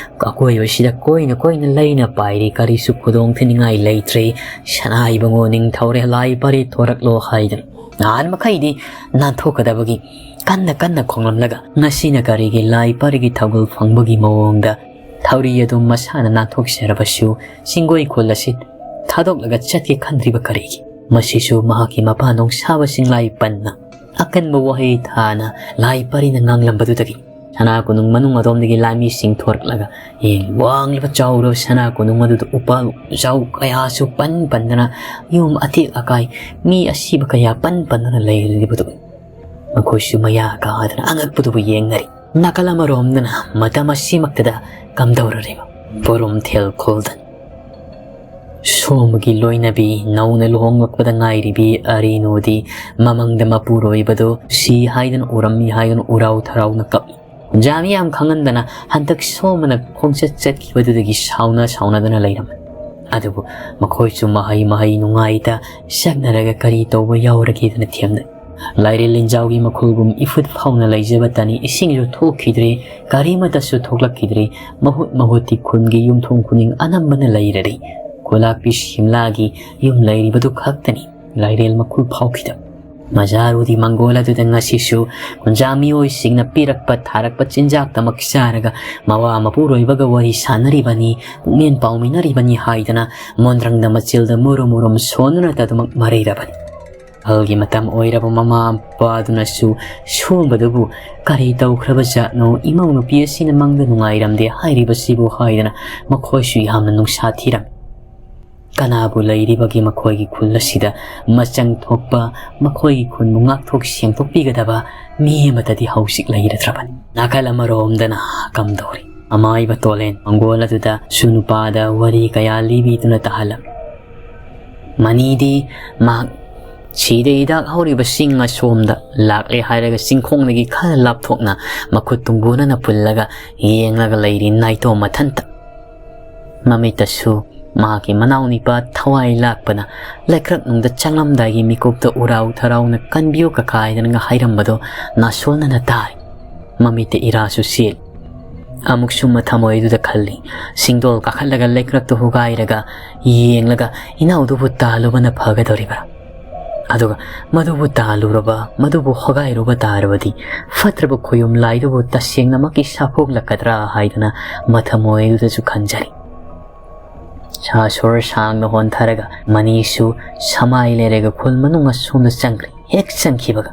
ꯑꯀꯣꯏꯕꯁꯤꯗ ꯀꯣꯏꯅ ꯀꯣꯏꯅ ꯂꯩꯅ ꯄꯥꯏꯔꯤ꯫ ꯀꯔꯤꯁꯨ ꯈꯨꯗꯣꯡ ꯊꯤꯅꯤꯡꯉꯥꯏ ꯂꯩꯇ꯭ꯔꯦ꯫ ꯁꯅꯥ ꯏꯕꯨꯡꯉꯣ ꯅꯤꯡꯊꯧꯔꯦ ꯂꯥꯏ ꯄꯔꯤ ꯊꯣꯔꯛꯂꯣ ꯍꯥꯏꯗꯨꯅ ꯅꯍꯥꯟ ꯃꯈꯩꯗꯤ ꯅꯥꯟꯊꯣꯛꯀꯗꯕꯒꯤ ꯀꯟꯅ ꯀꯟꯅ ꯈꯣꯡꯂꯝꯂꯒ ꯉꯁꯤꯅ ꯀꯔꯤꯒꯤ ꯂꯥꯏ ꯄꯔꯤꯒꯤ ꯊꯧꯒꯜ ꯐꯪꯕꯒꯤ ꯃꯑꯣꯡꯗ ꯊꯧꯔꯤ ꯑꯗꯨ ꯃꯁꯥꯅ ꯅꯥꯟꯊꯣꯛꯆꯔꯕꯁꯨ ꯆꯤꯡꯒꯣꯏ ꯈꯨꯜ ꯑꯁꯤ ꯊꯥꯗꯣꯛꯂꯒ ꯆꯠꯀꯦ ꯈꯟꯗ꯭ꯔꯤꯕ ꯀꯔꯤꯒꯤ? ꯃꯁꯤꯁꯨ ꯃꯍꯥꯛꯀꯤ ꯃꯄꯥ ꯅꯣꯡꯁꯥꯕ ꯆꯤꯡꯂꯥꯏ ꯄꯟꯅ ꯑꯀꯟꯕ ꯋꯥꯍꯩ ꯊꯥꯅ ꯂꯥꯏ ꯄꯔꯤꯅ ꯉꯥꯡꯂꯝꯕꯗꯨꯗꯒꯤ ꯁꯅꯥ ꯀꯣꯅꯨꯡ ꯃꯅꯨꯡ ꯑꯗꯣꯝꯗꯒꯤ ꯂꯥꯟꯃꯤꯁꯤꯡ ꯊꯣꯔꯛꯂꯒ ꯌꯦꯡ ꯋꯥꯡꯂꯕ ꯆꯥꯎꯔꯕ ꯁꯅꯥ ꯀꯣꯅꯨꯡ ꯑꯗꯨꯗ ꯎꯄꯥꯜ ꯎꯖꯥꯎ ꯀꯌꯥꯁꯨ ꯄꯟ ꯄꯟꯗꯅ ꯌꯨꯝ ꯑꯇꯦꯛ ꯑꯀꯥꯏ ꯃꯤ ꯑꯁꯤꯕ ꯀꯌꯥ ꯄꯟ ꯄꯟꯗꯨꯅ ꯂꯩꯔꯤꯕꯗꯨ ꯃꯈꯣꯏꯁꯨ ꯃꯌꯥ ꯀꯥꯗꯅ ꯑꯉꯛꯄꯗꯨꯕꯨ ꯌꯦꯡꯅꯔꯤ꯫ ꯅꯥꯀꯜ ꯑꯃꯔꯣꯝꯗꯅ ꯃꯇꯝ ꯑꯁꯤꯃꯛꯇꯗ ꯀꯝꯗꯧꯔꯔꯤꯕ ꯄꯨꯔꯨꯝꯊꯦꯜ ꯈꯨꯜꯗꯟ ꯁꯣꯝꯕꯒꯤ ꯂꯣꯏꯅꯕꯤ, ꯅꯧꯅ ꯂꯨꯍꯣꯡꯂꯛꯄꯗ ꯉꯥꯏꯔꯤꯕꯤ ꯑꯔꯤꯅꯨꯗꯤ ꯃꯃꯪꯗ ꯃꯄꯨꯔꯣꯏꯕꯗꯨ ꯁꯤ ꯍꯥꯏꯗꯨꯅ ꯎꯔꯝꯃꯤ ꯍꯥꯏꯗꯨꯅ ꯎꯔꯥꯎ ꯊꯔꯥꯎꯅ ꯀꯞꯂꯤ꯫ ꯀꯨꯟꯖꯥꯃꯤ ꯌꯥꯝ ꯈꯪꯍꯟꯗꯅ ꯍꯟꯗꯛ ꯁꯣꯝꯕꯅ ꯈꯣꯡꯆꯠ ꯆꯠꯈꯤꯕꯗꯨꯗꯒꯤ ꯁꯥꯎꯅ ꯁꯥꯎꯅꯗꯅ ꯂꯩꯔꯝꯃꯤ꯫ ꯑꯗꯨꯕꯨ ꯃꯈꯣꯏꯁꯨ ꯃꯍꯩ ꯃꯍꯩ ꯅꯨꯡꯉꯥꯏꯇ ꯆꯠꯅꯔꯒ ꯀꯔꯤ ꯇꯧꯕ ꯌꯥꯎꯔꯒꯦꯗꯅ ꯊꯦꯝꯅꯩ꯫ ꯂꯥꯏꯔꯦꯜ ꯂꯤꯟꯖꯥꯎꯒꯤ ꯃꯈꯨꯜꯒꯨꯝ ꯏꯐꯨꯠ ꯐꯥꯎꯅ ꯂꯩꯖꯕ ꯇꯅꯤ ꯏꯁꯤꯡꯁꯨ ꯊꯣꯛꯈꯤꯗ꯭ꯔꯦ, ꯒꯥꯔꯤ ꯑꯃꯠꯇꯁꯨ ꯊꯣꯛꯂꯛꯈꯤꯗ꯭ꯔꯦ꯫ ꯃꯍꯨꯠ ꯃꯍꯨꯠꯇꯤ ꯈꯨꯟꯒꯤ ꯌꯨꯝꯊꯣꯡ ꯈꯨꯗꯤꯡ ꯑꯅꯝꯕꯅ ꯂꯩꯔꯔꯦ꯫ ꯈꯨꯂꯥꯛꯄꯤ ꯁꯤꯝꯂꯥꯒꯤ ꯌꯨꯝ ꯂꯩꯔꯤꯕꯗꯨ ꯈꯛꯇꯅꯤ ꯂꯥꯏꯔꯦꯜ ꯃꯈꯨꯜ ꯐꯥꯎꯈꯤꯗꯕ꯫ ꯃꯖꯥꯔꯨꯗꯤ ꯃꯪꯒꯣꯜ ꯑꯗꯨꯗ ꯉꯁꯤꯁꯨ ꯀꯨꯟꯖꯥ ꯃꯤꯑꯣꯏꯁꯤꯡꯅ ꯄꯤꯔꯛꯄ ꯊꯥꯔꯛꯄ ꯆꯤꯟꯖꯥꯛꯇꯃꯛ ꯆꯥꯔꯒ ꯃꯋꯥ ꯃꯄꯨꯔꯣꯏꯕꯒ ꯋꯥꯔꯤ ꯁꯥꯟꯅꯔꯤꯕꯅꯤ, ꯄꯨꯛꯃꯦꯟ ꯄꯥꯎꯃꯤꯟꯅꯔꯤꯕꯅꯤ ꯍꯥꯏꯗꯅ ꯃꯣꯟꯗ꯭ꯔꯪꯗ ꯃꯆꯤꯜꯗ ꯃꯨꯔꯨꯝ ꯃꯨꯔꯨꯝ ꯁꯣꯟꯗꯨꯅꯇ ꯑꯗꯨꯃꯛ ꯃꯔꯩꯔꯕꯅꯤ꯫ ꯑꯍꯜꯒꯤ ꯃꯇꯝ ꯑꯣꯏꯔꯕ ꯃꯃꯥ ꯃꯄꯥꯗꯨꯅꯁꯨ ꯁꯣꯝꯕꯗꯨꯕꯨ "ꯀꯔꯤ ꯇꯧꯈ꯭ꯔꯕ ꯖꯥꯠꯅꯣ? ꯏꯃꯧ ꯅꯨꯄꯤ ꯑꯁꯤꯅ ꯃꯪꯗ ꯅꯨꯡꯉꯥꯏꯔꯝꯗꯦ ꯍꯥꯏꯔꯤꯕꯁꯤꯕꯨ" ꯍꯥꯏꯗꯅ ꯃꯈꯣꯏꯁꯨ ꯌꯥꯝꯅ ꯅꯨꯡꯁꯥ ꯊꯤꯔꯝꯃꯤ꯫ ꯀꯅꯥꯕꯨ ꯂꯩꯔꯤꯕꯒꯦ ꯃꯈꯣꯏꯒꯤ ꯈꯨꯜ ꯑꯁꯤꯗ? ꯃꯆꯪ ꯊꯣꯛꯄ, ꯃꯈꯣꯏꯒꯤ ꯈꯨꯟꯕꯨ ꯉꯥꯛꯊꯣꯛ ꯁꯦꯡꯗꯣꯛꯄꯤꯒꯗꯕ ꯃꯤ ꯑꯃꯠꯇꯗꯤ ꯍꯧꯖꯤꯛ ꯂꯩꯔꯗ꯭ꯔꯕꯅꯤ꯫ ꯅꯥꯀꯜ ꯑꯃꯔꯣꯝꯗꯅ ꯀꯝꯗꯧꯔꯤ? ꯑꯃꯥꯏꯕ ꯇꯣꯂꯦꯟ ꯃꯪꯒꯣꯜ ꯑꯗꯨꯗꯁꯨ ꯅꯨꯄꯥꯗ ꯋꯥꯔꯤ ꯀꯌꯥ ꯂꯤꯕꯤꯗꯨꯅ ꯇꯥꯍꯜꯂꯝꯃꯤ꯫ ꯃꯅꯤꯗꯤ ꯃꯍꯥꯛ ꯁꯤꯗ ꯍꯤꯗꯥꯛ ꯍꯧꯔꯤꯕꯁꯤꯡ ꯑꯁꯣꯝꯗ ꯂꯥꯛꯂꯦ ꯍꯥꯏꯔꯒ ꯆꯤꯡꯈꯣꯡꯗꯒꯤ ꯈꯔ ꯂꯥꯞꯊꯣꯛꯅ ꯃꯈꯨꯠ ꯇꯨꯡꯒꯣꯟꯅꯅ ꯄꯨꯜꯂꯒ ꯌꯦꯡꯂꯒ ꯂꯩꯔꯤ ꯅꯥꯏꯇꯣꯝ ꯃꯊꯟꯇ꯫ ꯃꯃꯤꯠꯇꯁꯨ ꯃꯍꯥꯛꯀꯤ ꯃꯅꯥꯎꯅꯤꯄꯥ ꯊꯋꯥꯏ ꯂꯥꯛꯄꯅ ꯂꯩꯀ꯭ꯔꯛꯅꯨꯡꯗ ꯆꯪꯂꯝꯗꯥꯏꯒꯤ ꯃꯤꯀꯨꯞꯇ ꯎꯔꯥꯎ ꯊꯔꯥꯎꯅ "ꯀꯟꯕꯤꯌꯨ ꯀꯀꯥ" ꯍꯥꯏꯗꯅꯒ ꯍꯥꯏꯔꯝꯕꯗꯣ ꯅꯥꯁꯣꯟꯅꯅ ꯇꯥꯔꯤ꯫ ꯃꯃꯤꯠꯇ ꯏꯔꯥꯁꯨ ꯆꯦꯜꯂꯤ꯫ ꯑꯃꯨꯛꯁꯨ ꯃꯊꯃꯣꯏꯗꯨꯗ ꯈꯜꯂꯤ, ꯁꯤꯡꯗꯣꯜ ꯀꯥꯈꯠꯂꯒ ꯂꯩꯀ꯭ꯔꯛꯇꯨ ꯍꯨꯒꯥꯏꯔꯒ ꯌꯦꯡꯂꯒ ꯏꯅꯥꯎꯗꯨꯕꯨ ꯇꯥꯜꯂꯨꯕꯅ ꯐꯒꯗꯧꯔꯤꯕ꯭ꯔꯥ? ꯑꯗꯨꯒ ꯃꯗꯨꯕꯨ ꯇꯥꯜꯂꯨꯔꯕ, ꯃꯗꯨꯕꯨ ꯍꯣꯒꯥꯏꯔꯨꯕ ꯇꯥꯔꯕꯗꯤ ꯐꯠꯇ꯭ꯔꯕ ꯈꯣꯌꯨꯝ ꯂꯥꯏꯗꯨꯕꯨ ꯇꯁꯦꯡꯅꯃꯛꯀꯤ ꯁꯥꯐꯣꯛꯂꯛꯀꯗ꯭ꯔꯥ ꯍꯥꯏꯗꯅ ꯃꯊꯃꯣꯏꯗꯨꯗꯁꯨ ꯈꯟꯖꯔꯤ꯫ ꯁꯥ ꯁꯣꯔ ꯁꯥꯡꯅ ꯍꯣꯟꯊꯔꯒ ꯃꯅꯤꯁꯨ ꯁꯃꯥꯏ ꯂꯩꯔꯒ ꯈꯨꯜ ꯃꯅꯨꯡ ꯑꯁꯣꯝꯗ ꯆꯪꯈ꯭ꯔꯦ꯫ ꯍꯦꯛ ꯆꯪꯈꯤꯕꯒ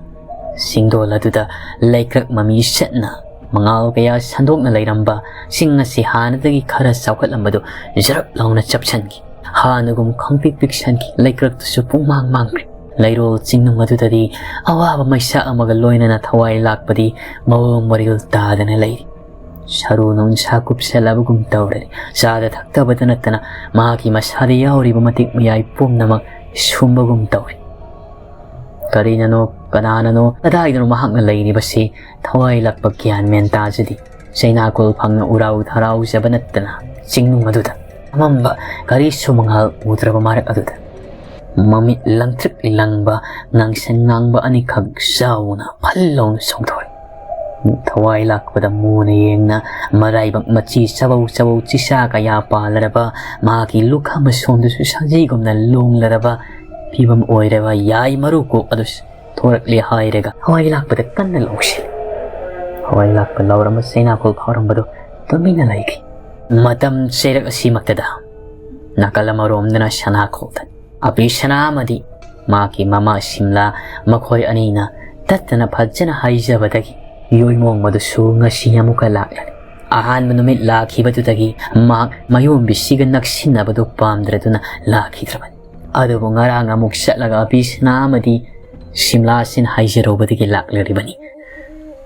ꯁꯤꯡꯗꯣꯜ ꯑꯗꯨꯗ ꯂꯩꯀ꯭ꯔꯛ ꯃꯃꯤ ꯆꯠꯅ ꯃꯉꯥꯜ ꯀꯌꯥ ꯁꯟꯗꯣꯛꯅ ꯂꯩꯔꯝꯕ ꯁꯤꯡ ꯑꯁꯤ ꯍꯥꯟꯅꯗꯒꯤ ꯈꯔ ꯆꯥꯎꯈꯠꯂꯝꯕꯗꯨ ꯖꯔꯞ ꯂꯥꯎꯅ ꯆꯞꯁꯤꯟꯈꯤ꯫ ꯍꯥꯟꯅꯒꯨꯝ ꯈꯪꯄꯤꯛ ꯄꯤꯛꯁꯟꯈꯤ꯫ ꯂꯩꯀ꯭ꯔꯛꯇꯨꯁꯨ ꯄꯨꯡꯃꯥꯡ ꯃꯥꯡꯈ꯭ꯔꯦ꯫ ꯂꯩꯔꯣꯜ ꯆꯤꯡꯅꯨꯡ ꯑꯗꯨꯗꯗꯤ ꯑꯋꯥꯕ ꯃꯩꯁꯥ ꯑꯃꯒ ꯂꯣꯏꯅꯅ ꯊꯋꯥꯏ ꯂꯥꯛꯄꯗꯤ ꯃꯑꯣꯡ ꯃꯔꯤꯜ ꯇꯥꯗꯅ ꯂꯩꯔꯤ꯫ ꯁꯔꯨ ꯅꯨꯡꯁꯥ ꯀꯨꯞꯁꯜꯂꯕꯒꯨꯝ ꯇꯧꯔꯦ꯫ ꯆꯥꯗ ꯊꯛꯇꯕꯗ ꯅꯠꯇꯅ ꯃꯍꯥꯛꯀꯤ ꯃꯁꯥꯗ ꯌꯥꯎꯔꯤꯕ ꯃꯇꯤꯛ ꯃꯌꯥꯏ ꯄꯨꯝꯅꯃꯛ ꯁꯨꯝꯕꯒꯨꯝ ꯇꯧꯔꯦ꯫ ꯀꯔꯤꯅꯅꯣ, ꯀꯅꯥꯅꯅꯣ, ꯀꯗꯥꯏꯗꯅꯣ ꯃꯍꯥꯛꯅ ꯂꯩꯔꯤꯕꯁꯤ? ꯊꯋꯥꯏ ꯂꯥꯛꯄ ꯒ꯭ꯌꯥꯟ ꯃꯦꯟ ꯇꯥꯖꯗꯦ꯫ ꯆꯩꯅꯥꯀꯣꯜ ꯐꯪꯅ ꯎꯔꯥꯎ ꯊꯔꯥꯎꯖꯕ ꯅꯠꯇꯅ ꯆꯤꯡꯅꯨꯡ ꯑꯗꯨꯗ ꯑꯃꯝꯕ ꯀꯔꯤꯁꯨ ꯃꯉꯥꯜ ꯎꯗ꯭ꯔꯕ ꯃꯔꯛ ꯑꯗꯨꯗ ꯃꯃꯤꯠ ꯂꯪꯇ꯭ꯔꯤꯛ ꯂꯪꯕ ꯉꯥꯡꯁꯪ ꯉꯥꯡꯕ ꯑꯅꯤꯈꯛ ꯆꯥꯎꯅ ꯐꯜ ꯂꯥꯎꯅ ꯆꯣꯡꯊꯣꯔꯛꯏ꯫ ꯊꯋꯥꯏ ꯂꯥꯛꯄꯗ ꯃꯨꯅ ꯌꯦꯡꯅ ꯃꯔꯥꯏꯕꯛ ꯃꯆꯤ ꯆꯕꯧ ꯆꯕꯧ ꯆꯤꯁꯥ ꯀꯌꯥ ꯄꯥꯜꯂꯔꯕ ꯃꯍꯥꯛꯀꯤ ꯂꯨꯈꯝ ꯑꯁꯣꯝꯗꯁꯨ ꯁꯖꯤꯒꯨꯝꯅ ꯂꯣꯡꯂꯔꯕ ꯐꯤꯕꯝ ꯑꯣꯏꯔꯕ ꯌꯥꯏ ꯃꯔꯨ ꯀꯣꯛ ꯑꯗꯨ ꯊꯣꯔꯛꯂꯦ ꯍꯥꯏꯔꯒ ꯍꯋꯥꯏ ꯂꯥꯛꯄꯗ ꯀꯟꯅ ꯂꯧꯁꯤꯜꯂꯤ꯫ ꯍꯋꯥꯏ ꯂꯥꯛꯄ ꯂꯧꯔꯝꯕ ꯆꯩꯅꯥꯀꯣꯜ ꯐꯥꯎꯔꯝꯕꯗꯨ ꯇꯨꯃꯤꯟꯅ ꯂꯩꯈꯤ꯫ ꯃꯇꯝ ꯆꯩꯔꯛ ꯑꯁꯤꯃꯛꯇꯗ ꯅꯥꯀꯜ ꯑꯃꯔꯣꯝꯗꯅ ꯁꯅꯥ ꯈꯣꯛꯇꯅꯤ꯫ ꯑꯄꯤ ꯁꯅꯥ ꯑꯃꯗꯤ ꯃꯍꯥꯛꯀꯤ ꯃꯃꯥ ꯁꯤꯝꯂꯥ, ꯃꯈꯣꯏ ꯑꯅꯤꯅ ꯇꯠꯇꯅ ꯐꯖꯅ ꯍꯥꯏꯖꯕꯗꯒꯤ ꯌꯣꯏꯃꯣꯡꯕꯗꯨꯁꯨ ꯉꯁꯤ ꯑꯃꯨꯛꯀ ꯂꯥꯛꯂꯅꯤ꯫ ꯑꯍꯥꯟꯕ ꯅꯨꯃꯤꯠ ꯂꯥꯛꯈꯤꯕꯗꯨꯗꯒꯤ ꯃꯍꯥꯛ ꯃꯌꯣꯝꯕꯤꯁꯤꯒ ꯅꯛꯁꯤꯟꯅꯕꯗꯨ ꯄꯥꯝꯗ꯭ꯔꯗꯨꯅ ꯂꯥꯛꯈꯤꯗ꯭ꯔꯕꯅꯤ꯫ ꯑꯗꯨꯕꯨ ꯉꯔꯥꯡ ꯑꯃꯨꯛ ꯆꯠꯂꯒ ꯑꯄꯤ ꯁꯅꯥ ꯑꯃꯗꯤ ꯁꯤꯝꯂꯥꯁꯤꯟ ꯍꯥꯏꯖꯔꯨꯕꯗꯒꯤ ꯂꯥꯛꯂꯔꯤꯕꯅꯤ꯫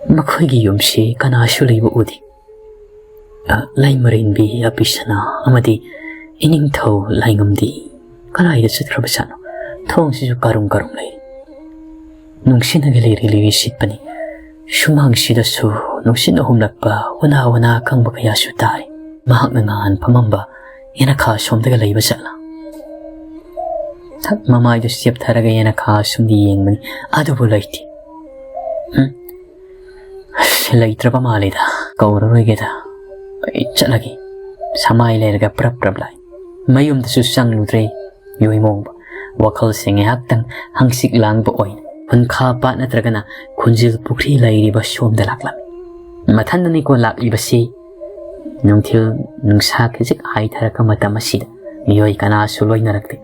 ꯃꯈꯣꯏꯒꯤ ꯌꯨꯝꯁꯤ ꯀꯅꯥꯁꯨ ꯂꯩꯕ ꯎꯗꯦ꯫ ꯑ, ꯂꯩꯃꯔꯦꯟꯕꯤ ꯑꯄꯤ ꯁꯅꯥ ꯑꯃꯗꯤ ꯏꯅꯤꯡꯊꯧ ꯂꯥꯏꯉꯝꯗꯤ ꯀꯗꯥꯏꯗ ꯆꯠꯈ꯭ꯔꯕꯖꯥꯠꯅꯣ? ꯊꯣꯡꯁꯤꯁꯨ ꯀꯥꯔꯨꯝ ꯀꯥꯔꯨꯝ ꯂꯩ꯫ ꯅꯨꯡꯁꯤꯠꯅꯒ ꯂꯤꯔꯤ ꯂꯤꯔꯤ ꯁꯤꯠꯄꯅꯤ꯫ ꯁꯨꯃꯥꯡꯁꯤꯗꯁꯨ ꯅꯨꯡꯁꯤꯠꯅ ꯍꯨꯝꯂꯛꯄ ꯎꯅꯥ ꯋꯥꯅꯥ ꯑꯀꯪꯕ ꯀꯌꯥꯁꯨ ꯇꯥꯔꯤ꯫ ꯃꯍꯥꯛꯅ ꯉꯍꯥꯟ ꯐꯝꯃꯝꯕ ꯌꯦꯅꯈꯥ ꯁꯣꯝꯗꯒ ꯂꯩꯕ ꯖꯥꯠꯂꯥ? ꯊꯛ ꯃꯃꯥꯏꯗꯨ ꯆꯦꯞꯊꯔꯒ ꯌꯦꯅꯈꯥ ꯁꯣꯝꯗ ꯌꯦꯡꯕꯅꯤ, ꯑꯗꯨꯕꯨ ꯂꯩꯇꯦ꯫ ꯎꯝ? ꯑꯁ, ꯂꯩꯇ꯭ꯔꯕ ꯃꯥꯜꯂꯦꯗ, ꯀꯧꯔꯔꯣꯏꯒꯦꯗ, ꯑꯩ ꯆꯠꯂꯒꯦ꯫ ꯁꯃꯥꯏ ꯂꯩꯔꯒ ꯄ꯭ꯔꯞ ꯄ꯭ꯔꯞ ꯂꯥꯛꯏ꯫ ꯃꯌꯨꯝꯗꯁꯨ ꯆꯪꯂꯨꯗ꯭ꯔꯦ꯫ ꯌꯣꯏꯃꯣꯡꯕ ꯋꯥꯈꯜꯁꯦ ꯉꯥꯏꯍꯥꯛꯇꯪ ꯍꯪꯆꯤꯛ ꯂꯥꯡꯕ ꯑꯣꯏꯅ ꯈꯨꯟꯈꯥ ꯄꯥꯠ ꯅꯠꯇ꯭ꯔꯒꯅ ꯈꯨꯟꯖꯤꯜ ꯄꯨꯈ꯭ꯔꯤ ꯂꯩꯔꯤꯕ ꯁꯣꯝꯗ ꯂꯥꯛꯂꯝꯃꯤ꯫ ꯃꯊꯟꯗꯅꯤꯀꯣ ꯂꯥꯛꯂꯤꯕꯁꯤ꯫ ꯅꯨꯡꯊꯤꯜ ꯅꯨꯡꯁꯥ ꯈꯖꯤꯛ ꯍꯥꯏꯊꯔꯛꯄ ꯃꯇꯝ ꯑꯁꯤꯗ ꯃꯤꯑꯣꯏ ꯀꯅꯥꯁꯨ ꯂꯣꯏꯅꯔꯛꯇꯦ꯫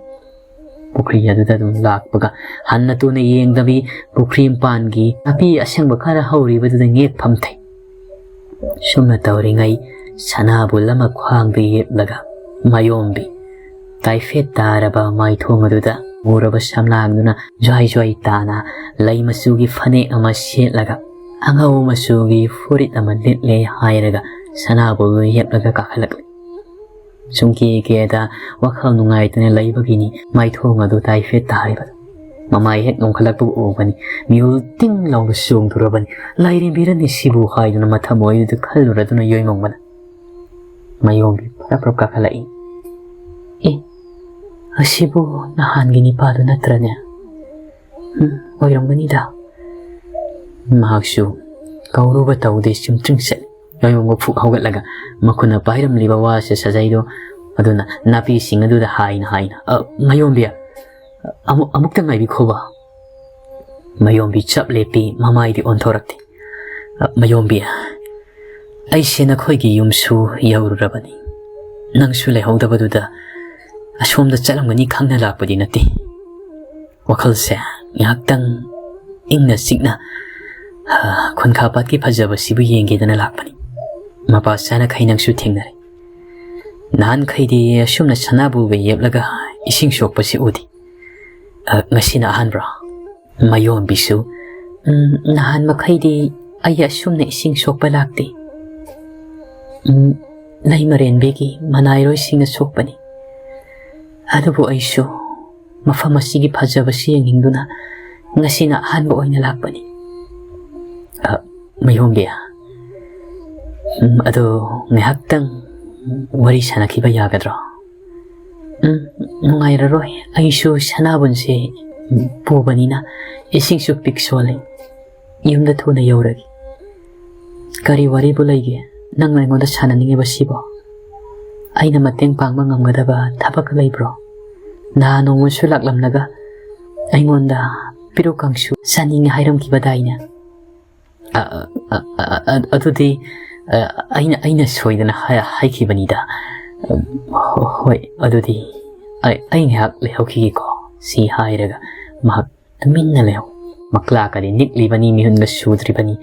ꯄꯨꯈ꯭ꯔꯤ ꯑꯗꯨꯗ ꯑꯗꯨꯝ ꯂꯥꯛꯄꯒ ꯍꯟꯅ ꯇꯨꯅ ꯌꯦꯡꯗꯕꯤ ꯄꯨꯈ꯭ꯔꯤ ꯃꯄꯥꯟꯒꯤ ꯅꯥꯄꯤ ꯑꯁꯪꯕ ꯈꯔ ꯍꯧꯔꯤꯕꯗꯨꯗ ꯉꯦꯛ ꯐꯝꯊꯩ꯫ ꯁꯨꯝꯅ ꯇꯧꯔꯤꯉꯩ ꯁꯅꯥꯕꯨꯜ ꯑꯃ ꯈ꯭ꯋꯥꯡꯗ ꯌꯦꯞꯂꯒ ꯃꯌꯣꯝꯕꯤ ꯇꯥꯏꯐꯦꯠ ꯇꯥꯔꯕ ꯃꯥꯏꯊꯣꯡ ꯑꯗꯨꯗ ꯃꯨꯔꯕ ꯁꯝꯂꯥꯡꯗꯨꯅ ꯖ꯭ꯋꯥꯏ ꯖ꯭ꯋꯥꯏ ꯇꯥꯅ ꯂꯩ ꯃꯆꯨꯒꯤ ꯐꯅꯦꯛ ꯑꯃ ꯁꯦꯠꯂꯒ ꯑꯉꯧ ꯃꯆꯨꯒꯤ ꯐꯨꯔꯤꯠ ꯑꯃ ꯂꯤꯠꯂꯦ ꯍꯥꯏꯔꯒ ꯁꯅꯥꯕꯨꯜꯗꯨ ꯌꯦꯞꯂꯒ ꯀꯥꯈꯠꯂꯛꯂꯦ꯫ ꯁꯨꯡꯀꯦ ꯀꯦꯗ ꯋꯥꯈꯜ ꯅꯨꯡꯉꯥꯏꯇꯅ ꯂꯩꯕꯒꯤꯅꯤ ꯃꯥꯏꯊꯣꯡ ꯑꯗꯨ ꯇꯥꯏꯐꯦꯠ ꯇꯥꯔꯤꯕꯗꯨ꯫ ꯃꯃꯥꯏ ꯍꯦꯛ ꯅꯣꯡꯈꯠꯂꯛꯄꯒ ꯎꯕꯅꯤ, ꯃꯤꯍꯨꯜ ꯇꯤꯡ ꯂꯥꯎꯅ ꯆꯣꯡꯊꯣꯔꯕꯅꯤ꯫ "ꯂꯥꯏꯔꯦꯝꯕꯤꯔꯅꯤ ꯁꯤꯕꯨ" ꯍꯥꯏꯗꯨꯅ ꯃꯊꯃꯣꯏꯗꯨꯗ ꯈꯜꯂꯨꯔꯗꯨꯅ ꯌꯣꯏꯃꯣꯡꯕꯅ ꯃꯌꯣꯝꯕꯤ ꯐꯔꯞ ꯐꯔꯞ ꯀꯥꯈꯠꯂꯛꯏ꯫ "ꯑꯦ, ꯑꯁꯤꯕꯨ ꯅꯍꯥꯟꯒꯤ ꯅꯤꯄꯥꯗꯨ ꯅꯠꯇ꯭ꯔꯅꯦ? ꯎꯝ, ꯑꯣꯏꯔꯝꯒꯅꯤꯗ꯫" ꯃꯍꯥꯛꯁꯨ ꯀꯧꯔꯨꯕ ꯇꯧꯗꯦ, ꯆꯨꯝꯇ꯭ꯔꯤꯡ ꯆꯠꯂꯤ꯫ ꯌꯣꯏꯃꯣꯡꯕ ꯐꯨꯛ ꯍꯧꯒꯠꯂꯒ ꯃꯈꯨꯠꯅ ꯄꯥꯏꯔꯝꯂꯤꯕ ꯋꯥꯁꯦ ꯁꯥꯖꯩꯗꯣ ꯑꯗꯨꯅ ꯅꯥꯄꯤꯁꯤꯡ ꯑꯗꯨꯗ ꯍꯥꯏꯅ ꯍꯥꯏꯅ, "ꯑ, ꯃꯌꯣꯝꯕꯤ, ꯑꯃꯨꯛ, ꯑꯃꯨꯛꯇ ꯉꯥꯏꯕꯤꯈꯣꯕ꯫" ꯃꯌꯣꯝꯕꯤ ꯆꯞ ꯂꯦꯞꯄꯤ, ꯃꯃꯥꯏꯗꯤ ꯑꯣꯟꯊꯣꯔꯛꯇꯦ꯫ "ꯑ, ꯃꯌꯣꯝꯕꯤ, ꯑꯩꯁꯦ ꯅꯈꯣꯏꯒꯤ ꯌꯨꯝꯁꯨ ꯌꯧꯔꯨꯔꯕꯅꯤ꯫ ꯅꯪꯁꯨ ꯂꯩꯍꯧꯗꯕꯗꯨꯗ ꯑꯁꯣꯝꯗ ꯆꯠꯂꯝꯒꯅꯤ ꯈꯪꯅ ꯂꯥꯛꯄꯗꯤ ꯅꯠꯇꯦ꯫ ꯋꯥꯈꯜꯁꯦ ꯉꯥꯏꯍꯥꯛꯇꯪ ꯏꯪꯅ ꯆꯤꯛꯅ, ꯑ, ꯈꯨꯟꯈꯥ ꯄꯥꯠꯀꯤ ꯐꯖꯕꯁꯤꯕꯨ ꯌꯦꯡꯒꯦꯗꯅ ꯂꯥꯛꯄꯅꯤ꯫ ꯃꯄꯥ ꯆꯥꯅꯈꯩ ꯅꯪꯁꯨ ꯊꯦꯡꯅꯔꯦ꯫ ꯅꯍꯥꯟꯈꯩꯗꯤ ꯑꯁꯨꯝꯅ ꯁꯅꯥꯕꯨꯒ ꯌꯦꯞꯂꯒ ꯏꯁꯤꯡ ꯁꯣꯛꯄꯁꯤ ꯎꯗꯦ꯫ ꯑ, ꯉꯁꯤꯅ ꯑꯍꯥꯟꯕ꯭ꯔꯣ?" ꯃꯌꯣꯝꯕꯤꯁꯨ, "ꯎꯝ, ꯅꯍꯥꯟ ꯃꯈꯩꯗꯤ ꯑꯩ ꯑꯁꯨꯝꯅ ꯏꯁꯤꯡ ꯁꯣꯛꯄ ꯂꯥꯛꯇꯦ꯫ ꯎꯝ, ꯂꯩ ꯃꯔꯦꯟꯕꯤꯒꯤ ꯃꯅꯥꯏꯔꯣꯏꯁꯤꯡꯅ ꯁꯣꯛꯄꯅꯤ꯫ ꯑꯗꯨꯕꯨ ꯑꯩꯁꯨ ꯃꯐꯝ ꯑꯁꯤꯒꯤ ꯐꯖꯕꯁꯤ ꯌꯦꯡꯅꯤꯡꯗꯨꯅ ꯉꯁꯤꯅ ꯑꯍꯥꯟꯕ ꯑꯣꯏꯅ ꯂꯥꯛꯄꯅꯤ꯫" "ꯑ, ꯃꯌꯣꯝꯕꯤ, ꯎꯝ, ꯑꯗꯣ ꯉꯥꯏꯍꯥꯛꯇꯪ ꯋꯥꯔꯤ ꯁꯥꯟꯅꯈꯤꯕ ꯌꯥꯒꯗ꯭ꯔꯣ?" "ꯎꯝ, ꯅꯨꯡꯉꯥꯏꯔꯔꯣꯏ꯫ ꯑꯩꯁꯨ ꯁꯅꯥꯕꯨꯟꯁꯦ ꯄꯨꯕꯅꯤꯅ ꯏꯁꯤꯡꯁꯨ ꯄꯤꯛ ꯁꯣꯜꯂꯤ꯫ ꯌꯨꯝꯗ ꯊꯨꯅ ꯌꯧꯔꯒꯦ꯫" "ꯀꯔꯤ ꯋꯥꯔꯤꯕꯨ ꯂꯩꯒꯦ ꯅꯪꯅ ꯑꯩꯉꯣꯟꯗ ꯁꯥꯟꯅꯅꯤꯡꯉꯤꯕꯁꯤꯕꯣ? ꯑꯩꯅ ꯃꯇꯦꯡ ꯄꯥꯡꯕ ꯉꯝꯒꯗꯕ ꯊꯕꯛ ꯂꯩꯕ꯭ꯔꯣ? ꯅꯍꯥꯟ ꯅꯣꯡꯃꯁꯨ ꯂꯥꯛꯂꯝꯂꯒ ꯑꯩꯉꯣꯟꯗ ꯄꯤꯔꯨꯛ ꯀꯥꯡꯁꯨ ꯆꯥꯅꯤꯡꯉꯤ ꯍꯥꯏꯔꯝꯈꯤꯕꯗꯥꯏꯅꯦ?" "ꯑ, ꯑ, ꯑ, ꯑ, ꯑ, ꯑꯗꯨꯗꯤ, ꯑ, ꯑꯩꯅ, ꯑꯩꯅ ꯁꯣꯏꯗꯅ ꯍꯥꯏ-, ꯍꯥꯏꯈꯤꯕꯅꯤꯗ꯫ ꯑ, ꯍꯣ-, ꯍꯣꯏ, ꯑꯗꯨꯗꯤ ꯑꯩ, ꯑꯩ ꯉꯥꯏꯍꯥꯛ ꯂꯩꯍꯧꯈꯤꯒꯦꯀꯣ꯫" ꯁꯤ ꯍꯥꯏꯔꯒ ꯃꯍꯥꯛ ꯇꯨꯃꯤꯟꯅ ꯂꯩꯍꯧ꯫ ꯃꯀ꯭ꯂꯥꯛꯀꯗꯤ ꯅꯤꯛꯂꯤꯕꯅꯤ, ꯃꯤꯍꯨꯟꯒ ꯁꯨꯗ꯭ꯔꯤꯕꯅꯤ꯫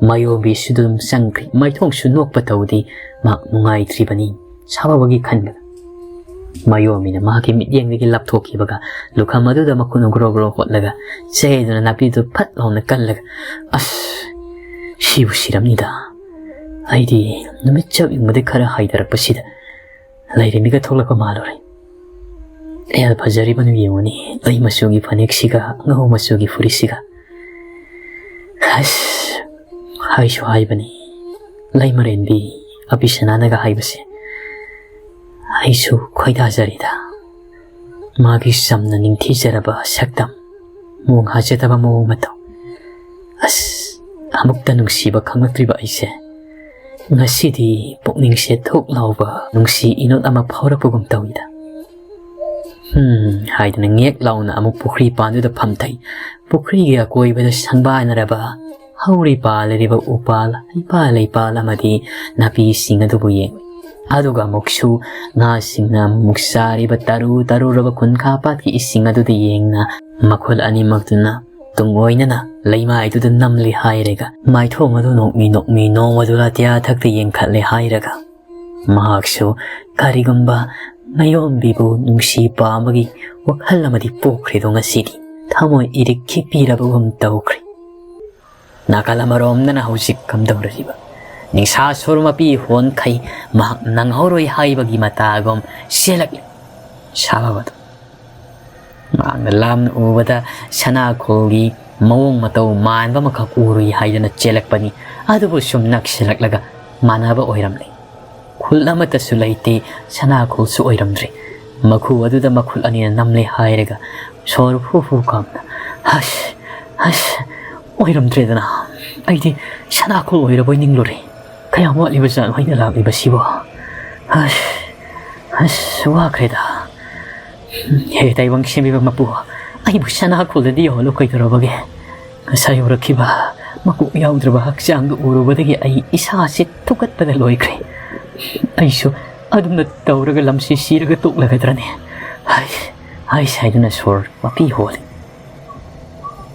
ꯃꯌꯣꯝꯕꯤꯁꯨ ꯑꯗꯨꯝ ꯆꯪꯈ꯭ꯔꯤ꯫ ꯃꯥꯏꯊꯣꯡꯁꯨ ꯅꯣꯛꯄ ꯇꯧꯗꯦ꯫ ꯃꯍꯥꯛ ꯅꯨꯡꯉꯥꯏꯇ꯭ꯔꯤꯕꯅꯤ꯫ ꯁꯥꯎꯕꯒꯤ ꯈꯟꯕꯗ ꯃꯌꯣꯝꯕꯤꯅ ꯃꯍꯥꯛꯀꯤ ꯃꯤꯠꯌꯦꯡꯗꯒꯤ ꯂꯥꯞꯊꯣꯛꯈꯤꯕꯒ ꯂꯨꯈꯝ ꯑꯗꯨꯗ ꯃꯈꯨꯠꯅ ꯒ꯭ꯔꯣ ꯒ꯭ꯔꯣ ꯍꯣꯠꯂꯒ ꯆꯩꯗꯨꯅ ꯅꯥꯄꯤꯗꯨ ꯐꯠ ꯂꯥꯎꯅ ꯀꯜꯂꯒ, "ꯑꯁ, ꯁꯤꯕꯨ ꯁꯤꯔꯝꯅꯤꯗ꯫ ꯑꯩꯗꯤ ꯅꯨꯃꯤꯠ ꯆꯞ ꯌꯨꯡꯕꯗꯩ ꯈꯔ ꯍꯥꯏꯊꯔꯛꯄꯁꯤꯗ ꯂꯩꯔꯦꯝꯕꯤꯒ ꯊꯣꯛꯂꯛꯄ ꯃꯥꯜꯂꯨꯔꯦ꯫ ꯑꯦꯜ ꯐꯖꯔꯤꯕꯅꯨ ꯌꯦꯡꯉꯨꯅꯤ, ꯂꯩ ꯃꯆꯨꯒꯤ ꯐꯅꯦꯛꯁꯤꯒ ꯉꯧ ꯃꯆꯨꯒꯤ ꯐꯨꯔꯤꯠꯁꯤꯒ꯫ ꯑꯁ, ꯍꯥꯏꯁꯨ ꯍꯥꯏꯕꯅꯤ, ꯂꯩꯃꯔꯦꯟꯕꯤ ꯑꯕꯤꯁꯅꯥꯅꯒ ꯍꯥꯏꯕꯁꯦ ꯑꯩꯁꯨ ꯈꯣꯏꯗꯥꯖꯔꯤꯗ꯫ ꯃꯥꯒꯤ ꯆꯝꯅ ꯅꯤꯡꯊꯤꯖꯔꯕ ꯁꯛꯇꯝ, ꯃꯣꯡ ꯍꯥꯖꯗꯕ ꯃꯑꯣꯡ ꯃꯇꯧ, ꯑꯁ, ꯑꯃꯨꯛꯇ ꯅꯨꯡꯁꯤꯕ ꯈꯪꯂꯛꯇ꯭ꯔꯤꯕ ꯑꯩꯁꯦ ꯉꯁꯤꯗꯤ ꯄꯨꯛꯅꯤꯡꯁꯦ ꯊꯣꯛ ꯂꯥꯎꯕ ꯅꯨꯡꯁꯤ ꯏꯅꯣꯠ ꯑꯃ ꯐꯥꯎꯔꯛꯄꯒꯨꯝ ꯇꯧꯏꯗ꯫ ꯍꯝ ꯍꯥꯏꯗꯅ ꯉꯦꯛ ꯂꯥꯎꯅ ꯑꯃꯨꯛ ꯄꯨꯈ꯭ꯔꯤ ꯄꯥꯟꯗꯨꯗ ꯐꯝꯊꯩ꯫ ꯄꯨꯈ꯭ꯔꯤꯒꯤ ꯑꯀꯣꯏꯕꯗ ꯁꯪꯕꯥꯏꯅꯔꯕ ꯍꯧꯔꯤ ꯄꯥꯜꯂꯤꯕ ꯎꯄꯥꯜ, ꯍꯩꯄꯥꯜ ꯂꯩꯄꯥꯜ ꯑꯃꯗꯤ ꯅꯥꯄꯤꯁꯤꯡ ꯑꯗꯨꯕꯨ ꯌꯦꯡꯂꯤ꯫ ꯑꯗꯨꯒ ꯑꯃꯨꯛꯁꯨ ꯉꯥꯁꯤꯡꯅ ꯑꯃꯨꯛ ꯆꯥꯔꯤꯕ ꯇꯔꯨ ꯇꯔꯨꯔꯕ ꯈꯨꯟꯈꯥ ꯄꯥꯠꯀꯤ ꯏꯁꯤꯡ ꯑꯗꯨꯗ ꯌꯦꯡꯅ ꯃꯈꯨꯜ ꯑꯅꯤꯃꯛꯇꯨꯅ ꯇꯨꯡ ꯑꯣꯏꯅꯅ ꯂꯩꯃꯥꯏꯗꯨꯗ ꯅꯝꯂꯤ ꯍꯥꯏꯔꯒ ꯃꯥꯏꯊꯣꯡ ꯑꯗꯨ ꯅꯣꯛꯃꯤ ꯅꯣꯛꯃꯤ ꯅꯣꯡꯃꯗꯨ ꯑꯇꯤꯌꯥ ꯊꯛꯇ ꯌꯦꯡꯈꯠꯂꯦ ꯍꯥꯏꯔꯒ ꯃꯍꯥꯛꯁꯨ ꯀꯔꯤꯒꯨꯝꯕ ꯃꯥꯏꯌꯣꯝꯕꯤꯕꯨ ꯅꯨꯡꯁꯤ ꯄꯥꯝꯕꯒꯤ ꯋꯥꯈꯜ ꯑꯃꯗꯤ ꯄꯣꯛꯈ꯭ꯔꯤꯗꯣ ꯉꯁꯤꯗꯤ ꯊꯃꯣꯏ ꯏꯔꯤꯛ ꯈꯤꯛꯄꯤꯔꯕꯒꯨꯝ ꯇꯧꯈ꯭ꯔꯦ꯫ ꯅꯥꯀꯜ ꯑꯃꯔꯣꯝꯗꯅ ꯍꯧꯖꯤꯛ ꯀꯝꯗꯧꯔꯤꯕ ꯅꯤꯡꯁꯥ ꯁꯣꯔ ꯃꯄꯤ ꯍꯣꯟꯈꯩ ꯃꯍꯥꯛ ꯅꯪꯍꯧꯔꯣꯏ ꯍꯥꯏꯕꯒꯤ ꯃꯇꯥꯒꯨꯝ ꯆꯦꯜꯂꯛꯂꯤ꯫ ꯁꯥꯕꯗꯨ ꯃꯍꯥꯛꯅ ꯂꯥꯞꯅ ꯎꯕꯗ ꯁꯅꯥꯈꯣꯜꯒꯤ ꯃꯑꯣꯡ ꯃꯇꯧ ꯃꯥꯟꯕ ꯑꯃꯈꯛ ꯎꯔꯨꯏ ꯍꯥꯏꯗꯅ ꯆꯦꯜꯂꯛꯄꯅꯤ꯫ ꯑꯗꯨꯕꯨ ꯁꯨꯝ ꯅꯛꯁꯤꯜꯂꯛꯂꯒ ꯃꯥꯟꯅꯕ ꯑꯣꯏꯔꯝꯂꯦ꯫ ꯈꯨꯜ ꯑꯃꯠꯇꯁꯨ ꯂꯩꯇꯦ, ꯁꯅꯥꯈꯣꯜꯁꯨ ꯑꯣꯏꯔꯝꯗ꯭ꯔꯦ꯫ ꯃꯈꯨ ꯑꯗꯨꯗ ꯃꯈꯨꯜ ꯑꯅꯤꯅ ꯅꯝꯂꯦ ꯍꯥꯏꯔꯒ ꯁꯣꯔ ꯍꯨ ꯍꯨ ꯀꯥꯝꯅ, "ꯍꯁ, ꯍꯁ, ꯑꯣꯏꯔꯝꯗ꯭ꯔꯦꯗꯅ꯫ ꯑꯩꯗꯤ ꯁꯅꯥꯈꯣꯜ ꯑꯣꯏꯔꯕꯣꯏ ꯅꯤꯡꯂꯨꯔꯦ꯫ ꯀꯌꯥꯝ ꯋꯥꯠꯂꯤꯕ ꯖꯥꯠꯅꯣ ꯑꯩꯅ ꯂꯥꯛꯂꯤꯕꯁꯤꯕꯣ? ꯍꯁ, ꯍꯁ, ꯋꯥꯈ꯭ꯔꯦꯗ꯫ ꯍꯦ ꯇꯥꯏꯕꯪ ꯁꯦꯝꯕꯤꯕ ꯃꯄꯨ, ꯑꯩꯕꯨ ꯁꯅꯥꯈꯣꯜꯗꯗꯤ ꯌꯧꯍꯜꯂꯨ ꯀꯩꯗꯧꯔꯕꯒꯦ? ꯉꯁꯥꯏ ꯎꯔꯛꯈꯤꯕ ꯃꯀꯣꯛ ꯌꯥꯎꯗ꯭ꯔꯕ ꯍꯛꯆꯥꯡꯗꯨ ꯎꯔꯨꯕꯗꯒꯤ ꯑꯩ ꯏꯁꯥꯁꯦ ꯊꯨꯀꯠꯄꯗ ꯂꯣꯏꯈ꯭ꯔꯦ꯫ ꯑꯩꯁꯨ ꯑꯗꯨꯝꯅ ꯇꯧꯔꯒ ꯂꯝꯁꯤ ꯁꯤꯔꯒ ꯇꯣꯛꯂꯒꯗ꯭ꯔꯅꯦ? ꯍꯥꯏ, ꯍꯥꯏ ꯁꯥꯏꯗꯨꯅ ꯁꯣꯔ ꯃꯄꯤ ꯍꯣꯜꯂꯤ꯫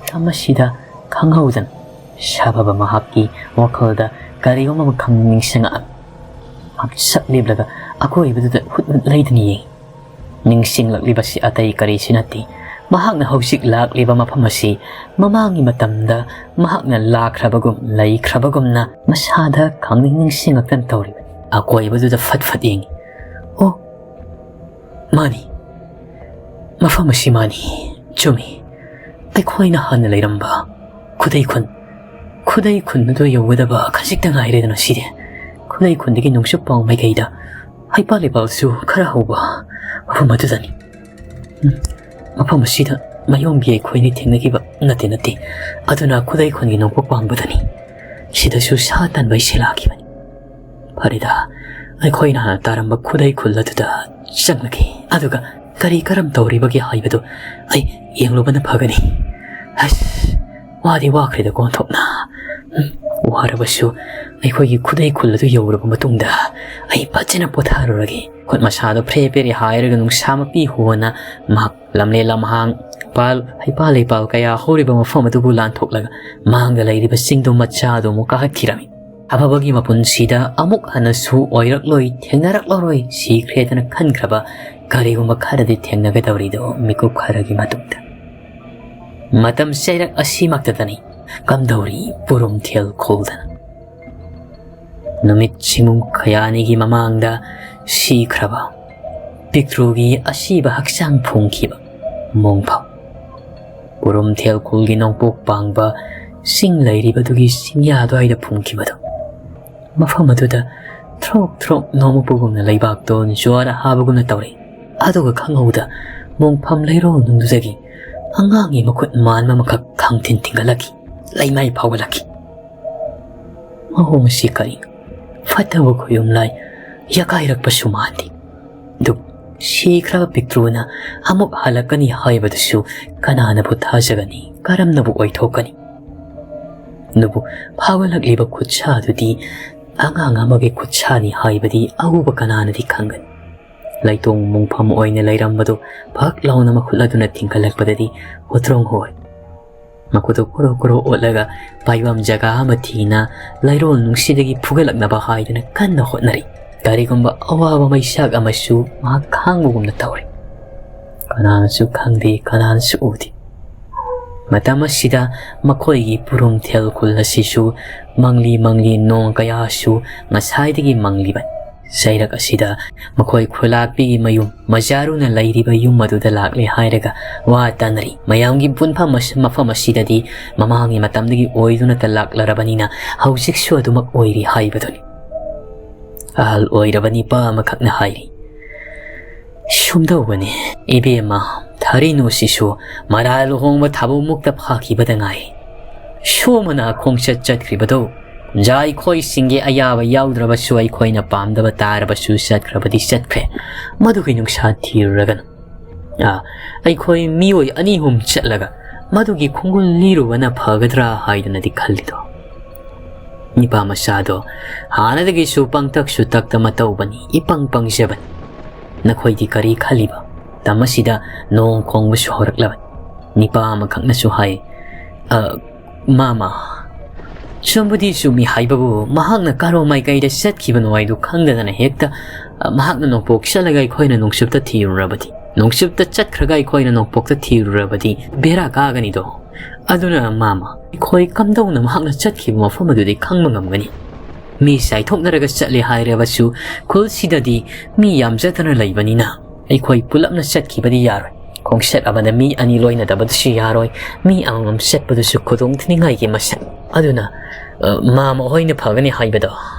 ꯃꯇꯝ ꯑꯁꯤꯗ ꯈꯪꯍꯧꯗꯅ ꯁꯥꯕꯕ ꯃꯍꯥꯛꯀꯤ ꯋꯥꯈꯜꯗ ꯀꯔꯤꯒꯨꯝꯕ ꯑꯃꯈꯛ ꯅꯤꯡꯁꯤꯡꯉꯛꯑꯝꯃꯤ꯫ ꯃꯍꯥꯛ ꯁꯛ ꯂꯦꯞꯂꯒ ꯑꯀꯣꯏꯕꯗꯨꯗ ꯍꯨꯠ ꯍꯨꯠ ꯂꯩꯗꯨꯅ ꯌꯦꯡꯉꯤ꯫ ꯅꯤꯡꯁꯤꯡꯂꯛꯂꯤꯕꯁꯤ ꯑꯇꯩ ꯀꯔꯤꯁꯨ ꯅꯠꯇꯦ, ꯃꯍꯥꯛꯅ ꯍꯧꯖꯤꯛ ꯂꯥꯛꯂꯤꯕ ꯃꯐꯝ ꯑꯁꯤ ꯃꯃꯥꯡꯒꯤ ꯃꯇꯝꯗ ꯃꯍꯥꯛꯅ ꯂꯥꯛꯈ꯭ꯔꯕꯒꯨꯝ ꯂꯩꯈ꯭ꯔꯕꯒꯨꯝꯅ ꯃꯁꯥꯗ ꯈꯪꯅꯤꯡ ꯅꯤꯡꯁꯤꯡꯉꯛꯇꯅ ꯇꯧꯔꯤꯕꯅꯤ꯫ ꯑꯀꯣꯏꯕꯗꯨꯗ ꯐꯠ ꯐꯠ ꯌꯦꯡꯉꯤ꯫ ꯑꯣ, ꯃꯥꯅꯤ, ꯃꯐꯝ ꯑꯁꯤ ꯃꯥꯅꯤ꯫ ꯆꯨꯝꯃꯤ, ꯑꯩꯈꯣꯏꯅ ꯍꯥꯟꯅ ꯂꯩꯔꯝꯕ ꯈꯨꯗꯩ ꯈꯨꯟ꯫ ꯈꯨꯗꯩ ꯈꯨꯟ ꯑꯗꯨ ꯌꯧꯒꯗꯕ ꯈꯖꯤꯛꯇ ꯉꯥꯏꯔꯦꯗꯅ ꯁꯤꯗꯤ꯫ ꯈꯨꯗꯩ ꯈꯨꯟꯗꯒꯤ ꯅꯣꯡꯆꯨꯞ ꯄꯥꯎ ꯃꯥꯏꯀꯩꯗ ꯍꯩꯄꯥꯜ ꯂꯩꯄꯥꯜꯁꯨ ꯈꯔ ꯍꯧꯕ ꯃꯐꯝ ꯑꯗꯨꯗꯅꯤ꯫ ꯎꯝ, ꯃꯐꯝ ꯑꯁꯤꯗ ꯃꯌꯣꯝꯕꯤ ꯑꯩꯈꯣꯏꯅꯤ ꯊꯦꯡꯅꯈꯤꯕ ꯅꯠꯇꯦ, ꯅꯠꯇꯦ꯫ ꯑꯗꯨꯅ ꯈꯨꯗꯩ ꯈꯨꯟꯒꯤ ꯅꯣꯡꯄꯣꯛ ꯄꯥꯡꯕꯗꯅꯤ꯫ ꯁꯤꯗꯁꯨ ꯁꯥ ꯇꯥꯟꯕꯩ ꯁꯤꯂꯥꯛꯈꯤꯕꯅꯤ꯫ ꯐꯔꯦꯗ, ꯑꯩꯈꯣꯏꯅ ꯍꯥꯟꯅ ꯇꯥꯔꯝꯕ ꯈꯨꯗꯩ ꯈꯨꯜ ꯑꯗꯨꯗ ꯆꯪꯂꯒꯦ꯫ ꯑꯗꯨꯒ ꯀꯔꯤ ꯀꯔꯝ ꯇꯧꯔꯤꯕꯒꯦ ꯍꯥꯏꯕꯗꯨ ꯑꯩ ꯌꯦꯡꯂꯨꯕꯅ ꯐꯒꯅꯤ꯫ ꯑꯁ, ꯋꯥꯗꯤ ꯋꯥꯈ꯭ꯔꯦꯗꯀꯣ ꯑꯣꯟꯊꯣꯛꯅ꯫ ꯎꯝ, ꯋꯥꯔꯕꯁꯨ ꯑꯩꯈꯣꯏꯒꯤ ꯈꯨꯗꯩ ꯈꯨꯜ ꯑꯗꯨ ꯌꯧꯔꯕ ꯃꯇꯨꯡꯗ ꯑꯩ ꯐꯖꯅ ꯄꯣꯊꯥꯔꯨꯔꯒꯦ꯫ ꯈꯨꯠ ꯃꯁꯥꯗꯣ ꯐ꯭ꯔꯦ ꯐ꯭ꯔꯦ ꯍꯥꯏꯔꯒ ꯅꯨꯡꯁꯥ ꯃꯄꯤ ꯍꯣꯟꯅ ꯃꯍꯥꯛ ꯂꯝꯂꯦꯟ ꯂꯝꯍꯥꯡ, ꯏꯄꯥꯜ, ꯍꯩꯄꯥꯜ ꯂꯩꯄꯥꯜ ꯀꯌꯥ ꯍꯧꯔꯤꯕ ꯃꯐꯝ ꯑꯗꯨꯕꯨ ꯂꯥꯟꯊꯣꯛꯂꯒ ꯃꯥꯡꯗ ꯂꯩꯔꯤꯕ ꯆꯤꯡꯗꯣ ꯃꯆꯥ ꯑꯗꯨ ꯑꯃꯨꯛ ꯀꯥꯈꯠꯈꯤꯔꯝꯃꯤ꯫ ꯑꯐꯕꯒꯤ ꯃꯄꯨꯟꯁꯤꯗ ꯑꯃꯨꯛ ꯍꯟꯅꯁꯨ ꯑꯣꯏꯔꯛꯂꯣꯏ, ꯊꯦꯡꯅꯔꯛꯂꯔꯣꯏ, ꯁꯤꯈ꯭ꯔꯦꯗꯅ ꯈꯟꯈ꯭ꯔꯕ ꯀꯔꯤꯒꯨꯝꯕ ꯈꯔꯗꯤ ꯊꯦꯡꯅꯒꯗꯧꯔꯤꯗꯣ ꯃꯤꯀꯨꯞ ꯈꯔꯒꯤ ꯃꯇꯨꯡꯗ꯫ ꯃꯇꯝ ꯆꯩꯔꯛ ꯑꯁꯤꯃꯛꯇꯗꯅꯤ ꯀꯝꯗꯧꯔꯤ ꯄꯨꯔꯨꯝꯊꯦꯜ ꯈꯨꯜꯗꯅ꯫ ꯅꯨꯃꯤꯠ ꯁꯤꯡꯉꯨꯝ ꯀꯌꯥꯅꯤꯒꯤ ꯃꯃꯥꯡꯗ ꯁꯤꯈ꯭ꯔꯕ ꯄꯤꯛꯇ꯭ꯔꯨꯒꯤ ꯑꯁꯤꯕ ꯍꯛꯆꯥꯡ ꯐꯨꯝꯈꯤꯕ ꯃꯣꯡꯐꯝ꯫ ꯄꯨꯔꯨꯝꯊꯦꯜ ꯈꯨꯜꯒꯤ ꯅꯣꯡꯄꯣꯛ ꯄꯥꯡꯕ ꯆꯤꯡ ꯂꯩꯔꯤꯕꯗꯨꯒꯤ ꯆꯤꯡꯌꯥ ꯑꯗꯨꯋꯥꯏꯗ ꯐꯨꯝꯈꯤꯕꯗꯨ꯫ ꯃꯐꯝ ꯑꯗꯨꯗ ꯊ꯭ꯔꯣꯛ ꯊ꯭ꯔꯣꯛ ꯅꯣꯡꯃꯄꯨꯒꯨꯝꯅ ꯂꯩꯕꯥꯛꯇꯣ ꯖ꯭ꯋꯥꯔ ꯍꯥꯕꯒꯨꯝꯅ ꯇꯧꯔꯤ꯫ ꯑꯗꯨꯒ ꯈꯪꯍꯧꯗ ꯃꯣꯡꯐꯝ ꯂꯩꯔꯣꯜ ꯅꯨꯡꯗꯨꯗꯒꯤ ꯑꯉꯥꯡꯒꯤ ꯃꯈꯨꯠ ꯃꯥꯟꯕ ꯑꯃꯈꯛ ꯈꯪꯊꯤꯟ ꯊꯤꯟꯒꯠꯂꯛꯈꯤ, ꯂꯩꯃꯥꯏ ꯐꯥꯎꯒꯠꯂꯛꯈꯤ꯫ ꯃꯑꯣꯡ ꯑꯁꯤ ꯀꯔꯤꯅꯣ? ꯐꯠꯇꯕ ꯈꯨꯌꯨꯝ ꯂꯥꯏ ꯌꯥꯀꯥꯏꯔꯛꯄꯁꯨ ꯃꯥꯟꯗꯦ꯫ ꯑꯗꯨꯕꯨ ꯁꯤꯈ꯭ꯔꯕ ꯄꯤꯛꯇ꯭ꯔꯨꯅ ꯑꯃꯨꯛ ꯍꯜꯂꯛꯀꯅꯤ ꯍꯥꯏꯕꯗꯨꯁꯨ ꯀꯅꯥꯅꯕꯨ ꯊꯥꯖꯒꯅꯤ? ꯀꯔꯝꯅꯕꯨ ꯑꯣꯏꯊꯣꯛꯀꯅꯤ? ꯑꯗꯨꯕꯨ ꯐꯥꯎꯒꯠꯂꯛꯂꯤꯕ ꯈꯨꯠꯁꯥ ꯑꯗꯨꯗꯤ ꯑꯉꯥꯡ ꯑꯃꯒꯤ ꯈꯨꯠꯁꯥꯅꯤ ꯍꯥꯏꯕꯗꯤ ꯑꯎꯕ ꯀꯅꯥꯅꯗꯤ ꯈꯪꯒꯅꯤ? ꯂꯩꯇꯣꯡ ꯃꯣꯡꯐꯝ ꯑꯣꯏꯅ ꯂꯩꯔꯝꯕꯗꯨ ꯐꯛ ꯂꯥꯎꯅ ꯃꯈꯨꯠ ꯑꯗꯨꯅ ꯊꯤꯡꯒꯠꯂꯛꯄꯗꯗꯤ ꯍꯣꯇ꯭ꯔꯣꯡ ꯍꯣꯏ꯫ ꯃꯈꯨꯠꯇꯨ ꯀꯣꯔꯣ ꯀꯣꯔꯣ ꯑꯣꯠꯂꯒ ꯄꯥꯏꯕꯝ ꯖꯒꯥ ꯑꯃ ꯊꯤꯅ ꯂꯩꯔꯣꯜ ꯅꯨꯡꯁꯤꯗꯒꯤ ꯐꯨꯒꯠꯂꯛꯅꯕ ꯍꯥꯏꯗꯨꯅ ꯀꯟꯅ ꯍꯣꯠꯅꯔꯤ꯫ ꯀꯔꯤꯒꯨꯝꯕ ꯑꯋꯥꯕ ꯃꯩꯁꯥꯛ ꯑꯃꯁꯨ ꯃꯍꯥꯛ ꯈꯥꯡꯕꯒꯨꯝꯅ ꯇꯧꯔꯤ꯫ ꯀꯅꯥꯅꯁꯨ ꯈꯪꯗꯦ, ꯀꯅꯥꯅꯁꯨ ꯎꯗꯦ꯫ ꯃꯇꯝ ꯑꯁꯤꯗ ꯃꯈꯣꯏꯒꯤ ꯄꯨꯔꯨꯝꯊꯦꯜ ꯈꯨꯜ ꯑꯁꯤꯁꯨ ꯃꯪꯂꯤ ꯃꯪꯂꯤ, ꯅꯣꯡ ꯀꯌꯥꯁꯨ ꯉꯁꯥꯏꯗꯒꯤ ꯃꯪꯂꯤꯕꯅꯤ꯫ ꯆꯩꯔꯛ ꯑꯁꯤꯗ ꯃꯈꯣꯏ ꯈꯨꯂꯥꯛꯄꯤꯒꯤ ꯃꯌꯨꯝ, ꯃꯖꯥꯔꯨꯅ ꯂꯩꯔꯤꯕ ꯌꯨꯝ ꯑꯗꯨꯗ ꯂꯥꯛꯂꯦ ꯍꯥꯏꯔꯒ ꯋꯥ ꯇꯥꯅꯔꯤ꯫ ꯃꯌꯥꯝꯒꯤ ꯄꯨꯟꯐꯝ ꯑꯁ-, ꯃꯐꯝ ꯑꯁꯤꯗꯗꯤ ꯃꯃꯥꯡꯒꯤ ꯃꯇꯝꯗꯒꯤ ꯑꯣꯏꯗꯨꯅꯇ ꯂꯥꯛꯂꯔꯕꯅꯤꯅ ꯍꯧꯖꯤꯛꯁꯨ ꯑꯗꯨꯃꯛ ꯑꯣꯏꯔꯤ ꯍꯥꯏꯕꯗꯨꯅꯤ꯫ ꯑꯍꯜ ꯑꯣꯏꯔꯕ ꯅꯤꯄꯥ ꯑꯃꯈꯛꯅ ꯍꯥꯏꯔꯤ, "ꯁꯨꯝꯗꯧꯕꯅꯤ, ꯏꯕꯦꯝꯃ, ꯊꯥꯔꯤꯅꯨꯁꯤꯁꯨ ꯃꯔꯥ ꯂꯨꯍꯣꯡꯕ ꯊꯥꯕꯧꯃꯨꯛꯇ ꯐꯥꯈꯤꯕꯗ ꯉꯥꯏ꯫ ꯁꯣꯃꯅ ꯈꯣꯡꯆꯠ ꯆꯠꯈ꯭ꯔꯤꯕꯗꯣ ꯖꯥ ꯑꯩꯈꯣꯏꯁꯤꯡꯒꯤ ꯑꯌꯥꯕ ꯌꯥꯎꯗ꯭ꯔꯕꯁꯨ ꯑꯩꯈꯣꯏꯅ ꯄꯥꯝꯗꯕ ꯇꯥꯔꯕꯁꯨ ꯆꯠꯈ꯭ꯔꯕꯗꯤ ꯆꯠꯈ꯭ꯔꯦ꯫ ꯃꯗꯨꯒꯤ ꯅꯨꯡꯁꯥ ꯊꯤꯔꯨꯔꯒꯅꯨ꯫ ꯑꯥ, ꯑꯩꯈꯣꯏ ꯃꯤꯑꯣꯏ ꯑꯅꯤ ꯑꯍꯨꯝ ꯆꯠꯂꯒ ꯃꯗꯨꯒꯤ ꯈꯣꯡꯒꯨꯜ ꯂꯤꯔꯨꯕꯅ ꯐꯒꯗ꯭ꯔꯥ ꯍꯥꯏꯗꯨꯅꯗꯤ ꯈꯜꯂꯤꯗꯣ꯫ ꯅꯤꯄꯥ ꯃꯆꯥꯗꯣ ꯍꯥꯟꯅꯗꯒꯤꯁꯨ ꯄꯪꯇꯛꯁꯨ ꯇꯛꯇ ꯃꯇꯧꯕꯅꯤ, ꯏꯄꯪ ꯄꯪꯖꯕꯅꯤ꯫ ꯅꯈꯣꯏꯗꯤ ꯀꯔꯤ ꯈꯜꯂꯤꯕ?" ꯇꯝ ꯑꯁꯤꯗ ꯅꯣꯡ ꯈꯣꯡꯕꯁꯨ ꯍꯧꯔꯛꯂꯕꯅꯤ꯫ ꯅꯤꯄꯥ ꯑꯃꯈꯛꯅꯁꯨ ꯍꯥꯏ, "ꯑ, ꯃꯥꯃ, ꯆꯨꯝꯕꯨꯗꯤ ꯆꯨꯝꯃꯤ ꯍꯥꯏꯕꯕꯨ, ꯃꯍꯥꯛꯅ ꯀꯔꯣꯝ ꯃꯥꯏꯀꯩꯗ ꯆꯠꯈꯤꯕꯅꯣ ꯍꯥꯏꯗꯨ ꯈꯪꯗꯗꯅ ꯍꯦꯛꯇ, ꯑ, ꯃꯍꯥꯛꯅ ꯅꯣꯡꯄꯣꯛ ꯆꯠꯂꯒ ꯑꯩꯈꯣꯏꯅ ꯅꯣꯡꯆꯨꯞꯇ ꯊꯤꯔꯨꯔꯕꯗꯤ, ꯅꯣꯡꯆꯨꯞꯇ ꯆꯠꯈ꯭ꯔꯒ ꯑꯩꯈꯣꯏꯅ ꯅꯣꯡꯄꯣꯛꯇ ꯊꯤꯔꯨꯔꯕꯗꯤ ꯕꯦꯔꯥ ꯀꯥꯒꯅꯤꯗꯣ꯫ ꯑꯗꯨꯅ ꯃꯥꯃ, ꯑꯩꯈꯣꯏ ꯀꯝꯗꯧꯅ ꯃꯍꯥꯛꯅ ꯆꯠꯈꯤꯕ ꯃꯐꯝ ꯑꯗꯨꯗꯤ ꯈꯪꯕ ꯉꯝꯒꯅꯤ? ꯃꯤ ꯆꯥꯏꯊꯣꯛꯅꯔꯒ ꯆꯠꯂꯦ ꯍꯥꯏꯔꯕꯁꯨ ꯈꯨꯜꯁꯤꯗꯗꯤ ꯃꯤ ꯌꯥꯝꯖꯗꯅ ꯂꯩꯕꯅꯤꯅ ꯑꯩꯈꯣꯏ ꯄꯨꯂꯞꯅ ꯆꯠꯈꯤꯕꯗꯤ ꯌꯥꯔꯣꯏ꯫ ꯈꯣꯡꯆꯠ ꯑꯃꯗ ꯃꯤ ꯑꯅꯤ ꯂꯣꯏꯅꯗꯕꯗꯨꯁꯨ ꯌꯥꯔꯣꯏ꯫ ꯃꯤ ꯑꯃꯃꯝ ꯆꯠꯄꯗꯨꯁꯨ ꯈꯨꯗꯣꯡ ꯊꯤꯅꯤꯡꯉꯥꯏꯒꯤ ꯃꯁꯛ꯫ ꯑꯗꯨꯅ, ꯑ, ꯃꯥꯃ ꯍꯣꯏꯅ ꯐꯒꯅꯤ ꯍꯥꯏꯕꯗꯣ,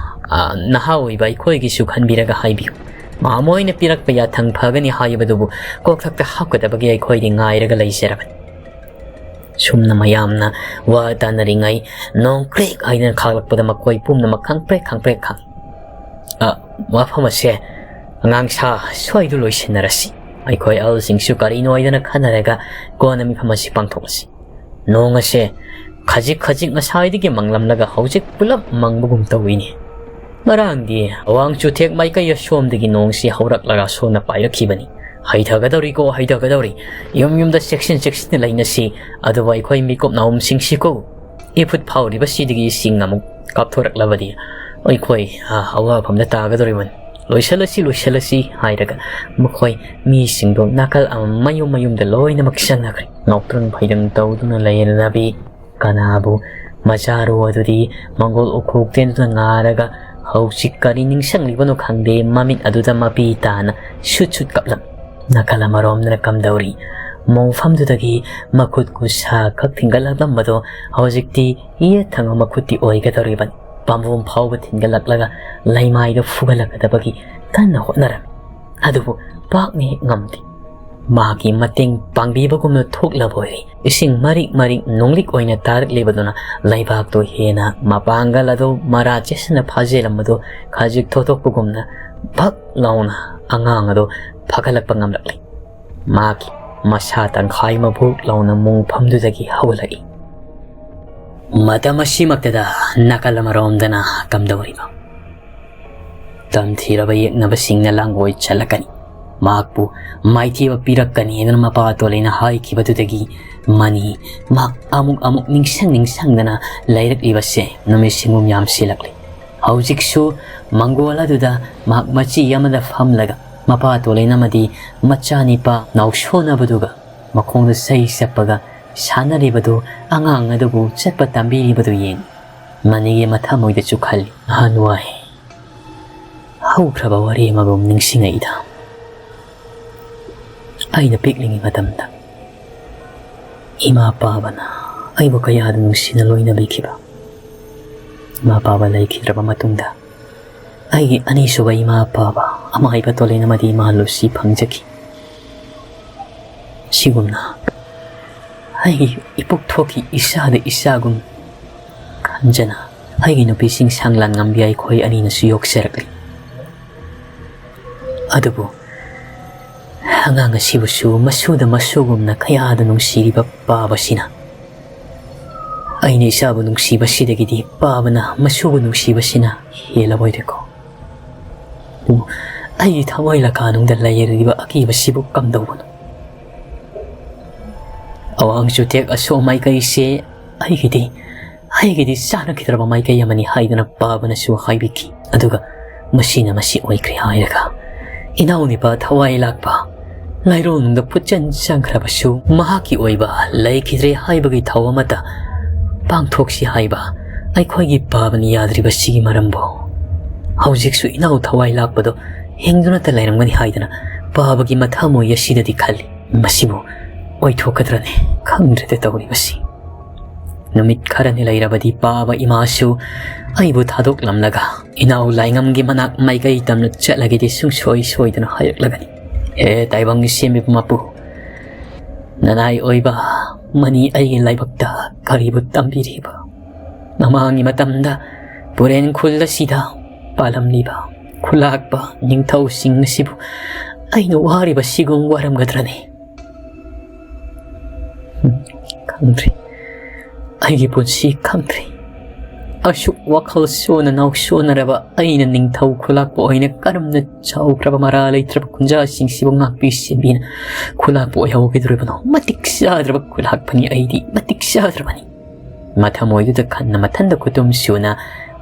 ꯑ, ꯅꯍꯥ ꯑꯣꯏꯕ ꯑꯩꯈꯣꯏꯒꯤꯁꯨ ꯈꯟꯕꯤꯔꯒ ꯍꯥꯏꯕꯤꯌꯨ꯫ ꯃꯥꯃ ꯍꯣꯏꯅ ꯄꯤꯔꯛꯄ ꯌꯥꯊꯪ ꯐꯒꯅꯤ ꯍꯥꯏꯕꯗꯨꯕꯨ ꯀꯣꯛꯊꯛꯇ ꯍꯥꯞꯀꯗꯕꯒꯤ ꯑꯩꯈꯣꯏꯗꯤ ꯉꯥꯏꯔꯒ ꯂꯩꯖꯔꯕꯅꯤ꯫" ꯁꯨꯝꯅ ꯃꯌꯥꯝꯅ ꯋꯥ ꯇꯥꯅꯔꯤꯉꯩ ꯅꯣꯡ ꯀ꯭ꯔꯦꯛ ꯍꯥꯏꯗꯅ ꯈꯥꯛꯂꯛꯄꯗ ꯃꯈꯣꯏ ꯄꯨꯝꯅꯃꯛ ꯈꯪꯄ꯭ꯔꯦꯛ ꯈꯪꯄ꯭ꯔꯦꯛ ꯈꯪ-, "ꯑ, ꯋꯥꯐꯝ ꯑꯁꯦ ꯑꯉꯥꯡ ꯁꯥ ꯁ꯭ꯋꯥꯏꯗ ꯂꯣꯏꯁꯤꯟꯅꯔꯁꯤ꯫ ꯑꯩꯈꯣꯏ ꯑꯍꯜꯁꯤꯡꯁꯨ ꯀꯔꯤꯅꯣ ꯍꯥꯏꯗꯅ ꯈꯟꯅꯔꯒ ꯀꯣꯟꯅ ꯃꯤꯐꯝ ꯑꯁꯤ ꯄꯥꯡꯊꯣꯛꯂꯁꯤ꯫ ꯅꯣꯡ ꯑꯁꯦ ꯈꯖꯤꯛ ꯈꯖꯤꯛ ꯉꯁꯥꯏꯗꯒꯤ ꯃꯪꯂꯝꯂꯒ ꯍꯧꯖꯤꯛ ꯄꯨꯂꯞ ꯃꯪꯕꯒꯨꯝ ꯇꯧꯏꯅꯦ꯫ ꯉꯔꯥꯡꯗꯤ ꯑꯋꯥꯡ ꯆꯨꯊꯦꯛ ꯃꯥꯏꯀꯩ ꯑꯁꯣꯝꯗꯒꯤ ꯅꯣꯡꯁꯤ ꯍꯧꯔꯛꯂꯒ ꯑꯁꯣꯝꯅ ꯄꯥꯏꯔꯛꯈꯤꯕꯅꯤ꯫ ꯍꯩꯊꯒꯗꯧꯔꯤꯀꯣ, ꯍꯩꯊꯒꯗꯧꯔꯤ꯫ ꯌꯨꯝ ꯌꯨꯝꯗ ꯆꯦꯛꯁꯤꯟ ꯆꯦꯛꯁꯤꯟꯅ ꯂꯩꯅꯁꯤ꯫ ꯑꯗꯨꯕꯨ ꯑꯩꯈꯣꯏ ꯃꯤꯀꯨꯞ ꯅꯥꯍꯨꯝꯁꯤꯡꯁꯤꯀꯣ, ꯏꯐꯨꯠ ꯐꯥꯎꯔꯤꯕꯁꯤꯗꯒꯤ ꯏꯁꯤꯡ ꯑꯃꯨꯛ ꯀꯥꯞꯊꯣꯔꯛꯂꯕꯗꯤ ꯑꯩꯈꯣꯏ, ꯑ, ꯑꯋꯥꯐꯝꯗ ꯇꯥꯒꯗꯧꯔꯤꯕꯅꯤ꯫ "ꯂꯣꯏꯁꯤꯜꯂꯁꯤ, ꯂꯣꯏꯁꯤꯜꯂꯁꯤ" ꯍꯥꯏꯔꯒ ꯃꯈꯣꯏ ꯃꯤꯁꯤꯡꯗꯣ ꯅꯥꯀꯜ ꯑꯃ ꯃꯌꯨꯝ ꯃꯌꯨꯝꯗ ꯂꯣꯏꯅꯃꯛ ꯆꯪꯅꯈ꯭ꯔꯦ꯫ ꯉꯥꯎꯇ꯭ꯔꯪ ꯐꯩꯗꯪ ꯇꯧꯗꯨꯅ ꯂꯩꯔꯕꯤ ꯀꯅꯥꯕꯨ ꯃꯆꯥꯔꯣ ꯑꯗꯨꯗꯤ ꯃꯪꯒꯣꯜ ꯎꯈꯣꯛ ꯇꯦꯟꯗꯨꯅ ꯉꯥꯔꯒ ꯍꯧꯖꯤꯛ ꯀꯔꯤ ꯅꯤꯡꯁꯤꯡꯂꯤꯕꯅꯣ ꯈꯪꯗꯦ, ꯃꯃꯤꯠ ꯑꯗꯨꯗ ꯃꯄꯤ ꯇꯥꯅ ꯁꯨꯠ ꯁꯨꯠ ꯀꯞꯂꯝ꯫ ꯅꯥꯀꯜ ꯑꯃꯔꯣꯝꯗꯅ ꯀꯝꯗꯧꯔꯤ? ꯃꯣꯡꯐꯝꯗꯨꯗꯒꯤ ꯃꯈꯨꯠ ꯈꯨꯠꯁꯥ ꯈꯛ ꯊꯤꯡꯒꯠꯂꯛꯂꯝꯕꯗꯣ ꯍꯧꯖꯤꯛꯇꯤ ꯌꯦꯠ ꯊꯪꯕ ꯃꯈꯨꯠꯇꯤ ꯑꯣꯏꯒꯗꯧꯔꯤꯕꯅꯤ꯫ ꯄꯥꯝꯕꯣꯝ ꯐꯥꯎꯕ ꯊꯤꯟꯒꯠꯂꯛꯂꯒ ꯂꯩꯃꯥꯏꯗ ꯐꯨꯒꯠꯂꯛꯀꯗꯕꯒꯤ ꯀꯟꯅ ꯍꯣꯠꯅꯔꯝꯃꯤ꯫ ꯑꯗꯨꯕꯨ ꯄꯥꯛꯅ ꯍꯦꯛ ꯉꯝꯗꯦ꯫ ꯃꯥꯒꯤ ꯃꯇꯦꯡ ꯄꯥꯡꯕꯤꯕꯒꯨꯝꯅ ꯊꯣꯛꯂꯕ ꯑꯣꯏꯔꯦ꯫ ꯏꯁꯤꯡ ꯃꯔꯤꯛ ꯃꯔꯤꯛ ꯅꯣꯡꯂꯤꯛ ꯑꯣꯏꯅ ꯇꯥꯔꯛꯂꯤꯕꯗꯨꯅ ꯂꯩꯕꯥꯛꯇꯨ ꯍꯦꯟꯅ ꯃꯄꯥꯡꯒꯜ ꯑꯗꯨ ꯃꯔꯥ ꯆꯦꯠꯁꯤꯟꯅ ꯐꯥꯖꯤꯜꯂꯝꯕꯗꯨ ꯈꯖꯤꯛ ꯊꯣꯛꯇꯣꯛꯄꯒꯨꯝꯅ ꯚꯛ ꯂꯥꯎꯅ ꯑꯉꯥꯡ ꯑꯗꯨ ꯐꯒꯠꯂꯛꯄ ꯉꯝꯂꯛꯂꯤ꯫ ꯃꯍꯥꯛꯀꯤ ꯃꯁꯥ ꯇꯪꯈꯥꯏ ꯃꯕꯨꯛ ꯂꯥꯎꯅ ꯃꯣꯡꯐꯝꯗꯨꯗꯒꯤ ꯍꯧꯒꯠꯂꯛꯏ꯫ ꯃꯇꯝ ꯑꯁꯤꯃꯛꯇꯗ ꯅꯥꯀꯜ ꯑꯃꯔꯣꯝꯗꯅ ꯀꯝꯗꯧꯔꯤꯕ? ꯇꯝꯊꯤꯔꯕ ꯌꯦꯛꯅꯕꯁꯤꯡꯅ ꯂꯥꯡꯒꯣꯏ ꯆꯠꯂꯛꯀꯅꯤ, ꯃꯍꯥꯛꯄꯨ ꯃꯥꯏꯊꯤꯕ ꯄꯤꯔꯛꯀꯅꯤ ꯍꯥꯏꯗꯨꯅ ꯃꯄꯥ ꯇꯣꯂꯩꯅ ꯍꯥꯏꯈꯤꯕꯗꯨꯗꯒꯤ ꯃꯅꯤ ꯃꯍꯥꯛ ꯑꯃꯨꯛ ꯑꯃꯨꯛ ꯅꯤꯡꯁꯤꯡ ꯅꯤꯡꯁꯤꯡꯗꯅ ꯂꯩꯔꯛꯂꯤꯕꯁꯦ ꯅꯨꯃꯤꯠ ꯁꯤꯡꯒꯨꯝ ꯌꯥꯝꯁꯤꯜꯂꯛꯂꯤ꯫ ꯍꯧꯖꯤꯛꯁꯨ ꯃꯪꯒꯣꯜ ꯑꯗꯨꯗ ꯃꯍꯥꯛ ꯃꯆꯤ ꯑꯃꯗ ꯐꯝꯂꯒ ꯃꯄꯥ ꯇꯣꯂꯩꯅ ꯑꯃꯗꯤ ꯃꯆꯥꯅꯤꯄꯥ ꯅꯥꯎꯁꯣꯟꯅꯕꯗꯨꯒ ꯃꯈꯣꯡꯗ ꯆꯩ ꯆꯞꯄꯒ ꯁꯥꯟꯅꯔꯤꯕꯗꯨ, ꯑꯉꯥꯡ ꯑꯗꯨꯕꯨ ꯆꯠꯄ ꯇꯝꯕꯤꯔꯤꯕꯗꯨ ꯌꯦꯡ ꯃꯅꯤꯒꯤ ꯃꯊꯃꯣꯏꯗꯁꯨ ꯈꯜꯂꯤ꯫ "ꯅꯍꯥꯟꯋꯥꯏ ꯍꯧꯈ꯭ꯔꯕ ꯋꯥꯔꯤ ꯑꯃꯒꯨꯝ ꯅꯤꯡꯁꯤꯡꯉꯛꯏꯗ꯫ ꯑꯩꯅ ꯄꯤꯛꯂꯤꯉꯩ ꯃꯇꯝꯗ ꯏꯃꯥ ꯄꯥꯕꯅ ꯑꯩꯕꯨ ꯀꯌꯥꯗ ꯅꯨꯡꯁꯤꯅ ꯂꯣꯏꯅꯕꯤꯈꯤꯕ꯫ ꯏꯃꯥ ꯄꯥꯕ ꯂꯩꯈꯤꯗ꯭ꯔꯕ ꯃꯇꯨꯡꯗ ꯑꯩꯒꯤ ꯑꯅꯤꯁꯨꯕ ꯏꯃꯥ ꯄꯥꯕ ꯑꯃꯥꯏꯕ ꯇꯣꯂꯦꯟ ꯑꯃꯗꯤ ꯏꯃꯥ ꯂꯨꯁꯤ ꯐꯪꯖꯈꯤ꯫ ꯁꯤꯒꯨꯝꯅ ꯑꯩꯒꯤ ꯏꯄꯨꯛ ꯊꯣꯛꯈꯤ ꯏꯁꯥꯗ ꯏꯁꯥꯒꯨꯝ ꯈꯟꯖꯅ ꯑꯩꯒꯤ ꯅꯨꯄꯤꯁꯤꯡ ꯁꯪꯂꯥꯟ ꯉꯝꯕꯤ ꯑꯩꯈꯣꯏ ꯑꯅꯤꯅꯁꯨ ꯌꯣꯛꯆꯔꯛꯂꯤ꯫ ꯑꯗꯨꯕꯨ ꯑꯉꯥꯡ ꯑꯁꯤꯕꯨꯁꯨ ꯃꯁꯨꯗ ꯃꯁꯨꯒꯨꯝꯅ ꯀꯌꯥꯗ ꯅꯨꯡꯁꯤꯔꯤꯕ ꯄꯥꯕꯁꯤꯅ, ꯑꯩꯅ ꯏꯆꯥꯕꯨ ꯅꯨꯡꯁꯤꯕꯁꯤꯗꯒꯤꯗꯤ ꯄꯥꯕꯅ ꯃꯁꯨꯕꯨ ꯅꯨꯡꯁꯤꯕꯁꯤꯅ ꯍꯦꯜꯂꯕꯣꯏꯔꯦꯀꯣ꯫ ꯑꯗꯨꯕꯨ ꯑꯩꯒꯤ ꯊꯃꯣꯏ ꯂꯀꯥꯅꯨꯡꯗ ꯂꯩꯔꯤꯕ ꯑꯀꯤꯕꯁꯤꯕꯨ ꯀꯝꯗꯧꯕꯅꯣ? ꯑꯋꯥꯡ ꯆꯨꯊꯦꯛ ꯑꯁꯣꯝ ꯃꯥꯏꯀꯩꯁꯦ ꯑꯩꯒꯤꯗꯤ, ꯑꯩꯒꯤꯗꯤ ꯆꯥꯟꯅꯈꯤꯗ꯭ꯔꯕ ꯃꯥꯏꯀꯩ ꯑꯃꯅꯤ ꯍꯥꯏꯗꯨꯅ ꯄꯥꯕꯅꯁꯨ ꯍꯥꯏꯕꯤꯈꯤ꯫ ꯑꯗꯨꯒ ꯃꯁꯤꯅ ꯃꯁꯤ ꯑꯣꯏꯈ꯭ꯔꯦ ꯍꯥꯏꯔꯒ ꯏꯅꯥꯎꯅꯨꯄꯥ ꯊꯋꯥꯏ ꯂꯥꯛꯄ ꯂꯥꯏꯔꯣꯡꯗ ꯐꯨꯠꯆꯟ ꯆꯪꯈ꯭ꯔꯕꯁꯨ ꯃꯍꯥꯛꯀꯤ ꯑꯣꯏꯕ ꯂꯩꯈꯤꯗ꯭ꯔꯦ ꯍꯥꯏꯕꯒꯤ ꯊꯧ ꯑꯃꯠꯇ ꯄꯥꯡꯊꯣꯛꯁꯤ ꯍꯥꯏꯕ ꯑꯩꯈꯣꯏꯒꯤ ꯄꯥꯕꯅ ꯌꯥꯗ꯭ꯔꯤꯕꯁꯤꯒꯤ ꯃꯔꯝꯕꯨ ꯍꯧꯖꯤꯛꯁꯨ ꯏꯅꯥꯎ ꯊꯋꯥꯏ ꯂꯥꯛꯄꯗꯣ ꯍꯤꯡꯗꯨꯅꯇ ꯂꯩꯔꯝꯒꯅꯤ ꯍꯥꯏꯗꯅ ꯄꯥꯕꯒꯤ ꯃꯊꯃꯣꯏ ꯑꯁꯤꯗꯗꯤ ꯈꯜꯂꯤ꯫ ꯃꯁꯤꯕꯨ ꯑꯣꯏꯊꯣꯛꯀꯗ꯭ꯔꯅꯦ? ꯈꯪꯗ꯭ꯔꯦꯗ ꯇꯧꯔꯤꯕꯁꯤ꯫ ꯅꯨꯃꯤꯠ ꯈꯔꯅꯤ ꯂꯩꯔꯕꯗꯤ ꯄꯥꯕ ꯏꯃꯥꯁꯨ ꯑꯩꯕꯨ ꯊꯥꯗꯣꯛꯂꯝꯂꯒ ꯏꯅꯥꯎ ꯂꯥꯏꯉꯝꯒꯤ ꯃꯅꯥꯛ ꯃꯥꯏꯀꯩ ꯇꯝꯅ ꯆꯠꯂꯒꯦꯗꯤ ꯁꯨꯡꯁꯣꯏ ꯁꯣꯏꯗꯅ ꯍꯥꯏꯔꯛꯂꯒꯅꯤ꯫ ꯍꯦ ꯇꯥꯏꯕꯪꯒꯤ ꯁꯦꯝꯕꯤꯕ ꯃꯄꯨ, ꯅꯅꯥꯏ ꯑꯣꯏꯕ ꯃꯅꯤ ꯑꯩꯒꯤ ꯂꯥꯏꯕꯛꯇ ꯀꯔꯤꯕꯨ ꯇꯝꯕꯤꯔꯤꯕ? ꯃꯃꯥꯡꯒꯤ ꯃꯇꯝꯗ ꯄꯨꯔꯦꯟ ꯈꯨꯜ ꯑꯁꯤꯗ ꯄꯥꯜꯂꯝꯂꯤꯕ ꯈꯨꯂꯥꯛꯄ ꯅꯤꯡꯊꯧꯁꯤꯡ ꯑꯁꯤꯕꯨ ꯑꯩꯅ ꯋꯥꯔꯤꯕꯁꯤꯒꯨꯝ ꯋꯥꯔꯝꯒꯗ꯭ꯔꯅꯦ? ꯈꯪꯗ꯭ꯔꯤ꯫ ꯑꯩꯒꯤ ꯄꯨꯟꯁꯤ ꯈꯪꯗ꯭ꯔꯤ꯫ ꯑꯁꯨꯛ ꯋꯥꯈꯜ ꯁꯣꯟꯅ ꯅꯥꯎꯁꯣꯟꯅꯔꯕ ꯑꯩꯅ ꯅꯤꯡꯊꯧ ꯈꯨꯂꯥꯛꯄ ꯑꯣꯏꯅ ꯀꯔꯝꯅ ꯆꯥꯎꯈ꯭ꯔꯕ ꯃꯔꯥ ꯂꯩꯇ꯭ꯔꯕ ꯈꯨꯟꯖꯥꯁꯤꯡꯁꯤꯕꯨ ꯉꯥꯛꯄꯤ ꯁꯦꯟꯕꯤꯅ ꯈꯨꯂꯥꯛꯄ ꯑꯣꯏꯍꯧꯒꯗꯧꯔꯤꯕꯅꯣ? ꯃꯇꯤꯛ ꯆꯥꯗ꯭ꯔꯕ ꯈꯨꯂꯥꯛꯄꯅꯤ ꯑꯩꯗꯤ, ꯃꯇꯤꯛ ꯆꯥꯗ꯭ꯔꯕꯅꯤ꯫ ꯃꯊꯃꯣꯏꯗꯨꯗ ꯈꯟꯅ ꯃꯊꯟꯗ ꯈꯨꯇꯨꯝ ꯁꯨꯅ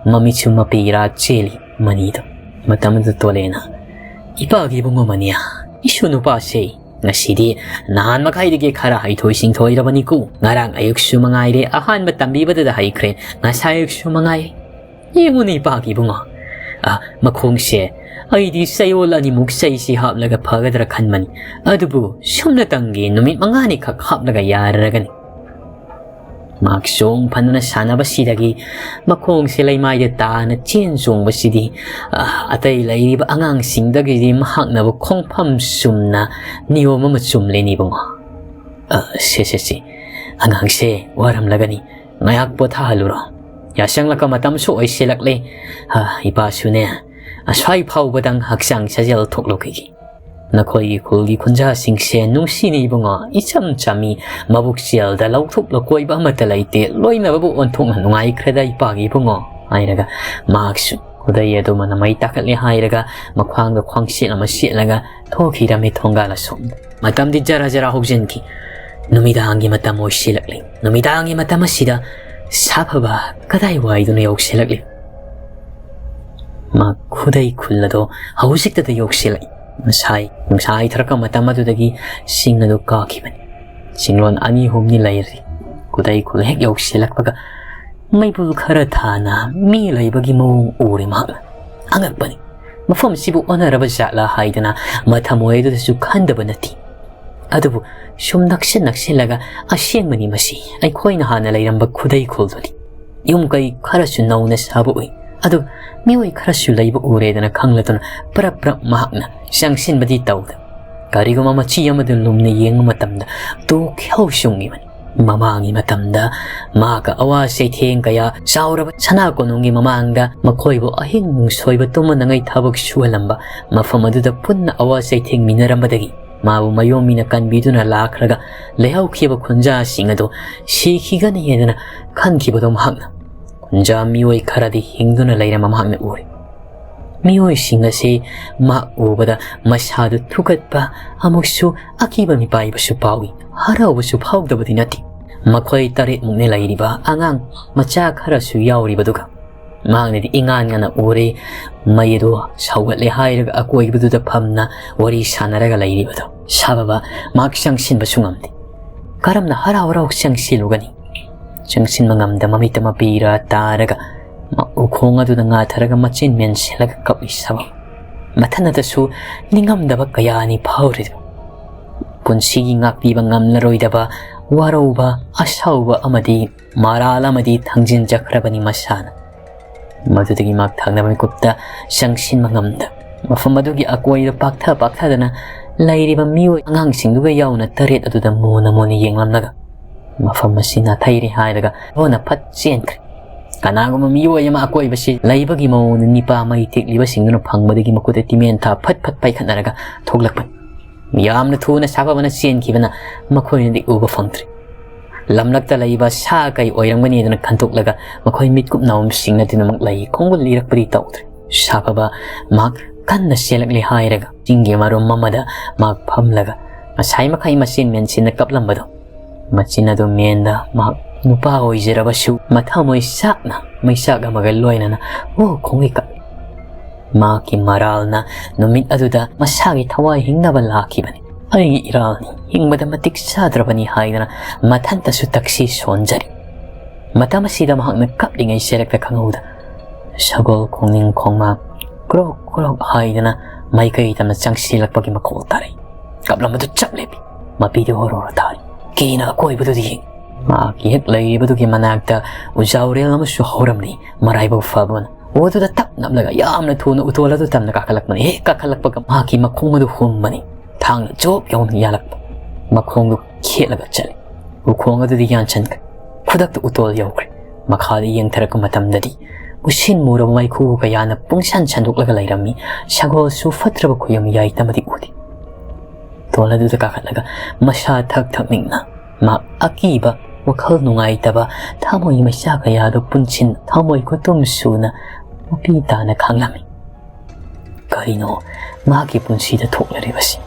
ꯃꯃꯤꯠꯁꯨ ꯃꯄꯤꯔꯥ ꯆꯦꯜꯂꯤ ꯃꯅꯤꯗꯣ꯫ ꯃꯇꯝꯗꯨꯗ ꯇꯣꯂꯦꯅ, "ꯏꯄꯥꯒꯤ ꯏꯕꯨꯡꯉꯣ ꯃꯅꯤꯌꯥ, ꯏꯁꯨ ꯅꯨꯄꯥꯁꯦ ꯉꯁꯤꯗꯤ ꯅꯍꯥꯟ ꯃꯈꯩꯗꯒꯤ ꯈꯔ ꯍꯩꯊꯣꯏ ꯁꯤꯡꯊꯣꯏꯔꯕꯅꯤꯀꯣ꯫ ꯉꯔꯥꯡ ꯑꯌꯨꯛꯁꯨ ꯃꯉꯥꯏꯔꯦ ꯑꯍꯥꯟꯕ ꯇꯝꯕꯤꯕꯗꯨꯗ ꯍꯩꯈ꯭ꯔꯦ, ꯉꯁꯥꯏ ꯑꯌꯨꯛꯁꯨ ꯃꯉꯥꯏ꯫ ꯌꯦꯡꯉꯨꯅꯦ ꯏꯄꯥꯒꯤ ꯏꯕꯨꯡꯉꯣ, ꯑ, ꯃꯈꯣꯡꯁꯦ ꯑꯩꯗꯤ ꯆꯌꯣꯜ ꯑꯅꯤꯃꯨꯛ ꯆꯩꯁꯤ ꯍꯥꯞꯂꯒ ꯐꯒꯗ꯭ꯔꯥ ꯈꯟꯕꯅꯤ, ꯑꯗꯨꯕꯨ ꯁꯨꯞꯅꯇꯪꯒꯤ ꯅꯨꯃꯤꯠ ꯃꯉꯥꯅꯤꯈꯛ ꯍꯥꯞꯂꯒ ꯌꯥꯔꯔꯒꯅꯤ꯫" ꯃꯍꯥꯛ ꯆꯣꯡ ꯐꯟꯗꯨꯅ ꯁꯥꯟꯅꯕꯁꯤꯗꯒꯤ ꯃꯈꯣꯡꯁꯦ ꯂꯩꯃꯥꯏꯗ ꯇꯥꯅ ꯆꯦꯟ ꯆꯣꯡꯕꯁꯤꯗꯤ, ꯑ, ꯑꯇꯩ ꯂꯩꯔꯤꯕ ꯑꯉꯥꯡꯁꯤꯡꯗꯒꯤꯗꯤ ꯃꯍꯥꯛꯅꯕꯨ ꯈꯣꯡꯐꯝ ꯆꯨꯝꯅ ꯅꯤꯌꯣꯝ ꯑꯃ ꯆꯨꯝꯂꯦꯅꯦ ꯏꯕꯨꯡꯉꯣ꯫ "ꯑ, ꯁꯦ, ꯁꯦ, ꯁꯦ, ꯑꯉꯥꯡꯁꯦ ꯋꯥꯔꯝꯂꯒꯅꯤ, ꯉꯥꯏꯍꯥꯛ ꯄꯣꯊꯥꯍꯜꯂꯨꯔꯣ꯫ ꯌꯥꯁꯪꯂꯛꯄ ꯃꯇꯝꯁꯨ ꯑꯣꯏꯁꯤꯜꯂꯛꯂꯦ꯫ ꯑ, ꯏꯄꯥꯁꯨꯅꯦ, ꯑꯁ꯭ꯋꯥꯏ ꯐꯥꯎꯕꯗꯪ ꯍꯛꯆꯥꯡ ꯁꯥꯖꯦꯜ ꯊꯣꯛꯂꯨꯈꯤꯒꯦ꯫ ꯅꯈꯣꯏꯒꯤ ꯈꯨꯜꯒꯤ ꯈꯨꯟꯖꯥꯁꯤꯡꯁꯦ ꯅꯨꯡꯁꯤꯅ ꯏꯕꯨꯡꯉꯣ, ꯏꯆꯝ ꯆꯝꯃꯤ, ꯃꯕꯨꯛ ꯆꯦꯜꯗ ꯂꯧꯊꯣꯛꯂ ꯀꯣꯏꯕ ꯑꯃꯠꯇ ꯂꯩꯇꯦ, ꯂꯣꯏꯅꯕꯕꯨ ꯑꯣꯟꯊꯣꯛꯅ ꯅꯨꯡꯉꯥꯏꯈ꯭ꯔꯦꯗ ꯏꯄꯥꯒꯤ ꯏꯕꯨꯡꯉꯣ" ꯍꯥꯏꯔꯒ ꯃꯍꯥꯛꯁꯨ ꯈꯨꯗꯩ ꯑꯗꯨꯃꯅ ꯃꯩ ꯇꯥꯈꯠꯂꯦ ꯍꯥꯏꯔꯒ ꯃꯈ꯭ꯋꯥꯡꯗ ꯈ꯭ꯋꯥꯡꯁꯦꯠ ꯑꯃ ꯁꯦꯠꯂꯒ ꯊꯣꯛꯈꯤꯔꯝꯃꯤ ꯊꯣꯡꯒꯥꯜ ꯑꯁꯣꯝꯗ꯫ ꯃꯇꯝꯗꯤ ꯖꯔ ꯖꯔ ꯍꯧꯖꯤꯟꯈꯤ꯫ ꯅꯨꯃꯤꯗꯥꯡꯒꯤ ꯃꯇꯝ ꯑꯣꯏꯁꯤꯜꯂꯛꯂꯤ꯫ ꯅꯨꯃꯤꯗꯥꯡꯒꯤ ꯃꯇꯝ ꯑꯁꯤꯗ ꯁꯥꯐꯕ ꯀꯗꯥꯏꯋꯥꯏꯗꯅꯣ ꯌꯧꯁꯤꯜꯂꯛꯂꯤ? ꯃꯥ ꯈꯨꯗꯩ ꯈꯨꯜ ꯑꯗꯣ ꯍꯧꯖꯤꯛꯇꯗ ꯌꯧꯁꯤꯜꯂꯛꯏ꯫ ꯉꯁꯥꯏ ꯅꯨꯡꯁꯥ ꯍꯩꯊꯔꯛꯄ ꯃꯇꯝ ꯑꯗꯨꯗꯒꯤ ꯁꯤꯡ ꯑꯗꯨ ꯀꯥꯈꯤꯕꯅꯤ꯫ ꯆꯤꯡꯂꯣꯟ ꯑꯅꯤ ꯑꯍꯨꯝꯅꯤ ꯂꯩꯔꯤ꯫ ꯈꯨꯗꯩ ꯈꯨꯜ ꯍꯦꯛ ꯌꯧꯁꯤꯜꯂꯛꯄꯒ ꯃꯩꯕꯨꯜ ꯈꯔ ꯊꯥꯅ ꯃꯤ ꯂꯩꯕꯒꯤ ꯃꯑꯣꯡ ꯎꯔꯦ ꯃꯍꯥꯛꯅ꯫ ꯑꯉꯛꯄꯅꯤ꯫ ꯃꯐꯝꯁꯤꯕꯨ ꯑꯣꯟꯅꯔꯕ ꯖꯥꯠꯂꯥ ꯍꯥꯏꯗꯅ ꯃꯊꯃꯣꯏ ꯑꯗꯨꯗꯁꯨ ꯈꯟꯗꯕ ꯅꯠꯇꯦ꯫ ꯑꯗꯨꯕꯨ ꯁꯨꯝ ꯅꯛꯁꯤꯟ ꯅꯛꯁꯤꯜꯂꯒ, "ꯑꯁꯦꯡꯕꯅꯤ, ꯃꯁꯤ ꯑꯩꯈꯣꯏꯅ ꯍꯥꯟꯅ ꯂꯩꯔꯝꯕ ꯈꯨꯗꯩ ꯈꯨꯜꯗꯨꯅꯤ꯫ ꯌꯨꯝ ꯀꯩ ꯈꯔꯁꯨ ꯅꯧꯅ ꯁꯥꯕ ꯎꯏ꯫ ꯑꯗꯨ ꯃꯤꯑꯣꯏ ꯈꯔꯁꯨ ꯂꯩꯕ ꯎꯔꯦꯗꯅ" ꯈꯪꯂꯗꯨꯅ ꯄ꯭ꯔꯞ ꯄ꯭ꯔꯞ ꯃꯍꯥꯛꯅ ꯆꯪꯁꯤꯟꯕꯗꯤ ꯇꯧꯗ, ꯀꯔꯤꯒꯨꯝꯕ ꯃꯆꯤ ꯑꯃꯗ ꯂꯨꯝꯅ ꯌꯦꯡꯕ ꯃꯇꯝꯗ ꯇꯣꯛ ꯈꯦꯍꯧ ꯆꯨꯡꯉꯤꯕꯅꯤ꯫ ꯃꯃꯥꯡꯒꯤ ꯃꯇꯝꯗ ꯃꯍꯥꯛꯀ ꯑꯋꯥ ꯆꯩꯊꯦꯡ ꯀꯌꯥ ꯆꯥꯎꯔꯕ ꯁꯅꯥ ꯀꯣꯅꯨꯡꯒꯤ ꯃꯃꯥꯡꯗ ꯃꯈꯣꯏꯕꯨ ꯑꯍꯤꯡ ꯁꯣꯏꯕ ꯇꯨꯝꯃꯅꯉꯩ ꯊꯕꯛ ꯁꯨꯍꯜꯂꯝꯕ, ꯃꯐꯝ ꯑꯗꯨꯗ ꯄꯨꯟꯅ ꯑꯋꯥ ꯆꯩꯊꯦꯡꯃꯤꯟꯅꯔꯝꯕꯗꯒꯤ ꯃꯥꯕꯨ ꯃꯌꯣꯝ ꯃꯤꯅ ꯀꯟꯕꯤꯗꯨꯅ ꯂꯥꯛꯈ꯭ꯔꯒ ꯂꯩꯍꯧꯈꯤꯕ ꯈꯨꯟꯖꯥꯁꯤꯡ ꯑꯗꯨ ꯁꯤꯈꯤꯒꯅꯤ ꯍꯥꯏꯗꯅ ꯈꯟꯈꯤꯕꯗꯣ ꯃꯍꯥꯛꯅ ꯈꯨꯟꯖꯥ ꯃꯤꯑꯣꯏ ꯈꯔꯗꯤ ꯍꯤꯡꯗꯨꯅ ꯂꯩꯔꯝꯕ ꯃꯍꯥꯛꯅ ꯎꯔꯦ꯫ ꯃꯤꯑꯣꯏꯁꯤꯡ ꯑꯁꯤ ꯃꯍꯥꯛ ꯎꯕꯗ ꯃꯁꯥꯗꯨ ꯊꯨꯀꯠꯄ ꯑꯃꯨꯛꯁꯨ ꯑꯀꯤꯕ ꯃꯤꯄꯥꯏꯕꯁꯨ ꯐꯥꯎꯏ꯫ ꯍꯔꯥꯎꯕꯁꯨ ꯐꯥꯎꯗꯕꯗꯤ ꯅꯠꯇꯦ꯫ ꯃꯈꯣꯏ ꯇꯔꯦꯠꯃꯨꯛꯅ ꯂꯩꯔꯤꯕ ꯑꯉꯥꯡ ꯃꯆꯥ ꯈꯔꯁꯨ ꯌꯥꯎꯔꯤꯕꯗꯨꯒ꯫ ꯃꯍꯥꯛꯅꯗꯤ ꯏꯉꯥꯟ ꯉꯥꯟꯅ ꯎꯔꯦ, ꯃꯩ ꯑꯗꯨ ꯁꯧꯒꯠꯂꯦ ꯍꯥꯏꯔꯒ ꯑꯀꯣꯏꯕꯗꯨꯗ ꯐꯝꯅ ꯋꯥꯔꯤ ꯁꯥꯟꯅꯔꯒ ꯂꯩꯔꯤꯕꯗꯣ꯫ ꯁꯥꯕꯕ ꯃꯍꯥꯛ ꯆꯪꯁꯤꯟꯕꯁꯨ ꯉꯝꯗꯦ꯫ ꯀꯔꯝꯅ ꯍꯔꯥꯎ ꯍꯔꯥꯎ ꯆꯪꯁꯤꯜꯂꯨꯒꯅꯤ? ꯆꯪꯁꯤꯟꯕ ꯉꯝꯗ ꯃꯃꯤꯠꯇ ꯃꯄꯤꯔꯥ ꯇꯥꯔꯒ ꯃ-, ꯎꯈꯣꯡ ꯑꯗꯨꯗ ꯉꯥꯊꯔꯒ ꯃꯆꯤꯟ ꯃꯦꯟꯁꯤꯜꯂꯒ ꯀꯞꯂꯤ ꯁꯥꯕꯕ꯫ ꯃꯊꯟꯅꯇꯁꯨ ꯅꯤꯡꯉꯝꯗꯕ ꯀꯌꯥꯅꯤ ꯐꯥꯎꯔꯤꯗꯨ꯫ ꯄꯨꯟꯁꯤꯒꯤ ꯉꯥꯛꯄꯤꯕ ꯉꯝꯂꯔꯣꯏꯗꯕ ꯋꯥꯔꯧꯕ, ꯑꯁꯥꯎꯕ ꯑꯃꯗꯤ ꯃꯔꯥꯜ ꯑꯃꯗꯤ ꯊꯥꯡꯖꯤꯟꯖꯈ꯭ꯔꯕꯅꯤ ꯃꯁꯥꯅ꯫ ꯃꯗꯨꯗꯒꯤ ꯃꯍꯥꯛ ꯊꯪꯅꯕ ꯃꯤꯀꯨꯞꯇ ꯆꯪꯁꯤꯟꯕ ꯉꯝꯗ, ꯃꯐꯝ ꯑꯗꯨꯒꯤ ꯑꯀꯣꯏꯕ ꯄꯥꯛꯊ ꯄꯥꯛꯊꯗꯅ ꯂꯩꯔꯤꯕ ꯃꯤꯑꯣꯏ ꯑꯉꯥꯡꯁꯤꯡꯗꯨꯒ ꯌꯥꯎꯅ ꯇꯔꯦꯠ ꯑꯗꯨꯗ ꯃꯨꯅ ꯃꯨꯅ ꯌꯦꯡꯂꯝꯂꯒ, "ꯃꯐꯝ ꯑꯁꯤ ꯅꯥꯊꯩꯔꯦ" ꯍꯥꯏꯔꯒ ꯍꯣꯟꯅ ꯐꯠ ꯆꯦꯟꯈ꯭ꯔꯦ꯫ ꯀꯅꯥꯒꯨꯝꯕ ꯃꯤꯑꯣꯏ ꯑꯃ ꯑꯀꯣꯏꯕꯁꯤ ꯂꯩꯕꯒꯤ ꯃꯑꯣꯡꯗ ꯅꯤꯄꯥ ꯃꯩ ꯇꯦꯛꯂꯤꯕꯁꯤꯡꯗꯨꯅ ꯐꯪꯕꯗꯒꯤ ꯃꯈꯨꯠꯇ ꯇꯤꯃꯦꯟ ꯊꯥ ꯐꯠ ꯐꯠ ꯄꯥꯏꯈꯠꯅꯔꯒ ꯊꯣꯛꯂꯛꯄꯅꯤ꯫ ꯌꯥꯝꯅ ꯊꯨꯅ ꯁꯥꯐꯕꯅ ꯆꯦꯟꯈꯤꯕꯅ ꯃꯈꯣꯏꯅꯗꯤ ꯎꯕ ꯐꯪꯗ꯭ꯔꯦ꯫ ꯂꯝꯂꯛꯇ ꯂꯩꯕ ꯁꯥ ꯀꯩ ꯑꯣꯏꯔꯝꯒꯅꯤꯗꯅ ꯈꯟꯗꯣꯛꯂꯒ ꯃꯈꯣꯏ ꯃꯤꯠꯀꯨꯞ ꯅꯥꯎꯝꯁꯤꯡꯅꯗꯤ ꯑꯗꯨꯃꯛ ꯂꯩ ꯈꯣꯡꯒꯨꯜ ꯂꯤꯔꯛꯄꯗꯤ ꯇꯧꯗ꯭ꯔꯦ꯫ ꯁꯥꯐꯕ ꯃꯍꯥꯛ ꯀꯟꯅ ꯆꯦꯜꯂꯛꯂꯦ ꯍꯥꯏꯔꯒ ꯆꯤꯡꯒꯤ ꯃꯔꯨꯝ ꯑꯃꯗ ꯃꯍꯥꯛ ꯐꯝꯂꯒ ꯉꯁꯥꯏ ꯃꯈꯩ ꯃꯆꯤꯟ ꯃꯦꯟꯁꯤꯟꯅ ꯀꯞꯂꯝꯕꯗꯣ, ꯃꯆꯤꯟ ꯑꯗꯨ ꯃꯦꯟꯗ ꯃꯍꯥꯛ ꯅꯨꯄꯥ ꯑꯣꯏꯖꯔꯕꯁꯨ ꯃꯊꯃꯣꯏ ꯆꯥꯛꯅ ꯃꯩꯆꯥꯛ ꯑꯃꯒ ꯂꯣꯏꯅꯅ "ꯑꯣ" ꯈꯣꯡꯒꯩ ꯀꯞꯂꯤ꯫ ꯃꯍꯥꯛꯀꯤ ꯃꯔꯥꯜꯅ ꯅꯨꯃꯤꯠ ꯑꯗꯨꯗ ꯃꯁꯥꯒꯤ ꯊꯋꯥꯏ ꯍꯤꯡꯅꯕ ꯂꯥꯛꯈꯤꯕꯅꯤ꯫ "ꯑꯩꯒꯤ ꯏꯔꯥꯜꯅꯤ, ꯍꯤꯡꯕꯗ ꯃꯇꯤꯛ ꯆꯥꯗ꯭ꯔꯕꯅꯤ" ꯍꯥꯏꯗꯅ ꯃꯊꯟꯇꯁꯨ ꯇꯛꯁꯤ ꯁꯣꯟꯖꯔꯤ꯫ ꯃꯇꯝ ꯑꯁꯤꯗ ꯃꯍꯥꯛꯅ ꯀꯞꯂꯤꯉꯩ ꯆꯩꯔꯛꯇ ꯈꯪꯍꯧꯗ ꯁꯒꯣꯜ ꯈꯣꯡꯅꯤꯡ ꯈꯣꯡꯃꯥꯡ ꯀ꯭ꯔꯣꯛ ꯀ꯭ꯔꯣꯛ ꯍꯥꯏꯗꯅ ꯃꯥꯏꯀꯩ ꯇꯝꯅ ꯆꯪꯁꯤꯜꯂꯛꯄꯒꯤ ꯃꯈꯣꯜ ꯇꯥꯔꯛꯏ꯫ ꯀꯞꯂꯝꯕꯗꯨ ꯆꯞ ꯂꯦꯞꯄꯤ꯫ ꯃꯄꯤꯗꯨ ꯍꯣꯔꯣ ꯍꯣꯔꯣ ꯇꯥꯔꯤ꯫ ꯀꯤꯅ ꯑꯀꯣꯏꯕꯗꯨꯗ ꯌꯦꯡꯏ꯫ ꯃꯍꯥꯛꯀꯤ ꯍꯦꯛ ꯂꯩꯔꯤꯕꯗꯨꯒꯤ ꯃꯅꯥꯛꯇ ꯎꯖꯥꯎꯔꯦꯜ ꯑꯃꯁꯨ ꯍꯧꯔꯝꯂꯤ꯫ ꯃꯔꯥꯏꯕꯛ ꯐꯕꯅ ꯑꯣꯗꯨꯗ ꯇꯞ ꯅꯞꯂꯒ ꯌꯥꯝꯅ ꯊꯨꯅ ꯎꯇꯣꯜ ꯑꯗꯨ ꯇꯝꯅ ꯀꯥꯈꯠꯂꯛꯄꯅꯤ꯫ ꯍꯦꯛ ꯀꯥꯈꯠꯂꯛꯄꯒ ꯃꯍꯥꯛꯀꯤ ꯃꯈꯣꯡ ꯑꯗꯨ ꯍꯨꯝꯕꯅꯤ꯫ ꯊꯥꯡꯅ ꯖꯣꯞ ꯌꯧꯅ ꯌꯥꯜꯂꯛꯄ꯫ ꯃꯈꯣꯡꯗꯨ ꯈꯦꯠꯂꯒ ꯆꯠꯂꯤ꯫ ꯎꯈꯣꯡ ꯑꯗꯨꯗꯤ ꯌꯥꯟꯁꯤꯟꯈ꯭ꯔꯦ꯫ ꯈꯨꯗꯛꯇ ꯎꯇꯣꯜ ꯌꯧꯈ꯭ꯔꯦ꯫ ꯃꯈꯥꯗ ꯌꯦꯡꯊꯔꯛꯄ ꯃꯇꯝꯗꯗꯤ ꯎꯁꯤꯟ ꯃꯨꯔꯕ ꯃꯩꯈꯨ ꯀꯌꯥꯅ ꯄꯨꯡꯁꯥꯟ ꯁꯟꯗꯣꯛꯂꯒ ꯂꯩꯔꯝꯃꯤ꯫ ꯁꯒꯣꯜꯁꯨ ꯐꯠꯇ꯭ꯔꯕ ꯈꯨꯌꯝ ꯌꯥꯏꯇꯃꯗꯤ ꯎꯗꯦ꯫ ꯎꯇꯣꯜ ꯑꯗꯨꯗ ꯀꯥꯈꯠꯂꯒ ꯃꯁꯥ ꯊꯛ ꯊꯛ ꯅꯤꯛꯅ ꯃꯍꯥꯛ ꯑꯀꯤꯕ, ꯋꯥꯈꯜ ꯅꯨꯡꯉꯥꯏꯇꯕ, ꯊꯃꯣꯏ ꯃꯩꯆꯥꯛ ꯀꯌꯥꯗꯣ ꯄꯨꯟꯁꯤꯟ ꯊꯃꯣꯏ ꯈꯨꯇꯨꯝ ꯁꯨꯅ ꯃꯄꯤ ꯇꯥꯅ ꯈꯥꯡꯂꯝꯃꯤ꯫ ꯀꯔꯤꯅꯣ ꯃꯍꯥꯛꯀꯤ ꯄꯨꯟꯁꯤꯗ ꯊꯣꯛꯂꯔꯤꯕꯁꯤ?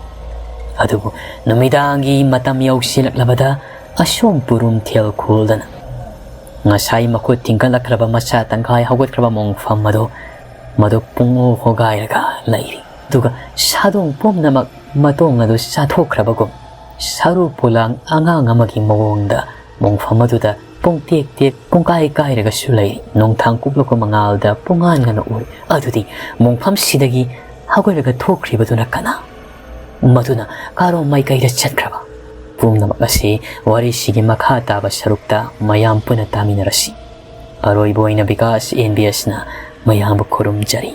ꯑꯗꯨꯕꯨ ꯅꯨꯃꯤꯗꯥꯡꯒꯤ ꯃꯇꯝ ꯌꯧꯁꯤꯜꯂꯛꯂꯕꯗ ꯑꯁꯣꯝ ꯄꯨꯔꯨꯝꯊꯦꯜ ꯈꯨꯜꯗꯅ ꯉꯁꯥꯏ ꯃꯈꯨꯠ ꯊꯤꯡꯒꯠꯂꯛꯈ꯭ꯔꯕ ꯃꯁꯥ ꯇꯪꯈꯥꯏ ꯍꯧꯒꯠꯈ꯭ꯔꯕ ꯃꯣꯡꯐꯝ ꯑꯗꯨ ꯃꯗꯨ ꯄꯨꯡꯍꯣ ꯍꯣꯒꯥꯏꯔꯒ ꯂꯩꯔꯤ꯫ ꯑꯗꯨꯒ ꯁꯥꯗꯣꯡ ꯄꯨꯝꯅꯃꯛ ꯃꯇꯣꯡ ꯑꯗꯨ ꯆꯥꯊꯣꯛꯈ꯭ꯔꯕꯒꯨꯝ ꯁꯔꯨ ꯄꯣꯂꯥꯡ ꯑꯉꯥꯡ ꯑꯃꯒꯤ ꯃꯑꯣꯡꯗ ꯃꯣꯡꯐꯝ ꯑꯗꯨꯗ ꯄꯨꯡꯇꯦꯛ ꯇꯦꯛ ꯄꯨꯡꯀꯥꯏ ꯀꯥꯏꯔꯒꯁꯨ ꯂꯩꯔꯤ꯫ ꯅꯣꯡꯊꯥꯡ ꯀꯨꯞꯂꯛꯄ ꯃꯉꯥꯜꯗ ꯄꯨꯡꯉꯥꯟ ꯉꯥꯟꯅ ꯎꯔꯤ꯫ ꯑꯗꯨꯗꯤ ꯃꯣꯡꯐꯝꯁꯤꯗꯒꯤ ꯍꯧꯒꯠꯂꯒ ꯊꯣꯛꯈ꯭ꯔꯤꯕꯗꯨꯅ ꯀꯅꯥ? ꯃꯗꯨꯅ ꯀꯔꯣꯝ ꯃꯥꯏꯀꯩꯗ ꯆꯠꯈ꯭ꯔꯕ? ꯄꯨꯝꯅꯃꯛ ꯑꯁꯤ ꯋꯥꯔꯤꯁꯤꯒꯤ ꯃꯈꯥ ꯇꯥꯕ ꯁꯔꯨꯛꯇ ꯃꯌꯥꯝ ꯄꯨꯟꯅ ꯇꯥꯃꯤꯟꯅꯔꯁꯤ꯫ ꯑꯔꯣꯏꯕ ꯑꯣꯏꯅ ꯕꯤꯀꯥꯁ ꯑꯦꯟ ꯕꯤ ꯑꯦꯁꯅ ꯃꯌꯥꯝꯕꯨ ꯈꯨꯔꯨꯝꯖꯔꯤ꯫